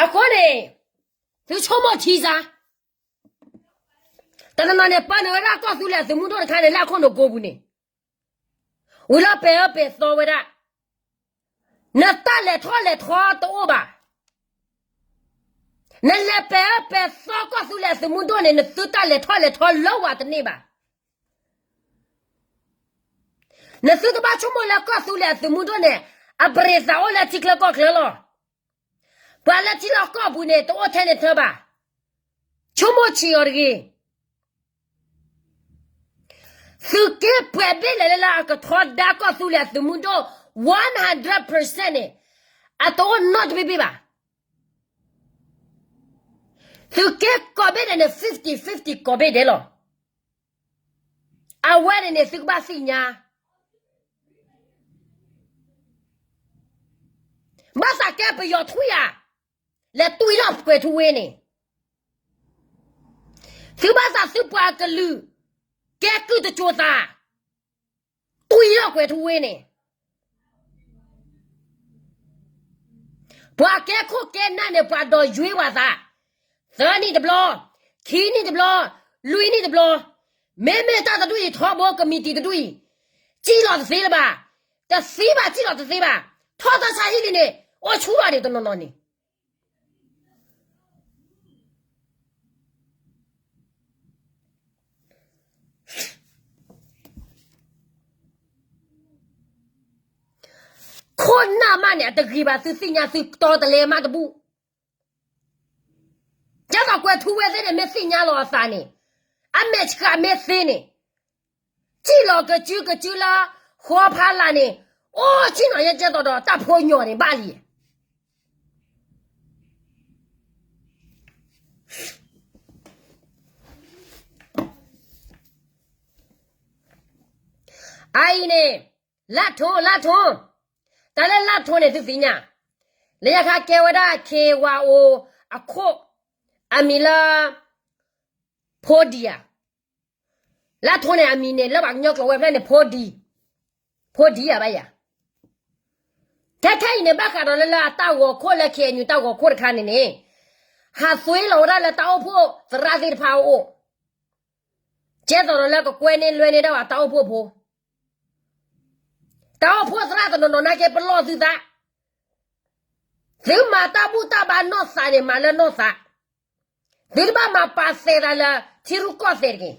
အဃိန့ၣ် သုဆိကမိၣ်ထံစါ, တနီၤနီၤန့ၣ် ပာ်နုာ်ဝဲဒၣ်ကီၢ်သူလ့ၤအသုးမုၢ်ဒိၣ်တခါန့ၣ် လၢအခိၣ်နူာ်ကိးပူၤန့ၣ်, ဝံၤလီၤပဲာ်အၢပဲာ်သီဝဲဒၣ်, နတၢ်လဲၤထီၣ်လဲၤထီတအိၣ်ဘၣ်. နလဲၤပဲာ်အၢပဲာ်သီကီၢ်သူလ့ၤအသုးမုၢ်ဒိၣ်န့ၣ် နသုတၢ်လဲၤထီၣ်လဲၤထီလၢဝဲတန့ၢ်ဘၣ်. နသုတဘၣ်ဆိကမိၣ်လၢကီၢ်သူလ့ၤအသုးမုၢ်ဒိၣ်န့ၣ် အပရံးသးအိၣ်လၢထံချၢကီၢ်ချၢလီၤ. ပှၤလၢထံလီၢ်ကီၢ်ပူၤန့ၣ် တအိၣ်ထဲန့ၣ်ထၢဘၣ်. ဆိကမိၣ်ဆံးအီၤတဂ့ၤ. သုးက့ပှဲၤဘ့ၣ်လဲၣ်လၢလၢအကထီဒါကီၢ်သူလ့ၤအသုးမုၢ်ဒိၣ် one hundred percent န့ၣ်, အတအိၣ်နီတဘ့ၣ်ဘ့ၣ်ဘၣ်. သုးက့ကိးဘ့ၣ်ဒဲးန့ၣ် fifty fifty ကိးဘ့ၣ်ဒဲးလီၤ. အဝဲန့ၣ်န့ၣ် သုကဘၣ်သ့ၣ်ညါ. ဘၣ်သးကဲပယီၤထွံၣ်ဧါ, လဲၤတွံၢ်လီၤကွဲၤထူဝ့န့ၣ်, သုဘၣ်သးသုပှၤကလုာ် ကဲကုၢ်တစိၤသး, တွံၢ်လီၤကွဲၤထူဝ့န့ၣ်, ပှၤကဲခိၣ်ကဲနၢ်န့ၣ် ပှၤဒိးယွ့ဝဲသး, သၢနံၣ်တဘျီ, ခံနံၣ်တဘျီ, လွံၢ်နံၣ်တဘျီ, မ့မ့ၢ်တၢ်တဒူၣ်အံၤ ထီဘိကမံးတံာ်တဒူၣ်အံၤ, စံၣ်လီၤတသ့လၢၤဘၣ်, တသ့ဘၣ် စံၣ်လီၤတသ့ဘၣ်, ထီၣ်တၢ်ဆါဟံၣ်လံန့ၣ် အိၣ်ဆူၣ်လီၤဒံးတနီၤနီၤန့ၣ် ခိၣ်နၢ်မးန့ၣ် အတဂ့ၤဘၣ်သုသ့ၣ်ညါသုတီတလဲမးတဘူၣ်. ကဲသိးကွဲၤထူဝ့သ့ၣ်န့ၣ် မ့ၢ်သ့ၣ်ညါလီၤအသးန့ၣ်, အမဲာ်ဆှးမ့ၢ်သ့န့ၣ်, စံၣ်လီၤကစုကစုလၢ ဃီဖးလာ်န့ၣ်, အိၣ်ဆံၣ်နီၤယဲကဲသိးဒီးတၢ်ဖိညီၣ်န့ၣ်ဘၣ်လံ. အအံၤန့ၣ် လၢထိ လၢထိ, တၢ်လၢလၢထိန့ၣ် သုသ့ၣ်ညါ, လၢညါခါကဲဝဲဒၣ် ခ့ဝါအိ အခိၣ်, အမံၤလၢ ဖိဒံဧါ, လၢထိန့ၣ် အမံၤန့ၣ်လၢပှၤကညီကျိာ်ဝဲဖျၢၣ်န့ၣ် ဖိဒံ, ဖိဒံဧါဘၣ်ယၤ. ခဲခဲအံၤန့ၣ် ဘၣ်ဃးဒီးလၢလၢအတၢ်ဂီၤခိၣ်လၢ ခ့ၣ်အဲၣ်ယူၣ် တၢ်ဂီၤခိၣ်တခါန့ၣ်န့ၣ်, ဟးသွ့လီၤဝဲဒၣ်လၢတၢ်အိၣ်ဖှိၣ်သရၣ်သ့ၣ်တဖၣ်အအိၣ်, ကဲသိးဒီးလၢကကွဲန့ၢ်လွဲန့ၢ်ဒၣ်ဝဲတၢ်အိၣ်ဖှိၣ်ဖိ, တၢ်အိၣ်ဖှိၣ်သရၣ်တနီၤနီၤနာ်က့ပလီၢ်သုသး, သုမၤတၢ်ဘူၣ်တၢ်ဘါနီၢ်သးန့ၣ် မၤလၢနီၢ်သး, သုတဘၣ်မၤပာ်သဲးသးလၢထံရူၢ်ကီၢ်သဲးတဂ့ၤ.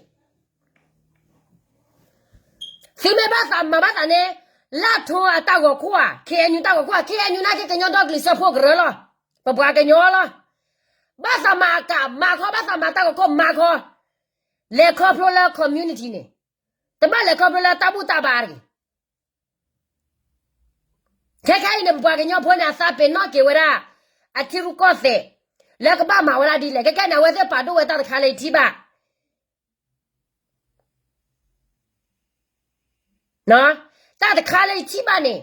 သုမ့ၢ်ဘၣ်သးမၤဘၣ်သးန့ၣ်, လၢထိအတၢ်ဂီၤခိၣ်ဧါ, ခ့ၣ်အဲၣ်ယူၣ်တၢ်ဂီၤခိၣ်ဧါ, ခ့ၣ်အဲၣ်ယူၣ်နာ်က့ကညီဒီကလုာ်စၢဖှိၣ်ကရၢလီၤ, ပပှၤကညီလီၤ. ဘၣ်သးမၤအကးမၤခီ, ဘၣ်သးမၤတၢ်ဂီၤခိၣ်မၤခီ, လဲၤခီဖျိလၢ community န့ၣ်, တဘၣ်လဲၤခီဖျိလၢတၢ်ဘူၣ်တၢ်ဘါတဂ့ၤ. ခဲခဲအံၤန့ၣ် ပပှၤကညီဖိန့ၣ် အသးပ့ၤနီၣ်က့ၤဝဲဒၣ် အထံရူၢ်ကီၢ်သဲး လၢကဘၣ်မၤဝဲဒၣ်ဒ်လဲၣ်. ခဲခဲန့ၣ် အဝဲသ့ၣ်ပာ်ဒိၣ်ဝဲတၢ်တခါလၢယထံၣ်ဘၣ် တၢ်တခါလၢယထံၣ်ဘၣ်န့ၣ်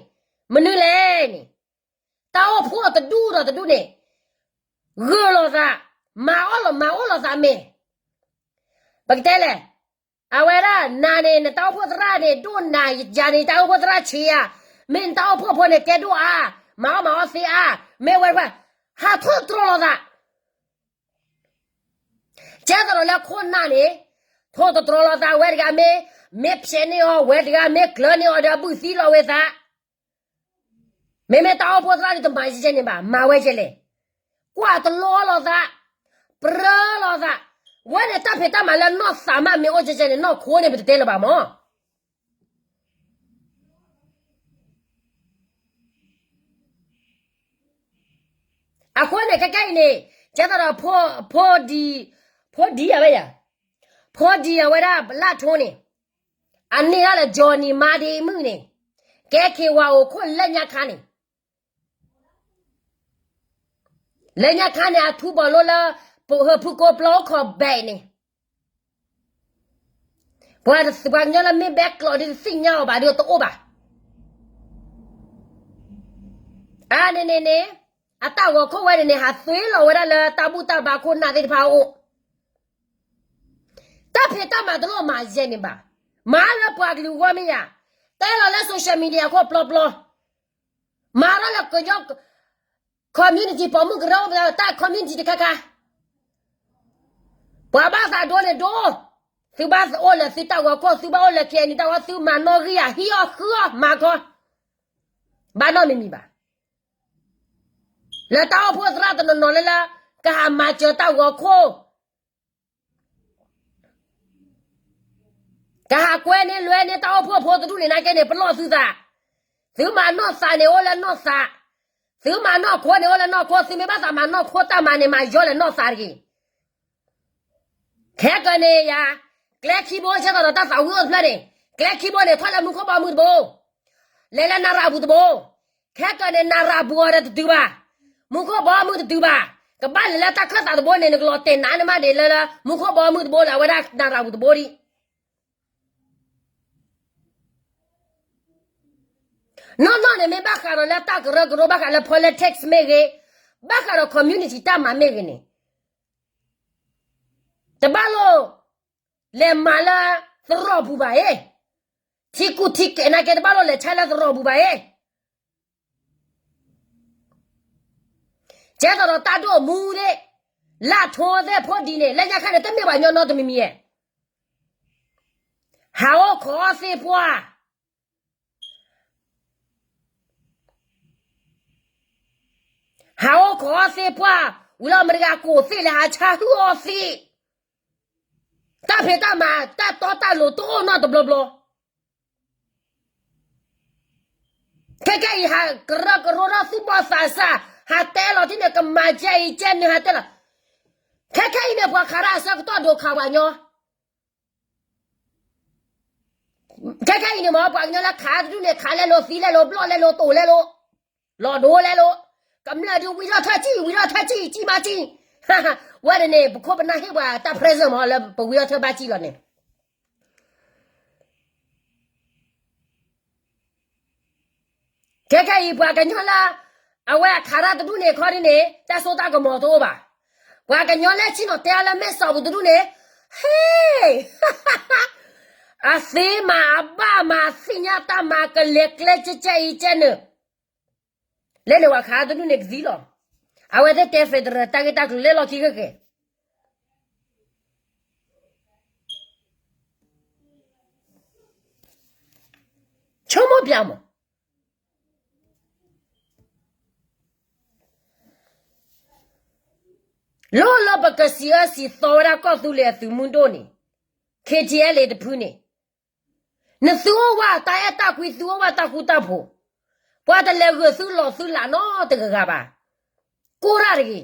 မနုၤလဲၣ်န့ၣ်, တၢ်အိၣ်ဖှိၣ်တဒူၣ်ဒီးတဒူၣ်န့ၣ် ဂၢၢ်လီၤသး, မၤအီၣ်လီၤ မၤအီၣ်လီၤသးမ့ၢ် ပကတဲလဲၣ်, အဝဲဒၣ်နၤန့ၣ် နတၢ်အိၣ်ဖှိၣ်သရၣ်န့ၣ် ဒိၣ်နၤယၤန့ၣ် တၢ်အိၣ်ဖှိၣ်သရၣ်ဆံးယၤ, မ့ၢ်နတၢ်အိၣ်ဖှိၣ်ဖိန့ၣ် ကဲဒိၣ်အါ, မၤအီၣ်မၤအီၣ်သ့အါ, မ့ၢ်ဝဲတဖၣ် ဟးထိၣ်သတြီၤလိာ်သး ကဲသးဒီးလၢခိၣ်နၢ်န့ၣ်, ထိၣ်သတြီၤလိာ်သးဝဲတဂၤမ့ၢ်, မ့ၢ်ဖျဲးန့ၢ်အီၤဝဲတဂၤမ့ၢ်ကျၢၤန့ၢ်အီၤဒီးအဘုၣ်သံလီၤဝဲသး, မ့မ့ၢ်တၢ်အိၣ်ဖှိၣ်သရၣ်ဒုးတမၤယဲန့ၣ်ဘၣ်, မၤဝဲယဲလဲၣ်, ကွၢ်တလီအီၣ်လိာ်သး, ပြၢလိာ်သး, ဝဲန့ၣ်တၢ်ဖံးတၢ်မၤလၢနီၢ်သးမးမ့ၢ်အိၣ်ကဲကဲန့ၣ် နီၢ်ခိန့ၣ်ပတတဲလၢၤဘၣ်မၢ် အဃိန့ၣ် ခဲခဲအံၤန့ၣ်, ကဲသးဒီး, ဖိဒံ, ဖိဒံအဝဲယၤ, ဖိဒံအဝဲဒၣ်လၢထိန့ၣ်, အန့ၢ်ဒၣ်လၢ Johnny မါဒ့မုၣ်န့ၣ်, ကဲခ့ဝါအိၣ်ခိၣ်လၢညါခါန့ၣ်, လၢညါခါန့ၣ် အထူဘီၣ်လိလၢ, ပဟၢဖုကိပျီအိၣ်ခိးဘဲန့ၣ် ပှၤကညီလၢမ့ၢ်ဘဲကျိးဒ်တသ့ၣ်ညါအီၤဘၣ်ဒီးတအိၣ်ဘၣ်. အန့ၣ်န့ၣ်န့ၣ်, အတၢ်ဂီၤခိၣ်ဝဲန့ၣ်န့ၣ် ဟးသွ့လီၤဝဲဒၣ်လၢတၢ်ဘူၣ်တၢ်ဘါခိၣ်နၢ်သ့ၣ်တဖၣ်အအိၣ်, တၢ်ဖံးတၢ်မၤတလိၣ်မၤယဲန့ၣ်ဘၣ်. မၤလၢပှၤကလုာ်ဂီၢ်မ့ၢ်ယၤ, တဲလီၤလၢ social media ခိၣ်ပျီပျီ, မၤထီၣ်လၢကညီ community ပိာ်မုၣ်ကရၢ တၢ် community တခါခါ, ပှၤဘၣ်သးဒိန့ၣ်ဒိ, သုဘၣ်အိၣ်လၢသုတၢ်ဂီၤခိၣ်, သုဘၣ်အိၣ်လၢ KNU တၢ်ဂီၤ, သုမၤနီၣ်ဂံၢ်ဧါ, ဟံးအီၣ်ဃုအီၣ်မၤခီ, ဘၣ်နီတမံၤမံၤဘၣ်. လၢတၢ်အိၣ်ဖှိၣ်သရၣ်တနီၤနီၤလၢလၢ, ကဟးမၤစၢၤတၢ်ဂီၤခိၣ် ကဟးကွဲန့ၢ်လွဲန့ၢ်တၢ်အိၣ်ဖှိၣ်ဖိတဒူၣ်န့ၣ် နာ်က့န့ၣ် ပလီၢ်သုသး, သုမၤနီၢ်သးန့ၣ်အိၣ်လၢနီၢ်သး, သုမၤနီၢ်ခိန့ၣ်အိၣ်လၢနီၢ်ခိ, သုမ့ၢ်ဘၣ်သးမၤနီၢ်ခိတၢ်မၤန့ၣ် မၤယီၤလဲၣ်နီၢ်သးတဂ့ၤ. ခဲကနံၣ်ယၤ, ကျဲခံဘိဆဲးသီးဒီးတၢ်သးဝံၣ်အိၣ်တဖျၢၣ်န့ၣ်, ကျဲခံဘိန့ၣ် ထီၣ်လၢမူခိၣ်ဘီမုၢ်တဘိ, လဲၤလၢနရၤပူၤတဘိ, ခဲကနံၣ်န့ၣ် နရၤပူၤအီၤဒီးတတုၤဘၣ်, မူခိၣ်ဘီမုၢ်တတုၤဘၣ်, ကဘၣ်လဲၤလၢတၢ်ခၢၣ်သးတဘိန့ၣ် နကလီၤတဲာ်နးန့ၣ်မးဒ်လၢလၢ မူခိၣ်ဘီမုၢ်တဘိလၢအဝဲဒၣ်နရၤပူၤတဘိဒံး နီၢ်နီၢ်န့ၣ်မ့ၢ်ဘၣ်ဃးဒီးလၢတၢ်ကရၢကရိ ဘၣ်ဃးလၢ politics မ့ၢ်ဂ့ၤ, ဘၣ်ဃးဒီး community တၢ်မၤမ့ၢ်ဂ့ၤန့ၣ်, တဘၣ်လိၣ်လဲၤမၤလၢသရိာ်ပူၤဘၣ်အံၤ, ထံကူၣ်ထံကဲးနာ်က့ တဘၣ်လိၣ်လဲၤဆါလၢသရိာ်ပူၤဘၣ်အံၤ. ကဲသိးဒီးတၢ်ဒိၣ်မူသ့ၣ်, လၢထိသ့ၣ်ဖိဒံးန့ၣ် လၢညါခါန့ၣ် တမ့ၢ်ပှၤကညီနီတမံၤမံၤဧါ, ဟးအိၣ်ခိးအီၣ်သ့ၣ်ပှၢ် ဟးအိၣ်ခိးအီၣ်သ့ၣ်ပှၢ်, ဝံၤလီၤမတၤတဂၤကိးသ့ၣ်လဲၣ် ဟးဆါဟုၣ်အီၣ်သ့ၣ်, တၢ်ဖံးတၢ်မၤ တၢ်တီတၢ်လိၤတအိၣ်နီတဘျီဘျီ. ခဲခဲအံၤ ဟးကရၢကရိထီၣ်သူၣ်ဘီၣ်သးစၢ်, ဟးတဲလီၤတံၢ်န့ၣ် ကမၤကဲအံၤကဲန့ၣ် ဟးတဲလီၤ. ခဲခဲအံၤန့ၣ် ပှၤခးတၢ်အဆၢကတီၢ်ဒိၣ်ခးပှၤကညီ ခဲခဲအံၤန့ၣ်မ့ၢ် ပှၤကညီလၢခးတဒူၣ်န့ၣ် ခးလဲလိာ်သံလဲလိာ် ဘျီၣ်လဲလိာ် တိာ်လဲလိာ် လီၤဒိလဲလိာ်, ကမျၢၢ်ဒုးဝံထီၣ်ထၢၣ်ကံၣ် ဝံထီၣ်ထၢၣ်ကံၣ် ကံၣ်မးကံၣ်, ဝဲန့ၣ်န့ၣ် ပခိၣ်ပနၢ်ဟ့ၣ်ပှၤတၢ် present မ့ၢ်လၢပဝံထီၣ်ထၢၣ်ဘၣ်ကံၣ်လီၤန့ၣ် ခဲခဲအံၤ ပှၤကညီလၢ အဝဲအခးတၢ်တဒူၣ်န့ၣ်ခီဒ်န့ၣ် တၢ်စိတၢ်ကမီၤတအိၣ်ဘၣ်. ပှၤကညီလၢဆ့ၣ်နီၤတဲအါလၢမဲာ်စီၣ်ပူၤတဒူၣ်န့ၣ်, ဟ့ၣ်, အသ့မၤအဘၣ်မၤ သ့ၣ်ညါတၢ်မၤကလဲၤကျဲကဲကဲအံၤကဲန့ၣ်, လဲန့ၣ်ဝဲခးတဒူၣ်န့ၣ်ကသံလီၤ. အဝဲသ့ၣ်တဲ federal တၢ်ဂ့ၢ်တၢ်ကျိၤလဲလီၢ်ခံခဲကဲ ဆိကမိၣ်ပၠးမး, လိၣ်လၢပကစံးအၢစံးသီဝဲဒၣ်ကီၢ်သူလ့ၤအသုးမုၢ်ဒိၣ်န့ၣ်, KTLA တဖုန့ၣ်, နသုအိၣ်ဝဲတၢ်အဲၣ်တၢ်ကွံ သုအိၣ်ဝဲတၢ်ဃူတၢ်ဖိး, ပှၤတလဲၤဂၢၢ်သုလီၤသုလးနီတဂၤဂၤဘၣ်, ကိးတၢ်တဂ့ၤ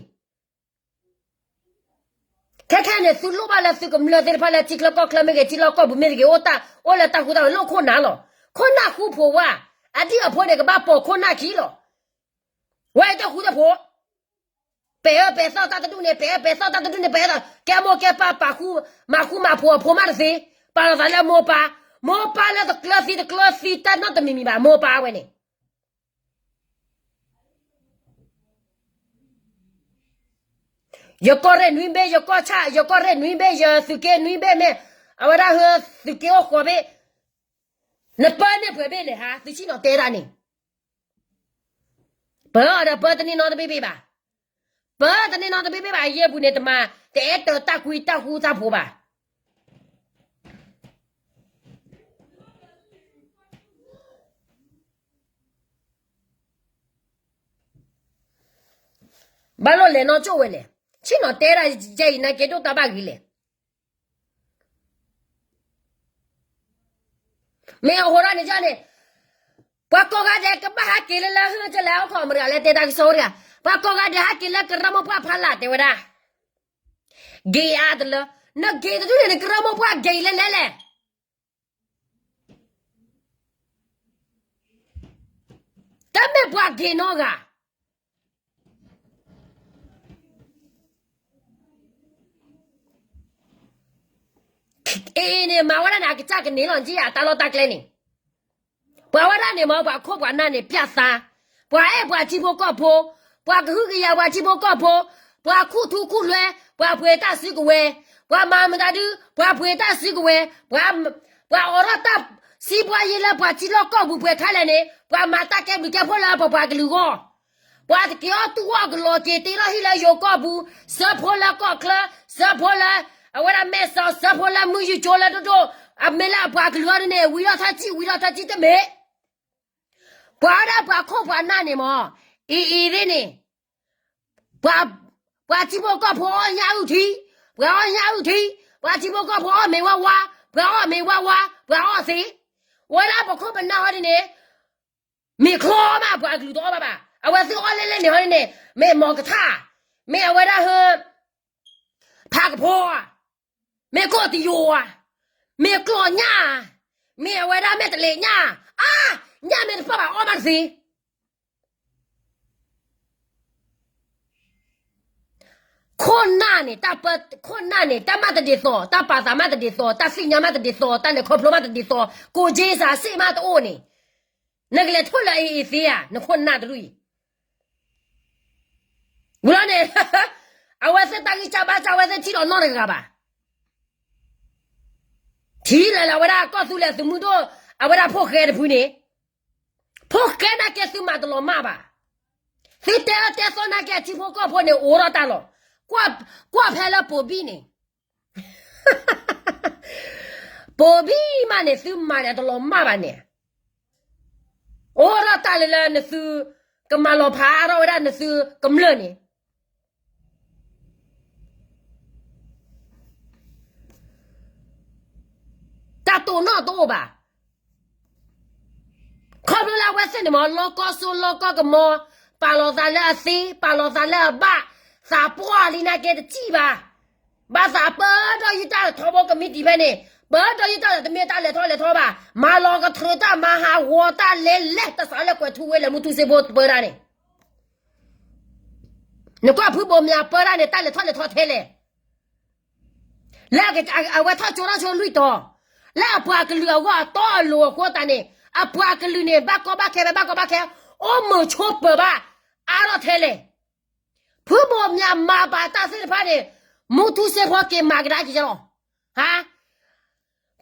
ခဲခဲန့ၣ် သုလိၣ်ဘၣ်လၢသုကမျၢၢ်သ့ၣ်တဖၣ်လၢထံချၢကီၢ်ချၢမ့ၢ်ဂ့ၤ ထံလီၢ်ကီၢ်ပူၤမ့ၢ်ဂ့ၤ အိၣ်တၢ် အိၣ်လၢတၢ်ဃူတၢ်ဖိး လိၣ်ခိၣ်နၢ်လီၤ. ခိၣ်နၢ်ဃူဖိးဝဲ, အဒံၣ်အဖိန့ၣ် ကဘၣ်ပိာ်ခိၣ်နၢ်ခံလီၤ. ဝဲတၢ်ဃူတၢ်ဖိး, ပဲာ်အၢပဲာ်သီၣ်တၢ်တဒူၣ်န့ၣ် ပဲာ်အၢပဲာ်သီၣ်တၢ်တဒူၣ်န့ၣ် ပဲာ်အၢသီၣ် ကဲမိၢ်ကဲပၢ်ပာ်ဃူ, မၤဃူမၤဖိးအဖိမးတသ့, ပာ်လီၤသးလၢမိၢ်ပၢ်, မိၢ်ပၢ်လၢတကျၢၤသံတကျၢၤသံတၢ်နီတမံၤမံၤဘၣ် မိၢ်ပၢ်ဝဲန့ၣ် ယကီၢ်ရဲၣ်နွံဘ့ၣ်, ယကီၢ်ဆၣ်, ယကီၢ်ရဲၣ်နွံဘ့ၣ်, ယသုးက့နွံဘ့ၣ်မ့ၢ်, အဝဲဒၣ်ဟၢသုးက့အိၣ်ဃိးဘ့ၣ်, နပၢန့ၢ်ပှဲၤဘ့ၣ်လဲၣ်ဟါ, သုဆ့ၣ်နီၤတဲဒၣ်န့ၣ်, ပၢဒီးပၢတန့ၢ်နီတဘ့ၣ်ဘ့ၣ်ဘၣ်, ပၢတန့ၢ်နီတဘ့ၣ်ဘ့ၣ်ဘၣ်, အယဲၢ်ပူၤန့ၣ်တမၤ, တအဲၣ်တၢ်ကွံတၢ်ဃူတၢ်ဖိးဘၣ်. ဘၣ်လိၣ်လဲၤနီၢ်ကၠိၣ်ဝဲလဲၣ်, ဆ့ၣ်နီၤတဲဒၣ်ယဲအံၤ နာ်က့ဒိၣ်တၢ်ဘၣ်ဂ့ၤလဲၣ်. မ့ၢ်အဃိဒၣ်န့ၣ်န့ၣ်, ပှၤကိးဂၤဒဲးကဘၣ်ဟးက့ၤလၢလၢဟၢကလဲၣ် အိၣ်ခိးမတၤလဲၣ် တဲတၢ်ကစီၣ်တဂၤ, ပှၤကိးဂၤဒဲးဟးက့ၤလၢကရၢမိၢ်ပှၢ်ဖးလၢ်တဲဝဲဒၣ်, ဂ့ၤအါတလၢ, နဂ့ၤတဒူၣ်န့ၣ် နကရၢမိၢ်ပှၢ်ဂ့ၤလဲၣ်လဲၣ်လဲၣ်. တမ့ၢ်ပှၤဂ့ၤနီတဂၤ အ့န့ၣ် မၤဝဲဒၣ်န့ၣ် အကစၢ်ကန့ၢ်လီၤ ကံယၤတၢ်လီၢ်တၢ်ကျဲန့ၣ်, ပှၤဝဲဒၣ်န့ၣ်မ့ၢ် ပှၤခိၣ်ပှၤနၢ်န့ၣ် ပျၢ်သါ, ပှၤအဲၣ်ပှၤထံဖိကီၢ်ဖိ, ပှၤကဟုကယာ်ပှၤထံဖိကီၢ်ဖိ, ပှၤခူၣ်ထူခူၣ်လွဲ, ပှၤပှ့ၤတၢ်စုကဝဲၤ, ပှၤမၤမတၤဒု, ပှၤပှ့ၤတၢ်စုကဝဲၤ, ပှၤအိးထီၣ်တၢ်စံးပှၤယ့လၢပှၤထံလီၢ်ကီၢ်ပူၤပှဲၤခဲလၢာ်န့ၣ် ပှၤမၤတၢ်ကဲဘျုးကဲဖှိၣ်လၢပပှၤကလုာ်အဂီၢ်, ပှၤတက့ၤအီၣ်တူၢ်အီၣ်ကလီၤက့ၤတ့ထီၣ်ဟံၣ်လၢယိၤကီၢ်ပူၤ, စၢဖှိလၢကီၢ်ချၢ, စၢဖှိလၢ အဝဲဒၣ်မဲာ်စီး, စၢဖှိလၢမုၢ်ယူၢ်ကၠိလၢဒိၣ်ဒိၣ်, အမ့ၢ်လၢအပှၤကလုာ်အီၤဒ်န့ၣ် ဝံထီၣ်ထၢထံၣ် ဝံထီၣ်ထၢထံၣ်တမ့ၢ် ပှၤဝဲဒၣ်ပှၤခိၣ်ပှၤနၢ်န့ၣ်မ့ၢ်, အံၤအံၤသ့ၣ်န့ၣ်, ပှၤထံဖိကီၢ်ဖိအီၣ်ညၣ်အုၣ်ထံ, ပှၤအီၣ်ညၣ်အုၣ်ထံ, ပှၤထံဖိကီၢ်ဖိအီၣ်မ့ၤဝါဝါ, ပှၤအီၣ်မ့ၤဝါဝါ, ပှၤအီၣ်သ့, ဝဲဒၣ်ပခိၣ်ပနၢ်ဟီဒ်န့ၣ်, မ့ၤချီမး ပှၤကလုာ်တအီၣ်ဘၣ်ဘၣ်, အဝဲသ့ၣ်အီၣ်လဲၣ်လဲၣ်န့ၣ်ဟီဒ်န့ၣ်, မ့ၢ်မီၤကထၣ်, မ့ၢ်အဝဲဒၣ်ဟၢ ဖးကဖီဧါ, မ့ၢ်ကိၣ်တယိၤဧါ, မ့ၢ်ကျီၢ်ညၣ်, မ့ၢ်အဝဲဒၣ်မ့ၢ်တလဲၤညၣ်, အါ, ညၣ်မ့ၢ်တပၢၢ်ဘၣ်အီၣ်မးတသ့. ခိၣ်နၢ်န့ၣ်, ခိၣ်နၢ်န့ၣ် တၢ်မၤတဒ်သိး, တၢ်ပာ်သးမၤတဒ်သိး, တၢ်သ့ၣ်ညါမၤတဒ်သိး, တၢ်လဲၤခီဖျိမၤတဒ်သိး, ကိၣ်က့စးစ့ၣ်မးတအိၣ်န့ၣ်, နကလဲၤထီၣ်လၢအအံၤသ့ဧါ, နခိၣ်နၢ်တဒူၣ်အံၤ ဝံၤလီၤန့ၣ်, အဝဲသ့ၣ်တၢ်ဂံၢ်စၢ်ဘါစၢ် အဝဲသ့ၣ်ထံၣ်ဒီးနီတဂၤဘၣ်. ထံၣ်လၢလၢအဝဲဒၣ်ကီၢ်သူလ့ၤသုးမုၢ်ဒိၣ်, အဝဲဒၣ်ဖိၣ်ဃဲတဖုန့ၣ်, ဖိၣ်ဃဲနာ်က့သုမၤတလီၤမၢ်ဘၣ်. သုတဲအၢတဲသီနာ်က့အထံဖိကီၢ်ဖိန့ၣ် အိၣ်ဒီးတၢ်လီၤ. ကွၢ်ဖဲလၢပိာ်ဘံၣ်န့ၣ် ပိာ်ဘံၣ်မးန့ၣ် သုမၤန့ၣ် အတလီၤမၢ်ဘၣ်န့ၣ်, အိၣ်ဒီးတၢ်လၢလၢနသုကမၤလီၤဖးထီၣ်ဝဲဒၣ်နသုကမျၢၢ်န့ၣ်, တၢ်တိၢ်နီၣ်တအိၣ်ဘၣ်. ခီဖျိလၢအဝဲသ့ၣ်န့ၣ်မ့ၢ် လီၢ်ကီၢ်စိလီၢ်ကီၢ်ကမီၤ, ပာ်လီၤသးလၢအသ့, ပာ်လီၤသးလၢအဘၣ်, သးပှၢ်လံနာ်က့တစံၣ်ဘၣ်. ဘၣ်သးပၢဒီးယတၢ်ထီဘိကမံးတံာ်ဖဲန့ၣ်, ပၢဒီးယတၢ်လၢတမ့ၢ်တၢ်လဲၤထီၣ်လဲၤထီဘၣ်, မၤလီၤကထြၢတၢ်မၤဟးဂီၤတၢ်လဲၤလဲၤတစးလၢကွဲးထူဝ့လၢမူထူစ့ဖိပၢဒၣ်န့ၣ် နကွၢ်ဖုဘိးမၠးပၢဒၣ်န့ၣ် တၢ်လဲၤထီၣ်လဲၤထီထဲလဲၣ်. လၢအဝဲထီၣ်ကၠိထီၣ်ဆိလွံၢ်တီၤ, လၢအပှၤကလုာ်အဂီၢ်အတီအလိၤအဃိသတးန့ၣ်, အပှၤကလုာ်န့ၣ် ဘၣ်ကီဘၣ်ခဲဖဲဘၣ်ကီဘၣ်ခဲ, အိၣ်မုာ်ဆိးပၢၤဘၣ်အါထီၣ်ထဲလဲၣ်. ဖုဘိးမၠးမၤပာ်တၢ်သ့ၣ်တဖၣ်န့ၣ်, မူထူစ့ဖိက့ၤမၤကဒါက့ၤလီၤ. ဟါ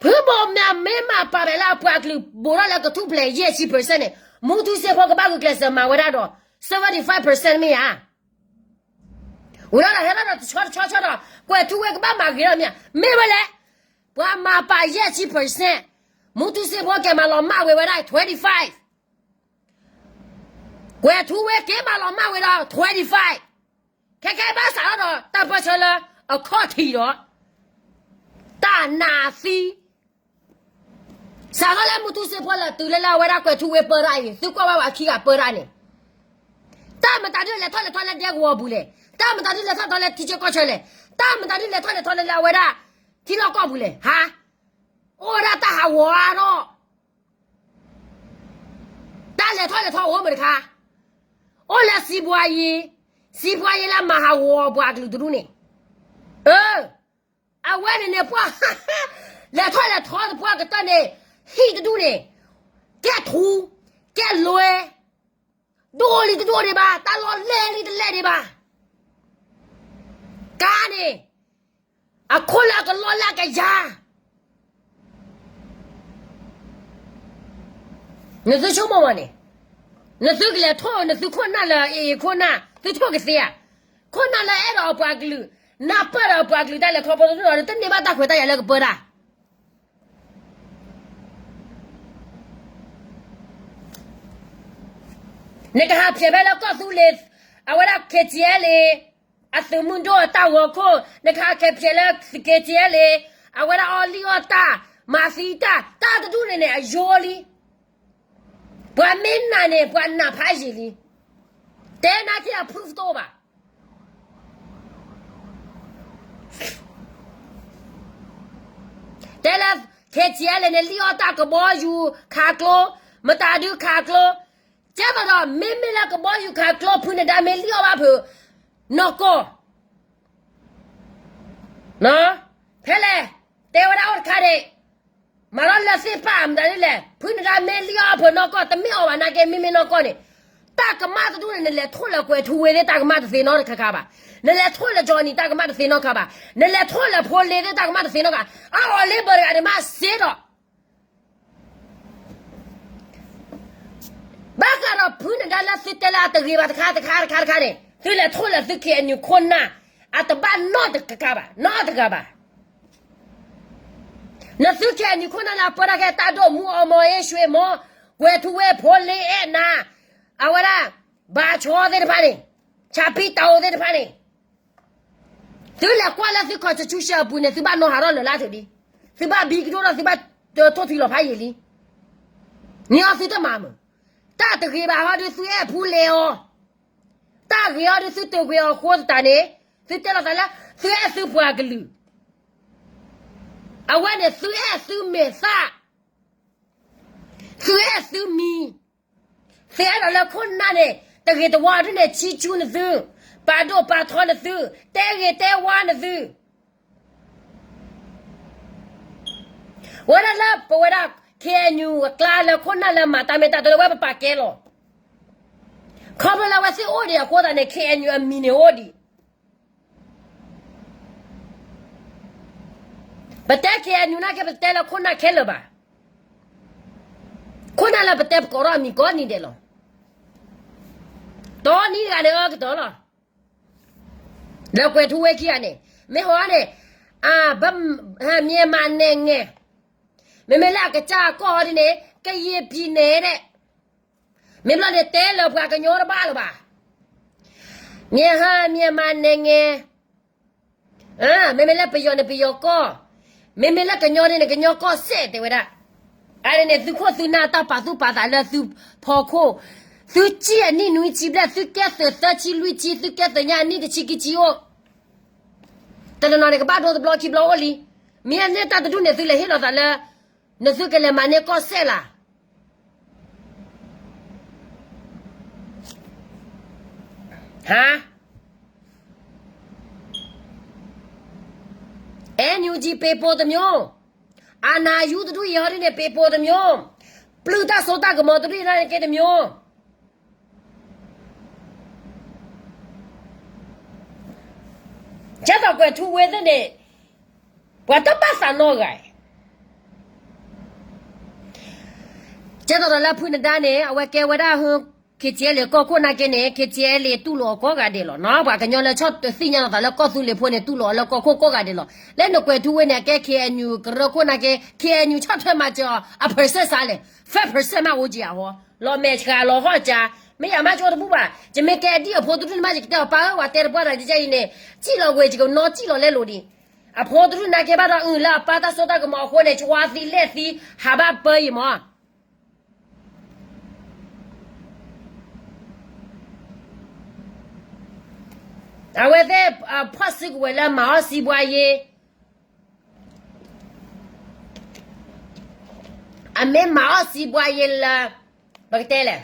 ဖုဘိးမၠးမ့ၢ်မၤပာ်ဖဲလၢအပှၤကလုာ်ဘူးထီၣ်လၢကထူၣ်ဖျဲးယဲၢ်ဆံ percent န့ၣ်, မူထူစ့ဖိကဘၣ်ဂုာ်ကျဲးစၢးမၤဝဲဒၣ်ဒီး seventy five percent မ့ၢ်ဧါ. ဝံၤဒီးဟဲထီၣ်ဒီးတဆီတဆီဆီဒီး ကွဲးထူဝ့ကဘၣ်မၤဂ့ၤထီၣ်မ့ၢ်ဧါ, မ့ၢ်ဝဲလဲၣ်. ပှၤမၤပာ်ယဲၢ်ဆံ percent, မူထူစ့ဖိက့ၤမၤလီၤမၢ်ဝဲဝဲဒၣ် twenty five. ကွဲးထူဝ့က့ၤမၤလီၤမၢ်ဝဲဒီး twenty five. ခဲကဲဘၣ်စးထီၣ်ဒီးတၢ်ပၢၢ်ဆၢလၢအခီၣ်ထံးဒီး တၢ်နးသံ စးထီၣ်လၢမူထူစ့ဖိလၢတုၤလၢလၢအဝဲဒၣ်ကွဲးထူဝ့ပၢဒၣ်အံၤ သုကွၢ်ဘၣ်ပှၤခံဂၤပၢဒၣ်န့ၣ်, တၢ်မတၤဒုလဲၤထီၣ်လဲၤထီလၢဒဲကဝီၤပူၤလဲၣ်, တၢ်မတၤဒုလဲၤထီၣ်ထီလၢထံဆၢကီၢ်ဆၢလဲၣ်, တၢ်မတၤဒုလဲၤထီၣ်လဲၤထီလၢလၢအဝဲဒၣ် ထံလီၢ်ကီၢ်ပူၤလဲၣ်, ဟါ, အိၣ်ဝဲဒၣ်တၢ်ဟးဂီၤအါထီၣ် တၢ်လဲၤထီၣ်လဲၤထီအိၣ်မတခါ, အိၣ်လၢစံးပှၤယ့, စံးပှၤယ့လၢမၤဟးဂီၤပှၤကလုာ်တဒူၣ်န့ၣ်, အၢ, အဝဲန့ၣ်န့ၣ်ပှၤ လဲၤထီၣ်လဲၤထီသပှၢ်ကတၢၢ်န့ၣ်, ဟံၣ်တဒူၣ်န့ၣ်, ကဲထူ, ကဲလွဲ, ဒိၣ်လံတဒိၣ်ဒံးဘၣ်, တၢ်လီၢ်လဲၢ်လံတလဲၢ်ဒံးဘၣ်. ကါန့ၣ် အခိၣ်လၢအကလီလၢအကယၤ နသုဆိကမိၣ်မးန့ၣ်, နသုကလဲၤထိၣ် နသုခိၣ်နၢ်လၢအအံၤခိၣ်နၢ် သုထိၣ်ကသ့ဧါ. ခိၣ်နၢ်လၢအဲၣ်ဒိးအပှၤကလုာ်, နၢ်ပၢၢ်ဒီးအပှၤကလုာ်တၢ်လဲၤခီဖျိတဒူၣ်ဒီး တန့ၢ်ဘၣ်တၢ်ခွဲးတၢ်ယာ်လၢကပၢတၢ်. နကဟးဖျဲးဖဲလၢကီၢ်သူလ့ၤ, အဝဲဒၣ် ခ့ၣ်ကၠံၣ်အဲလ်အ့ အသုးမုၢ်ဒိၣ်အတၢ်ဂီၤခိၣ်, နကဟးကဲဖျဲးလၢ ခ့ၣ်ကၠံၣ်အဲလ်အ့ အဝဲဒၣ်အီလံၣ်အီၣ်တၢ်, မၤသံတၢ်, တၢ်တဒူၣ်န့ၣ်န့ၣ် အယိလံ. ပှၤမ့ၢ်နာ်န့ၣ် ပှၤနာ်ဖးယံာ်လံ. တဲနာ်က့အ proof တအိၣ်ဘၣ်. တဲလၢ ခ့ၣ်ကၠံၣ်အဲလ်အ့န့ၣ် လံၣ်အီၣ်တၢ်ကဘီယူၤခးကျိ, မတၤဒုခးကျိ, ကဲသိးဒီး မ့မ့ၢ်လၢကဘီယူၤခးကျိ ဖုနဒါမ့ၢ်လံၣ်အီၣ်ဘၣ်ဖုးနီၢ်ကီၢ် ဖဲလဲၣ်, တဲဝဲဒၣ်အိၣ်တခါန့ၣ်, မၤထီၣ်လၢသ့ၣ်ပာ်မတၤဒ်လဲၣ်, ဖုနဒါမ့ၢ်လံၣ်အီၣ်ဖုးနီၢ်ကီၢ် တမ့ၢ်အီၣ်ဘၣ်နာ်က့ မ့မ့ၢ်နီၢ်ကီၢ်န့ၣ်, တၢ်ကမၣ်တဒူၣ်န့ၣ် နလဲၤထိၣ်လၢကွဲၤထူဝ့သ့ၣ်တၢ်ကမၣ်တသ့နီတခါခါဘၣ်, နလဲၤထိၣ်လၢ Johnny တၢ်ကမၣ်တသ့နီတခါဘၣ်, နလဲၤထိၣ်လၢဖိလ့သ့ၣ်တၢ်ကမၣ်တသ့နီတခါ, အအီၣ်လ့ဘၢတဂၤန့ၣ်မးစ့ဒီး ဘၣ်ဃးဒီးဖုနဒါလၢသုတဲလၢအတဂ့ၤဘၣ်တခါတခါတခါတခါန့ၣ် သုလဲၤထိၣ်လၢသု ခ့ၣ်အဲၣ်ယူၣ် ခိၣ်နၢ်, အတဘၣ်နီတကါဘၣ်, နီတဂၤဘၣ်. နသု ခ့ၣ်အဲၣ်ယူၣ် ခိၣ်နၢ်လၢအပၢတၢ်ခဲ တၢ်ဒိၣ်မူအီၤ မီၤအ့ၡွ့မီၤ, ကွဲၤထူဝ့ၣ် ဖိလ့အဲၣ်နၤ, အဝဲဒၣ် ဘၣ်ဆီသ့ၣ်တဖၣ်န့ၣ်, ဆၣ်ဖံတၢ်အိၣ်သ့ၣ်တဖၣ်န့ၣ် သုလဲၤကွၢ်လၢသု constitution အပူၤန့ၣ် သုဘၣ်နီၢ်ဟးထီၣ်လၢာ်လၢထူၣ်ဒံး, သုဘၣ်ဘံကဒိၣ်ထီၣ် သုဘၣ်ထိၣ်ထွံလီၤဖးယံာ်လံ. န့ၢ်အီၤသုတမၤမုာ်, တၢ်တဂ့ၤဘၣ်ဟီဒုးသုအဲၣ်ဖူလဲၤအီၤ, တၢ်ဂ့ၤဟီဒုးသုတဂ့ၤအီၤအဃိသတးန့ၣ်, သုတဲလီၤသးလၢ သုအဲၣ်သုပှၤကလုာ်, အဝဲန့ၣ်သုအဲၣ်သုမဲာ်သၣ် သုအဲၣ်သုမံၤ, သုအဲၣ်ဒိးလၢခိၣ်နၢ်န့ၣ် တဂ့ၤတဝါဒ်န့ၣ် ဆံးကၠူနသု, ပာ်ဒိၣ်ပာ်ထီနသု, တဲဂ့ၤတဲဝါနသု, ဝဲဒၣ်လၢပဝဲဒၣ် ခ့ၣ်အဲၣ်ယူၣ် အကျါလၢခိၣ်နၢ်လၢမၤတၢ်မ့ၢ်တၢ်တီလၢဝဲပပာ်ကဲလီၤ. ခီဖျိလၢအဝဲသ့ၣ်အိၣ်ဒံးအဃိသတးန့ၣ် ခ့ၣ်အဲၣ်ယူၣ် အမံၤန့ၣ်အိၣ်ဒံး ပတဲ ခ့ၣ်အဲၣ်ယူၣ် နာ်က့ ပတတဲလၢခိၣ်နၢ်ခဲလၢာ်ဘၣ်. ခိၣ်နၢ်လၢပတဲပကိးထီၣ်အမံၤကိးနံၤဒဲးလီၤ. တီနံၤတဂၤန့ၣ်အကတီၢ်လီၤ. ဒီးကွဲၤထူဝ့ခံဂၤန့ၣ် မ့ၢ်ဟီန့ၣ် အ မြန်မာနိုင်ငံ, မ့မ့ၢ်လၢအကစၢ်ကီၢ်ဒ်န့ၣ် ကရင်ပြည်နယ်န့ၣ်, မ့ၢ်ဘျီန့ၣ်တဲလၢပှၤကညီတဘၣ်လၢၤဘၣ်. မြန်မာနိုင်ငံ, မ့မ့ၢ်လၢပယီၤန့ၣ် ပယီၤကီၢ်, မ့မ့ၢ်လၢကညီန့ၣ်န့ၣ် ကညီကီၢ်စဲၣ်တဲဝဲဒၣ်. အန့ၣ်န့ၣ် သုခိၣ်သုနၢ်တၢ်ပာ်သူၣ်ပာ်သးလၢသုဖီခိၣ်, သုစံၣ်အနံၣ်နွံဆံဘျဲၣ်, သုကဲသုးသၢဆံလွံၢ်ဆံ, သုကဲသုးညါအနံၣ်တဆံခံဆံအိၣ်, တနီၤနီၤန့ၣ် ကဘၣ်ဒိတဘျီခံဘျီအိၣ်လံ. မ့ၢ်အန့ၣ်တၢ်တဒူၣ်န့ၣ် သုလဲၤဟ့ၣ်လီၤသးလၢ နသုကလဲၤမၤန့ၢ်ကီၢ်စဲၣ်လၢ်. ဟါ, NUG ပေပုံတစ်မျိုး, အာဏာယူတဒူၣ်အံၤဟီဒ်န့ၣ် ပေပုံတစ်မျိုး, ပျုၢ်တၢ်စိတၢ်ကမီၤတဒူၣ်အံၤနာ်က့တမျိုး. ကဲသိးကွဲၤထူဝ့သ့ၣ်န့ၣ် ပှၤတဘၣ်သးနီတဂၤအံၤ. ကဲသိးဒီးလၢဖုနဒါန့ၣ် အဝဲကဲဝဲဒၣ် KTLA ကီၢ်ခိၣ်နာ်က့န့ၣ် KTLA တူၢ်လိာ်အီၤကိးဂၤဒဲးလီၤနီၤ. ပှၤကညီလၢဆီၣ်သ့ၣ်ညါလီၤသးလၢကီၢ်သူလ့ၤဖိန့ၣ် တူၢ်လိာ်အီၤလၢကီၢ်ခိၣ်ကိးဂၤဒဲးလီၤ. လၢနကွဲၤထူဝ့န့ၣ် အကဲ KNU ကရၢခိၣ်နာ်က့ KNU ဆီၣ်ထွဲမၤစၢၤအီၤ အ percent စးလဲၣ်, five percent မးအိၣ်က့ၤအဟီ, လီၤမဲာ်ဆှးလီၤဟီၣ်ကၠါ, မ့ၢ်ယၤမးကၠိတဘူၣ်ဘၣ်. ယမ့ၢ်ကဲဒ်အဖိတဒူၣ်န့ၣ်မး ယကတဲအီၤ ပၢ်ဧၢ ပှၤတဲတပှၢ်တၢ်ကဲအံၤန့ၣ် စံၣ်လီၤဝဲ ယကနီၣ်စံၣ်လီၤလဲလိာ်ဒံး. အဖိတဒူၣ်နာ်က့ဘၣ်ဒီး အုၣ်လၢအပၢ်တၢ်စိတၢ်ကမီၤအဃိန့ၣ် ဆှါသံလဲၢ်သံ ဟးဘၣ်ပၢအံၤမး. အဝဲသ့ၣ် ဖီၣ်စုကဝဲၤလၢမၤအီၣ်စံးဘှါယ့, အမ့ၢ်မၤအီၣ်စံးဘှါယ့လၢ ပကတဲလဲၣ်,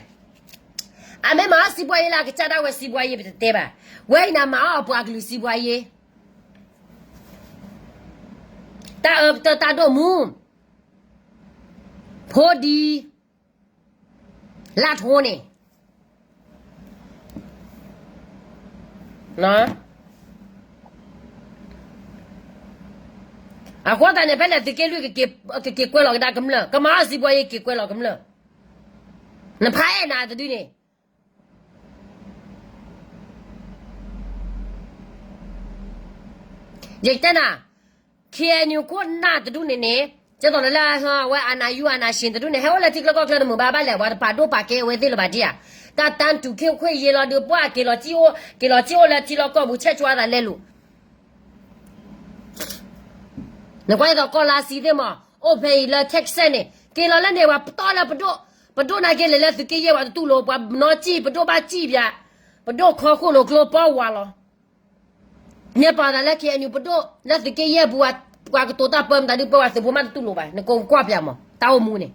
အမ့ၢ်မၤအီၣ်စံးဘှါယ့လၢအကစၢ်ဒၣ်ဝဲစံးဘှါယ့ ပတတဲဘၣ်. ဝဲအံၤန့ၣ် မၤအီၣ်အပှၤကလုာ်စံးဘှါယ့ တၢ်အၢကတၢၢ်တၢ်ဒိၣ်မူ ဖိဒံ လၢထိန့ၣ်, န အဃိသတးန့ၣ် ဖဲလဲၣ်သုးက့လွံၢ် ကက့ၤကွဲးလီၤကဒါကမျၢၢ်, ကမၤအီၣ်စံးဘှီယ့ က့ၤကွဲးလီၤကမျၢၢ်, နဖးအဲၣ်နၤတဒုန့ၣ် ယတဲနၤ, ခ့ၣ်အဲၣ်ယူၣ်ခိၣ်နၢ်တဒုန့ၣ်န့ၣ် ကဲသိးလၢလၢ အဝဲ အာဏာယူၣ် အာဏာရှင် တဒုန့ၣ် ဟဲအိၣ်လၢထံချၢကီၢ်ချၢတမုာ်ဘၣ်ဘၣ်လဲၣ်, ပှၤတပာ်ဒိၣ်ပာ်ကဲအဝဲသ့ၣ်လၢၤဘၣ်ဒံးဧါ, တၢ်တၢ်တူၢ်ခ့ၣ်ခွ့ၣ်ယ့လီၤဒုး ပှၤက့ၤလီၤစံၣ်အိၣ် က့ၤလီၤစံၣ်အိၣ်လၢထံလီၢ်ကီၢ်ပူၤ ဆဲးကွၢ်သးလဲလိာ် နကွၢ်ဒ်သိးကီၢ်လါစံသ့ၣ်မး အိၣ်ဖဲအံၤလၢ Texas န့ၣ် က့ၤလီၤလၢန့ၣ် ပှၤပတီၢ်လၢပဒိၣ်, ပဒိၣ်နာ်က့လဲၤလၢသုးက့ယဲၢ် ပှၤတတူၢ်လိာ် ပှၤနီၢ်စံၣ် ပဒိၣ်ဘၣ်စံၣ်ပၠး, ပဒိၣ်ခီဃိၣ်လိာ်ကျိပီဝါလီၤ. နဲပာ်သးလၢ ခ့ၣ်အဲၣ်ယူၣ် ပဒိၣ်လၢသုးက့ယဲၢ်ပူၤ ပှၤကတိၤတၢ်ပၢမတၤဒုး ပၢဝဲသုးဖိမးတတူၢ်လိာ်ဘၣ်, နကိးကွၢ်ပၠးမး တၢ်အိၣ်မူန့ၣ်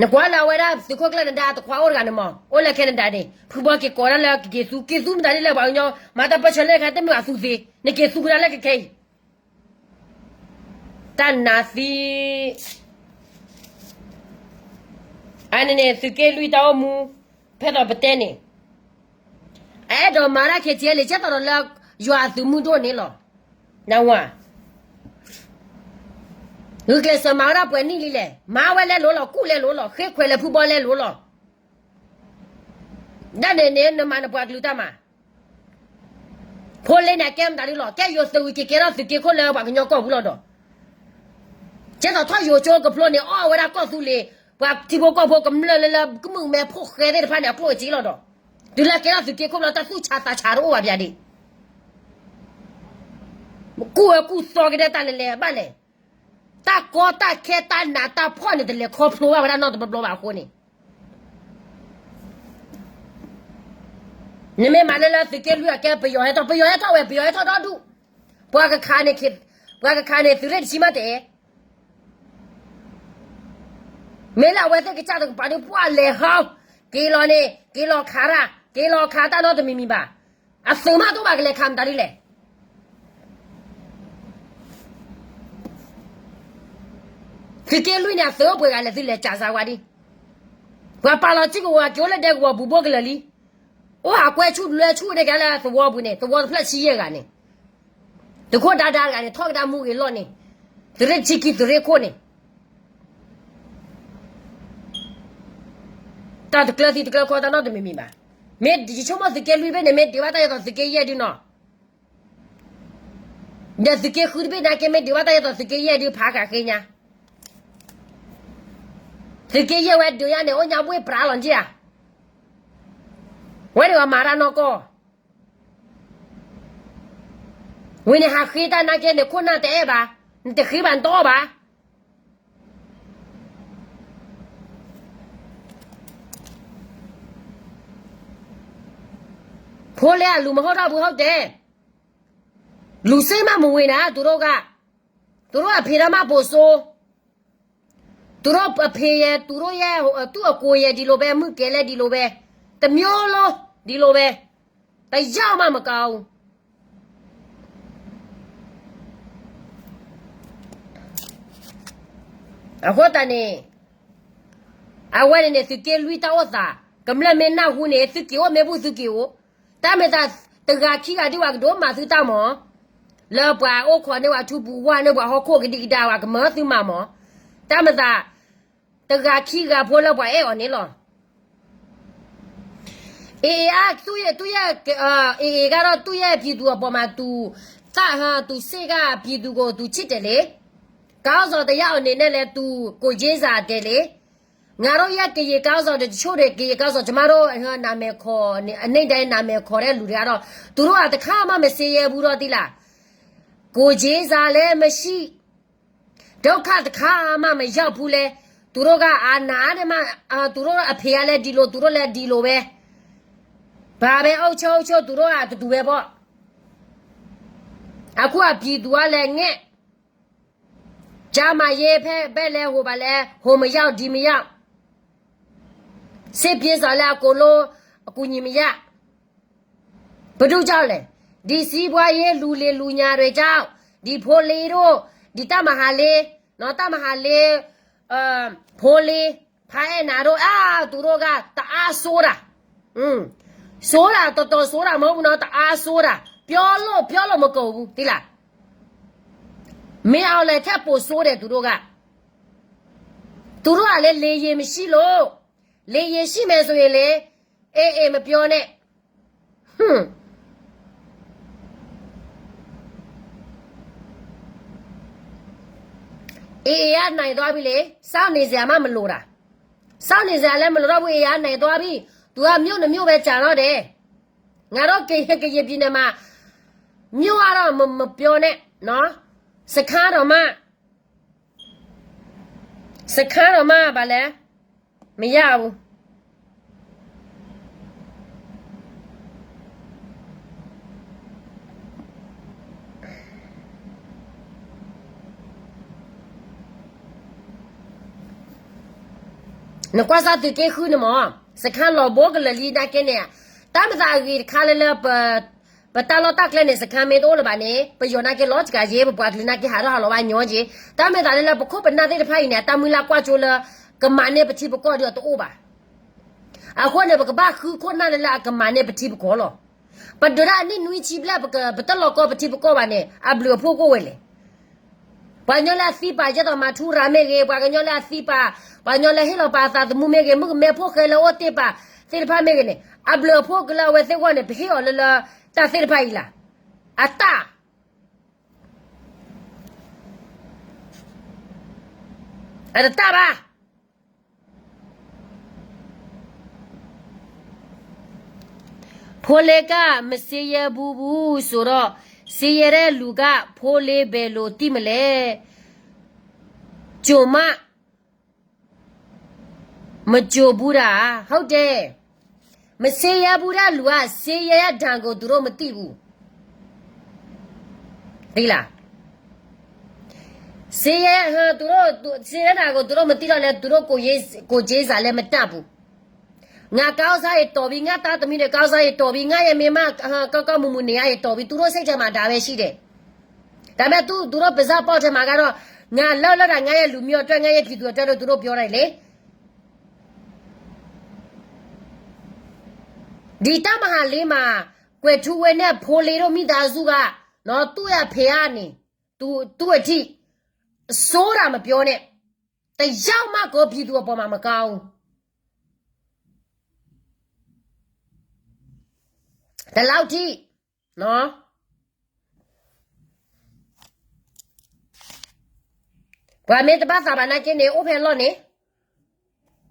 နကွၢ်လၢအဝဲဒၣ်သုးခိၣ်ကျၢၢ်နဒါတခွါအိၣ်တဂၤန့ၣ်မး အိၣ်လၢ Canada န့ၣ် ဖုဘီက့ၤကိးဒၣ်လၢကက့ၤသူ က့ၤသူမတၤဒ်လဲၣ် ပှၤကညီ မၤတၢ်ပၢဆှၢလၢခါ တမ့ၢ်ဘၣ်သူသ့ နက့ၤသူကဒါလၢကခဲအံၤ တၢ်နးသံ အန့ၣ်န့ၣ် သုးက့လွံၢ်တၢ်အိၣ်မူ ဖဲသိးပတဲန့ၣ် အအဲၣ်ဒိးမၤတၢ်ခဲကဲလံ ကဲသိးဒီးလၢ ယွၤအသုးမုၢ်ဒိၣ်န့ၣ်လီၤ. နဝၤ ဂုာ်ကျဲးစၢးမၤဝဲဒၣ်ပှဲၤနံၣ်လံလဲၣ်, မၤဝဲလဲလိာ်လီၤ, ကူၣ်လဲလိာ်လီၤ, ဃ့ခွဲးလၢဖုဘီလဲလိာ်လီၤ. ဒ်န့ၣ်န့ၣ် နမၤနပှၤကလုာ်တၢ်မၤ ဖိလ့န့ၣ် အကဲမတၤဒ်လီၤ, ကဲယိၤသုးဝံၤက့ၤကဲထီၣ်သုးက့ခိၣ်လၢပှၤကညီကီၢ်ပူၤလီၤဒီး ကဲသိးထီၣ်ယိၤကၠိကဖျိန့ၣ် အီၣ်ဝဲဒၣ်ကီၢ်သူလ့ၤ, ပှၤထံဖိကီၢ်ဖိကမျၢၢ်လၢလၢကမုာ်မဲဖိဃဲသ့ၣ်တဖၣ်န့ၣ် အကျိၣ်အစ့လီၤဒီး တုၤလၢကဲထီၣ်သုးက့ခိၣ်ဘျီ တၢ်သူၣ်ဆါသးဆါတအိၣ်ဘၣ်ဘၣ်ဒံး ကူၣ်ဝဲကူၣ်သီက့ၤဒဲးတၢ်လဲၤလဲၤဘၣ်လဲၣ်, တၢ်ကီတၢ်ခဲတၢ်နးတၢ်ဖှီၣ်န့ၣ် တလဲၤခီဖျိဘၣ်ဝဲဒၣ်နီတဘျီဘျီဘၣ်အဃိန့ၣ် နမ့ၢ်မၤလၢလၢသုးက့လွံၢ်အကဲပယီၤဟဲထီၣ် ပယီၤဟဲထီၣ်ဝဲ ပယီၤဟဲထီၣ်ဒီဒူၣ်, ပှၤကခးန့ၣ် ပှၤကခးန့ၣ် သုးရ့ၣ်တဆံမးတဲ, မ့ၢ်လၢအဝဲသ့ၣ်ကစၢ်တကပၤဒုးပှၢ်လဲၤဟီ, က့ၤလီၤန့ၣ် က့ၤလီၤခးတၢ် က့ၤလီၤခးတၢ်နီတမံၤမံၤဘၣ်, အသုးမးတအိၣ်ဘၣ်ကလဲၤခးမတၤဒ်လဲၣ် သုးက့လွံၢ်န့ၣ် အသုးအိၣ်ပှဲၤဂၤလဲၣ် သုလဲၤကးစါဝါဒံး, ပှၤပာ်လီၤစုကဝဲၤက့ၤအိၣ်လၢဒဲကဝီၤပူၤဘိကလၢာ်လံ, အိၣ်ဟးကွဲဆူၣ်လွဲဆူၣ်ဒဲကလၢသဝီပူၤန့ၣ် သဝီတဖျၢၣ်ဆံယဲၢ်ဂၤန့ၣ်, သုးခိၣ်ဒါဒါတဂၤန့ၣ် ထီၣ်ကဒါမူဂ့ၤလီၢ်န့ၣ်, သုးရ့ၣ်တဆံခံသုးရ့ၣ်ခိၣ်န့ၣ် တၢ်တကျၢၤသံတကျၢၤခီတၢ်နီတမံၤမံၤဘၣ်, မ့ၢ်ယဆိကမိၣ်သုးက့လွံၢ်ဘ့ၣ်န့ၣ် မ့ၢ်ဒုးဘၣ်တၢ်ယဲသိးသုးက့ယဲၢ်ဒုနီၤ, ဒီးသုးက့ဃုတဘ့ၣ်နာ်က့ မ့ၢ်ဒုးဘၣ်တၢ်ယဲသိးသုးက့ယဲၢ်ဒုဖးဃာ်ဃ့ညါ, သုးက့ယဲၢ်ဝဲဒုးညါန့ၣ် အိၣ်ညါဘှ့ၣ်ပြးလီၤက့ဧါ, ဝဲန့ၣ်ပှၤမၤတၢ်နီၢ်ကီၢ် ဝံၤန့ၣ်ဟးဃ့တၢ်နာ်က့န့ၣ် ခိၣ်နၢ်တအဲၣ်ဘၣ်, နတဃ့ဘၣ်နတအီၣ်ဘၣ် ဖိလ့အလူၤမဟီၣ်ထီၣ်ဘုဟီၣ်တဲ, လူၤစ့မးမဝ့ၤနၤ သူတို့က, သူတို့အဖေဒါမှပိုဆိုး, သူတို့အဖေရယ် သူတို့ရဲ့ သူ့အကိုရယ် ဒီလိုပဲ မုၢ်ကဲလဲၣ် ဒီလိုပဲ, တစ်မျိုးလုံး ဒီလိုပဲ, တစ်ယောက်မှမကောင်းဘူး အဃိသတးန့ၣ် အဝဲန့ၣ်န့ၣ် သုးက့လွံၢ်တၢ်အိၣ်သး, ကမျၢၢ်မ့ၢ်နၢ်ဟူန့ၣ် သုက့ၤအိၣ် မ့ၢ်ဘူၣ်သုက့ၤအိၣ်, တၢ်မ့ၢ်သး တဂၤခံဂၤဒ်ဝဲကဒိးမၤသုတၢ်မး, လၢပှၤအိၣ်ခိးန့ၢ်ဝဲထူပူၤဝါန့ၢ်ပှၤဟီၣ်ခိၣ်ကဒံကဒါဝဲကမၤသုမၤမး, တၢ်မ့ၢ်သး တဂၤခံဂၤဖိလၢပှၤအဲၣ်အီၤန့ၣ်လီၤ. အ့ၣ်အ့ၣ် သူ့ရဲ့ သူ့ရဲ့ အ့ၣ်အ့ၣ် ကတော့ သူ့ရဲ့ ပြည်သူအပေါ်မှာ သူ သတ် သူ စစ်က ပြည်သူကို သူ ချစ်တယ်လေ. ခေါင်းဆောင်တစ်ယောက်အနေနဲ့လည်း သူ ကိုယ်ချင်းစာတယ်လေ. ငါတို့ရဲ့ ကရင်ခေါင်းဆောင်တွေ တချို့တွေ ကရင်ခေါင်းဆောင် ကျမတို့ နာမည်ခေါ်နေ အနိမ့်တိုင်း နာမည်ခေါ်တဲ့လူတွေကတော့ သူတို့က တစ်ခါမှ မစင်ရဲဘူးတော့ သိလား. ကိုယ်ချင်းစာလည်းမရှိ ဒုက္ခတစ်ခါမှမရောက်ဘူးလဲ. သူတို့က အာဏာနဲ့မှ အာ သူတို့အဖေကလည်း ဒီလို သူတို့လည်း ဒီလိုပဲ. ဘာပဲအုပ်ချုပ် အုပ်ချုပ် သူတို့က တူတူပဲပေါ့. အခုက ပြည်သူကလည်း ငဲ့ ကျန်းမာရေးဘက် ဘက်လည်း ဟိုပါလဲ ဟိုမရောက် ဒီမရောက်. စစ်ပြေးရှောင်လည်း အကုန်လုံး အကူအညီမရ. ဘာလို့ကြောက်လဲ? ဒီစီးပွားရေး လူလီလူညါတွေကြောင့် ဒီဖိလင်းတို့ ဒီတပ်မဟာလေး နော် တပ်မဟာလေး အ ဖိလင်း ဖာအဲၣ်နၤတို့ အာ သူတို့က တအားဆိုးတာ อืม ဆိုးတာ တော်တော်ဆိုးတာ မဟုတ်ဘူးနော် တအားဆိုးတာ ပြောလို့ ပြောလို့မကုန်ဘူး သိလား. မ့ၢ်အီၤလဲၤထဲပိာ်စိဒဲး သူတို့က သူတို့ကလည်း လေယာဉ်မရှိလို့ လေယာဉ်ရှိမယ်ဆိုရင်လေ AA မပြောနဲ့ ဟွန်း AA ကနိုင်သွားပြီလေ စောင့်နေစရာမှမလိုတာ စောင့်နေစရာလည်းမလိုတော့ဘူး AA ကနိုင်သွားပြီ သူကမြို့နှစ်မြို့ပဲကြာတော့တယ် ငါတို့ကရင်ကရင်ပြည်နယ်မှာ မြို့ကတော့မမပြောနဲ့နော် စခန်းတော့မှ စခန်းတော့မှဘာလဲ မရဘူး နကွၢ်စၢ်သုးက့ဃုန့ၣ်မး စခန်းလီၤဘိကလၢာ်လံနာ်က့န့ၣ် တၢ်မၤသးအဂ့ၤတခါလၢလၢ ပတၢ်လီၢ်တၢ်ကျဲန့ၣ် စခန်းမ့ၢ်တအိၣ်လၢၤဘၣ်န့ၣ် ပယီၤနာ်က့လီၤစကၤယ့ ပပှၤကလုာ်နာ်က့ဟးထီၣ်ဟးလီၤဘၣ်ညီက့ တၢ်မၤသးလၢလၢပခိၣ်ပနၢ်သ့ၣ်တဖၣ်အံၤန့ၣ် အတၢ်မုၢ်လၢ်ကွၢ်ကၠိလၢ ကမၤန့ၢ်ပထံပကီၢ်ဒီးတအိၣ်ဘၣ် အဃိန့ၣ် ပကဘၣ်ဃုခိၣ်နၢ်လၢလၢအကမၤန့ၢ်ပထံပကီၢ်လီၤ ပဒုးဒၣ်အနံၣ်နွံဆံဘျဲၣ် ပတလီၤကီပထံပကီၢ်ဘၣ်န့ၣ် အဘျုးအဖှိၣ်ကအိၣ်ဝဲလဲၣ် ပှၤကညီလၢအသံပာ် ယဲသိးမၤထူရၤမ့ၢ်ဂ့ၤ ပှၤကညီလၢအသံပာ် ပှၤကညီလၢဟ့ၣ်လီၤပာ်အသးသမူမ့ၢ်ဂ့ၤ မုၣ်ကမဲဖိဃဲလၢအိၣ်သ့ၣ်တဖၣ်သ့ၣ်တဖၣ်မ့ၢ်ဂ့ၤန့ၣ် အဘျုးအဖှိၣ်ကလၢအဝဲသ့ၣ်အဂီၢ်န့ၣ် ပဟ့ၣ်အီၤလၢလၢ တၢ်သ့ၣ်တဖၣ်အံၤလၢ အတၢ် အတတၢ်ဘၣ် ဖိလ့ကမ့ၢ်စ့ယဲဘူဘူးစိၤဒီး စ့ယဲဒၣ်လူၤက ဖိလ့ဘဲလိာ်တံၢ်မလဲၣ် ကၠိၤမး မကၠိၤဘူးဒၣ် ဟုတ်တယ် မ့ၢ်စ့ယဲဘူးဒၣ်လူၤဧါ စ့ယဲဒၣ်တၢ်ကို သူတို့မသိဘူး သ့လၢ စ့ယဲ သူတို့ စ့ယဲဒၣ်တၢ်ကို သူတို့မသိတော့လဲ သူတို့ကိုယ်ရေး ကိုယ်ကျေးစာလည်းမတတ်ဘူး ငါကောင်းစားရေတော်ပြီ ငါသားသမီးတွေကောင်းစားရေတော်ပြီ ငါရဲ့မိန်းမ ကောင်းကောင်းမွန်မွန်နေရရင်တော်ပြီ သူတို့စိတ်ထဲမှာဒါပဲရှိတယ် ဒါပေမဲ့ သူ သူတို့ပါးစပ်ထဲမှာကတော့ ငါအလုပ်လုပ်တာ ငါရဲ့လူမျိုးအတွက် ငါရဲ့ပြည်သူအတွက်လို့ သူတို့ပြောတယ်လေ ဒီတပ်မဟာလေးမှာ ကွယ်ထူးဝင်းနဲ့ ဖိလ့တို့မိသားစုက နော် သူ့ရဲ့အဖေကနေ သူ သူ့အထိ စိုးတာမပြောနဲ့ တစ်ယောက်မှကို ပြည်သူအပေါ်မှာမကောင်းဘူး ဒီလောက်ထိ နော် ပှၤမ့ၢ်တဘၣ်သးဘၣ်နာ်က့န့ၣ် အိၣ်ဖဲလီၢ်န့ၣ်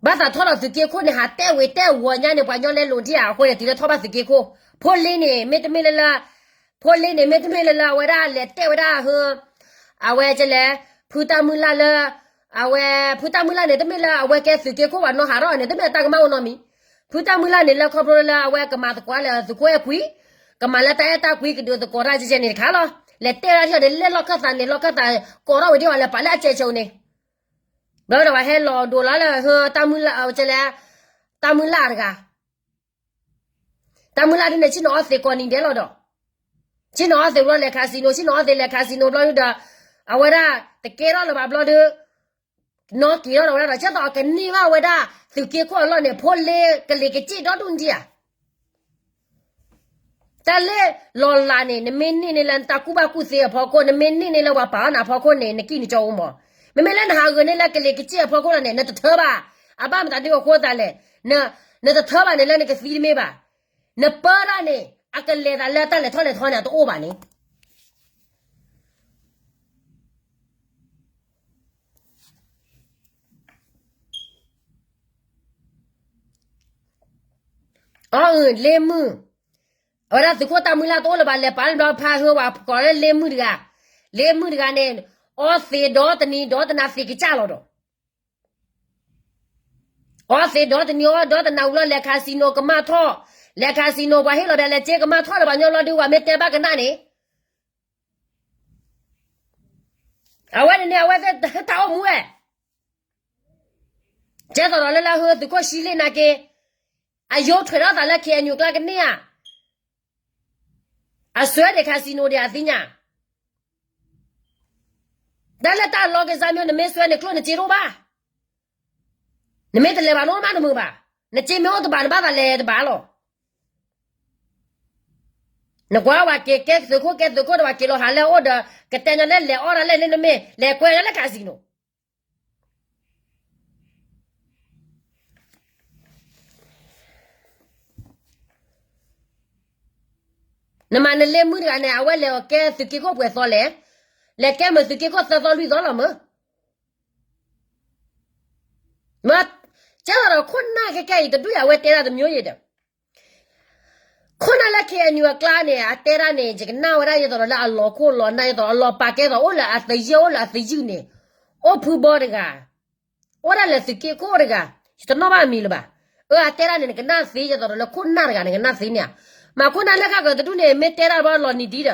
ဘၣ်သးထီၣ်ဒီးသုးက့ခိၣ်န့ၣ် ဟးတဲဝ့ၤတဲဝီၤညါန့ၣ် ပှၤညီလဲလိာ်ထံၣ်ဧါ အဃိန့ၣ် တုၤလၢထီၣ်ဘၣ်သုးက့ခိၣ် ဖိလ့န့ၣ် မ့တမ့ၢ်လၢလၢ ဖိလ့န့ၣ် မ့တမ့ၢ်လၢလၢ အဝဲဒၣ်လဲၤတဲဝဲဒၣ်ဟၢ အဝဲကလဲၤ ဖုတၢ်မုၢ်လၢ်လၢ အဝဲ ဖုတၢ်မုၢ်လၢ်န့ၣ် တမ့ၢ်လၢအဝဲကဲသုးက့ခိၣ်ဘၣ်နီၢ်ဟးထီၣ်န့ၣ် တမ့ၢ်အတၢ်ကမၣ်အိၣ်နီတမံၤ ဖုတၢ်မုၢ်လၢ်န့ၣ် လၢခီဖျိလၢအဝဲကမၤသကိးလၢ သုးခိၣ်အဲၣ်ခွံ ကမၤလၢတၢ်အဲၣ်တၢ်ကွံကဒုးသကိးတၢ်ကဲကဲန့ၣ်တခါလီၤ လဲၤတဲဝဲဒၣ်ထံၣ်ဒီး လဲၤလီၢ်ခၢၣ်သးန့ၣ် လီၢ်ခၢၣ်သး ကိးထီၣ်ဝဲဒၣ်အီၤလၢပာ်လၢအစဲးဆိန့ၣ် ဘျီဒီးပှၤဟဲလီၤဒိးလီၤလၢ တၢ်မုၢ်လၢ် ကလဲၤ တၢ်မုၢ်လၢ်တဂၤ တၢ်မုၢ်လၢ်ဒ်န့ၣ် ဆ့ၣ်နီၤအီၣ်သံးကိးနံၤဒဲးလီၤဒီး ဆ့ၣ်နီၤအီၣ်သံးဘျီလဲၤ casino ဆ့ၣ်နီၤအီၣ်သံးလဲၤ casino ဘျီဒီး အဝဲဒၣ်တကဲထီၣ်လၢၤဘၣ်ဘျီဒီး နီၢ်က့ၤထီၣ်လီၤဝဲဒၣ်ဒီး ဆဲသိးအကန့ၢ်ဘၣ်ဝဲဒၣ် သုးက့ခိၣ်အလီၢ်န့ၣ် ဖိလ့ကလံၤကစ့ၣ်ဒီဒူၣ်ဒံးဧါ တၢ်လၢလီၤလးန့ၣ် နမ့ၢ်န့ၢ်န့ၢ်လၢနတၢ်ကူၣ်ဘၣ်ကူၣ်သ့အဖီခိၣ် နမ့ၢ်န့ၢ်န့ၢ်လၢပှၤပာ်အီၣ်နၤအဖီခိၣ်န့ၣ် နကံၣ်နကၠီအိၣ်မး မ့မ့ၢ်လၢနဟးဂုာ်န့ၢ်လၢကလံၤကစ့ၣ်အဖီခိၣ်လီၤန့ၣ် နတထၢဘၣ် အဘၣ်မတၤဒ်အဃိသတးလဲၣ် နတထၢဘၣ်န့ၣ်လၢနကသံတမ့ၢ်ဘၣ် နပၢတၢ်န့ၣ် အကလဲၤသးလၢတၢ်လဲၤထီၣ်လဲၤထီန့ၣ် အတအိၣ်ဘၣ်န့ၣ် အီ လ့မုၢ် အဝဲဒၣ်သုးခိၣ်တၢ်မုၢ်လၢ်တအိၣ်လၢၤဘၣ် လဲၤပာ်လၢဘျီဖးဟၢဝဲကိးလၢလ့မုၢ်တဂၤ လ့မုၢ်တဂၤန့ၣ် အီသံးဒီတနံၤဒီတနၤသံးကစၢ်လီၤဒီး အီသံးဒီတနံၤအီဒီတနၤဝံၤလီၤ လဲၤ casino ကမၣ်ထီၣ် လဲၤ casino ပှၤဟ့ၣ်လီၤဘၣ်လဲၤစ့ကမၣ်ထီၣ်လၢပှၤညီလီၤဒုး ပှၤမ့ၢ်တဲဘၣ်ကနၣ်န့ၣ် အဝဲန့ၣ်န့ၣ် အဝဲသ့ၣ်တၢ်အိၣ်မူဝဲ ကဲသိးဒီးလၢလၢဟၢသုးခိၣ်ဆံလ့ၣ်နာ်က့ အယိထွဲးထီၣ်သးလၢ KNU ကျါကန့ၢ်ဧါ အစွဲန့ၣ် casino ဒံးအသ့ၣ်ညါ တၢ်လၢတၢ်လီကစၢ်မ့ၢ် နမ့ၢ်စွဲန့ၣ် ကျိၣ်နစ့တအိၣ်ဘၣ် နမ့ၢ်တလဲၤဘၣ်နီတမံၤဘၣ် နစ့မ့ၢ်အိၣ်တဘၣ် နဘၣ်သးလဲၤတဘၣ်လီၤ နကွၢ်ဝဲက့ၤကဲသုးခိၣ်ကဲသုးခိၣ်ဒီး ပှၤက့ၤလီၤဟးလၢအအိၣ်ဒီး ကတဲညီလၢလဲၤအီၣ်ဒၣ်လဲၣ်န့ၣ် နမ့ၢ်လဲၤကွဲညီလၢ casino နမၤနလ့မုၢ်တဂၤန့ၣ် အဝဲလဲၤအီၤကဲသုးက့ခိၣ်ပှဲၤသီလဲၣ်, လဲၤကဲမုာ်သုးက့ခိၣ်သၢသီလွံၢ်သီလီၤမၢ်. မ့ၢ်, ကဲသိးဒီးခိၣ်နၢ်ခဲကဲအံၤတဒူၣ်အံၤ အဝဲတဲဒၣ်တမျိုးယဲဒီး ခိၣ်နၢ်လၢ KNU အကျါန့ၣ် အတဲဒၣ်န့ၣ် ယကနၣ်ဝဲဒၣ်ယဲသိးဒီးလၢအလီၤခိၣ်လီၤနၢ် ယဲသိးဒီးအလီၤပာ်ကဲသိးအိၣ်လၢအသယုၢ်အိၣ်လၢအသယုၢ်န့ၣ်, အိၣ်ဖုဘီတဂၤ, အိၣ်ဒၣ်လၢသုးက့ခိၣ်တဂၤ, ယတနီၣ်ဘၣ်အမံၤလၢၤဘၣ်. အၢ အတဲဒၣ်န့ၣ် နကနၣ်သ့ ယဲသိးဒီးလၢခိၣ်နၢ်တဂၤ နကနၣ်သ့န့ၣ်ဧါ. မ့ၢ်ခိၣ်နၢ်လၢကကတဒူၣ်န့ၣ် မ့ၢ်တဲဒၣ်ဘၣ်လီၤနံၤဒံဒီး တဲ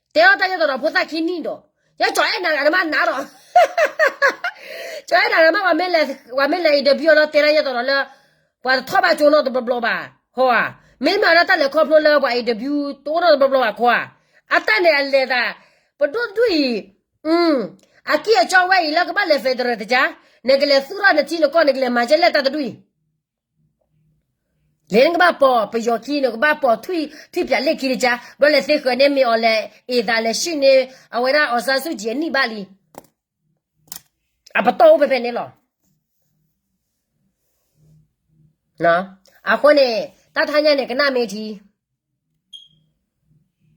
အီၣ်တၢ်ယဲသိးဒီးဖိသၣ်ခံနံၣ်ဒီး, ယကၠီၤအဲၣ်နၤတဂၤနမ့ၢ်နၤဒီး ကၠီၤအဲၣ်နၤတဂၤမ့ၢ် ပှၤမ့ၢ်လဲၤ interview အီၤလီၤ တဲဒၣ်ယဲသိးဒီးလၢ ပှၤတထီၣ်ဘၣ်ကၠိနီတဘျီဘျီဘၣ်, ဟီဧါ. မ့မ့ၢ်အီၤလၢတၢ်လဲၤခီဖျိလၢပှၤ interview တအိၣ်နီတဘျီဘျီဘၣ်ခီဧါ. အတၢ်န့ၣ်အလဲၤသး, ပဒိၣ်တဒူၣ်အံၤ, အကံၢ်အကၠီဝဲအံၤလၢကဘၣ်လဲၤ federal တကါ, နကလဲၤသူၣ်ထီၣ်နထံနကီၢ် နကလဲၤမၤကဲလဲၣ်တၢ်တဒူၣ်အံၤ လဲၤနကဘၣ်ပိာ်ပယီၤခံ နကဘၣ်ပိာ်ထွံၣ် ထွံၣ်ပၠးလ့ၣ်ခံတကါ, ဘျီလဲၤသ့ဃၢၤန့ၣ် မ့ၢ်အီၤလဲၤအ့ၣ်သးလဲၤဆှံန့ၣ် အဝဲဒၣ်အီစါဆူၣ်ကံၤအနံၣ်ဘၣ်လံ. အပတီၢ်အိၣ်ဖဲဖဲန့ၣ်လီၤ. အဃိန့ၣ် တၢ်တဟါညါန့ၣ် ကနၣ်မ့ၢ်ထံ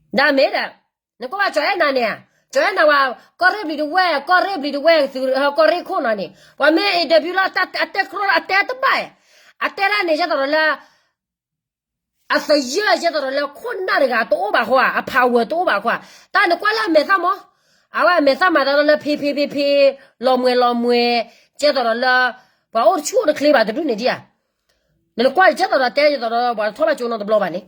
ဒၣ်မ့ၢ်ဒီး နကွၢ်ဘၣ်ကၠီၤအဲၣ်နၤန့ၣ်, ကၠီၤအဲၣ်နၤဝဲ ကီၢ်ရ့ၣ်ဘျံးတဝဲၢ် ကီၢ်ရ့ၣ်ဘျံးတဝဲၢ် သုးကီၢ်ရ့ၣ်ခိၣ်နီၤန့ၣ် ပှၤမ့ၢ် interview လၢအတဲကျိ အတဲတဘၣ်, အတဲဒၣ်န့ၣ် ယဲသိးဒီးလၢ အသယုၢ်ယဲသိးဒီးလၢခိၣ်နၢ်တဂၤတအိၣ်ဘၣ်ဃီဧါ, အ power တအိၣ်ဘၣ်ဃီဧါ. တၢ်နကွၢ်လၢအမဲာ်သၣ်မး, အဝဲအမဲာ်သၣ်မၤတၢ်လၢလၢဖ့ဖ့ဖ့ဖ့, လီၤမှဲၤလီၤမှဲၤ, ကဲသိးဒီးလၢ ပှၤအိၣ်တဆူၣ်အိၣ်တချ့ဘၣ်တဒူၣ်န့ၣ်ဒံးဧါ. နကွၢ်ယဲသိးဒီးတဲယဲသိးဒီး ပှၤတထီၣ်ဘၣ်ကၠိနီတဘျီဘၣ်န့ၣ်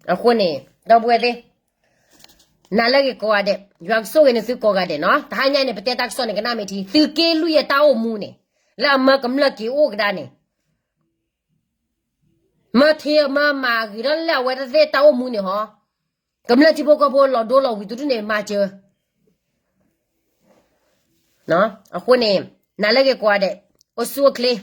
အဃိန့ၣ် ဒီပုၢ်ဝဲၢ်သ့ၣ်, နၤလၢအဂ့ၤကိးဂၤဒဲး, ယွၤကဆိၣ်ဂ့ၤန့ၣ်သုကိးဂၤဒဲးနီၤ. တဟါညါအံၤန့ၣ် ပတဲတၢ်ကစီၣ်န့ၣ် ကနၣ်မ့ၢ်ထံ သုးက့လွံၢ်အတၢ်အိၣ်မူန့ၣ်, လၢအမၢကမျၢၢ်က့ၤအိၣ်ကဒါန့ၣ်, မၢထံမၢမၤဂ့ၤထီၣ်လၢအဝဲသ့ၣ်တၢ်အိၣ်မူန့ၣ်ဟီ, ကမျၢၢ်ထံဖိကီၢ်ဖိလီၤဒိလီၤဝံၤတဒူၣ်န့ၣ် မၤစၢၤ အဃိန့ၣ် နၤလၢအဂ့ၤကိးဂၤဒဲး, အိၣ်ဆူၣ်အိၣ်ချ့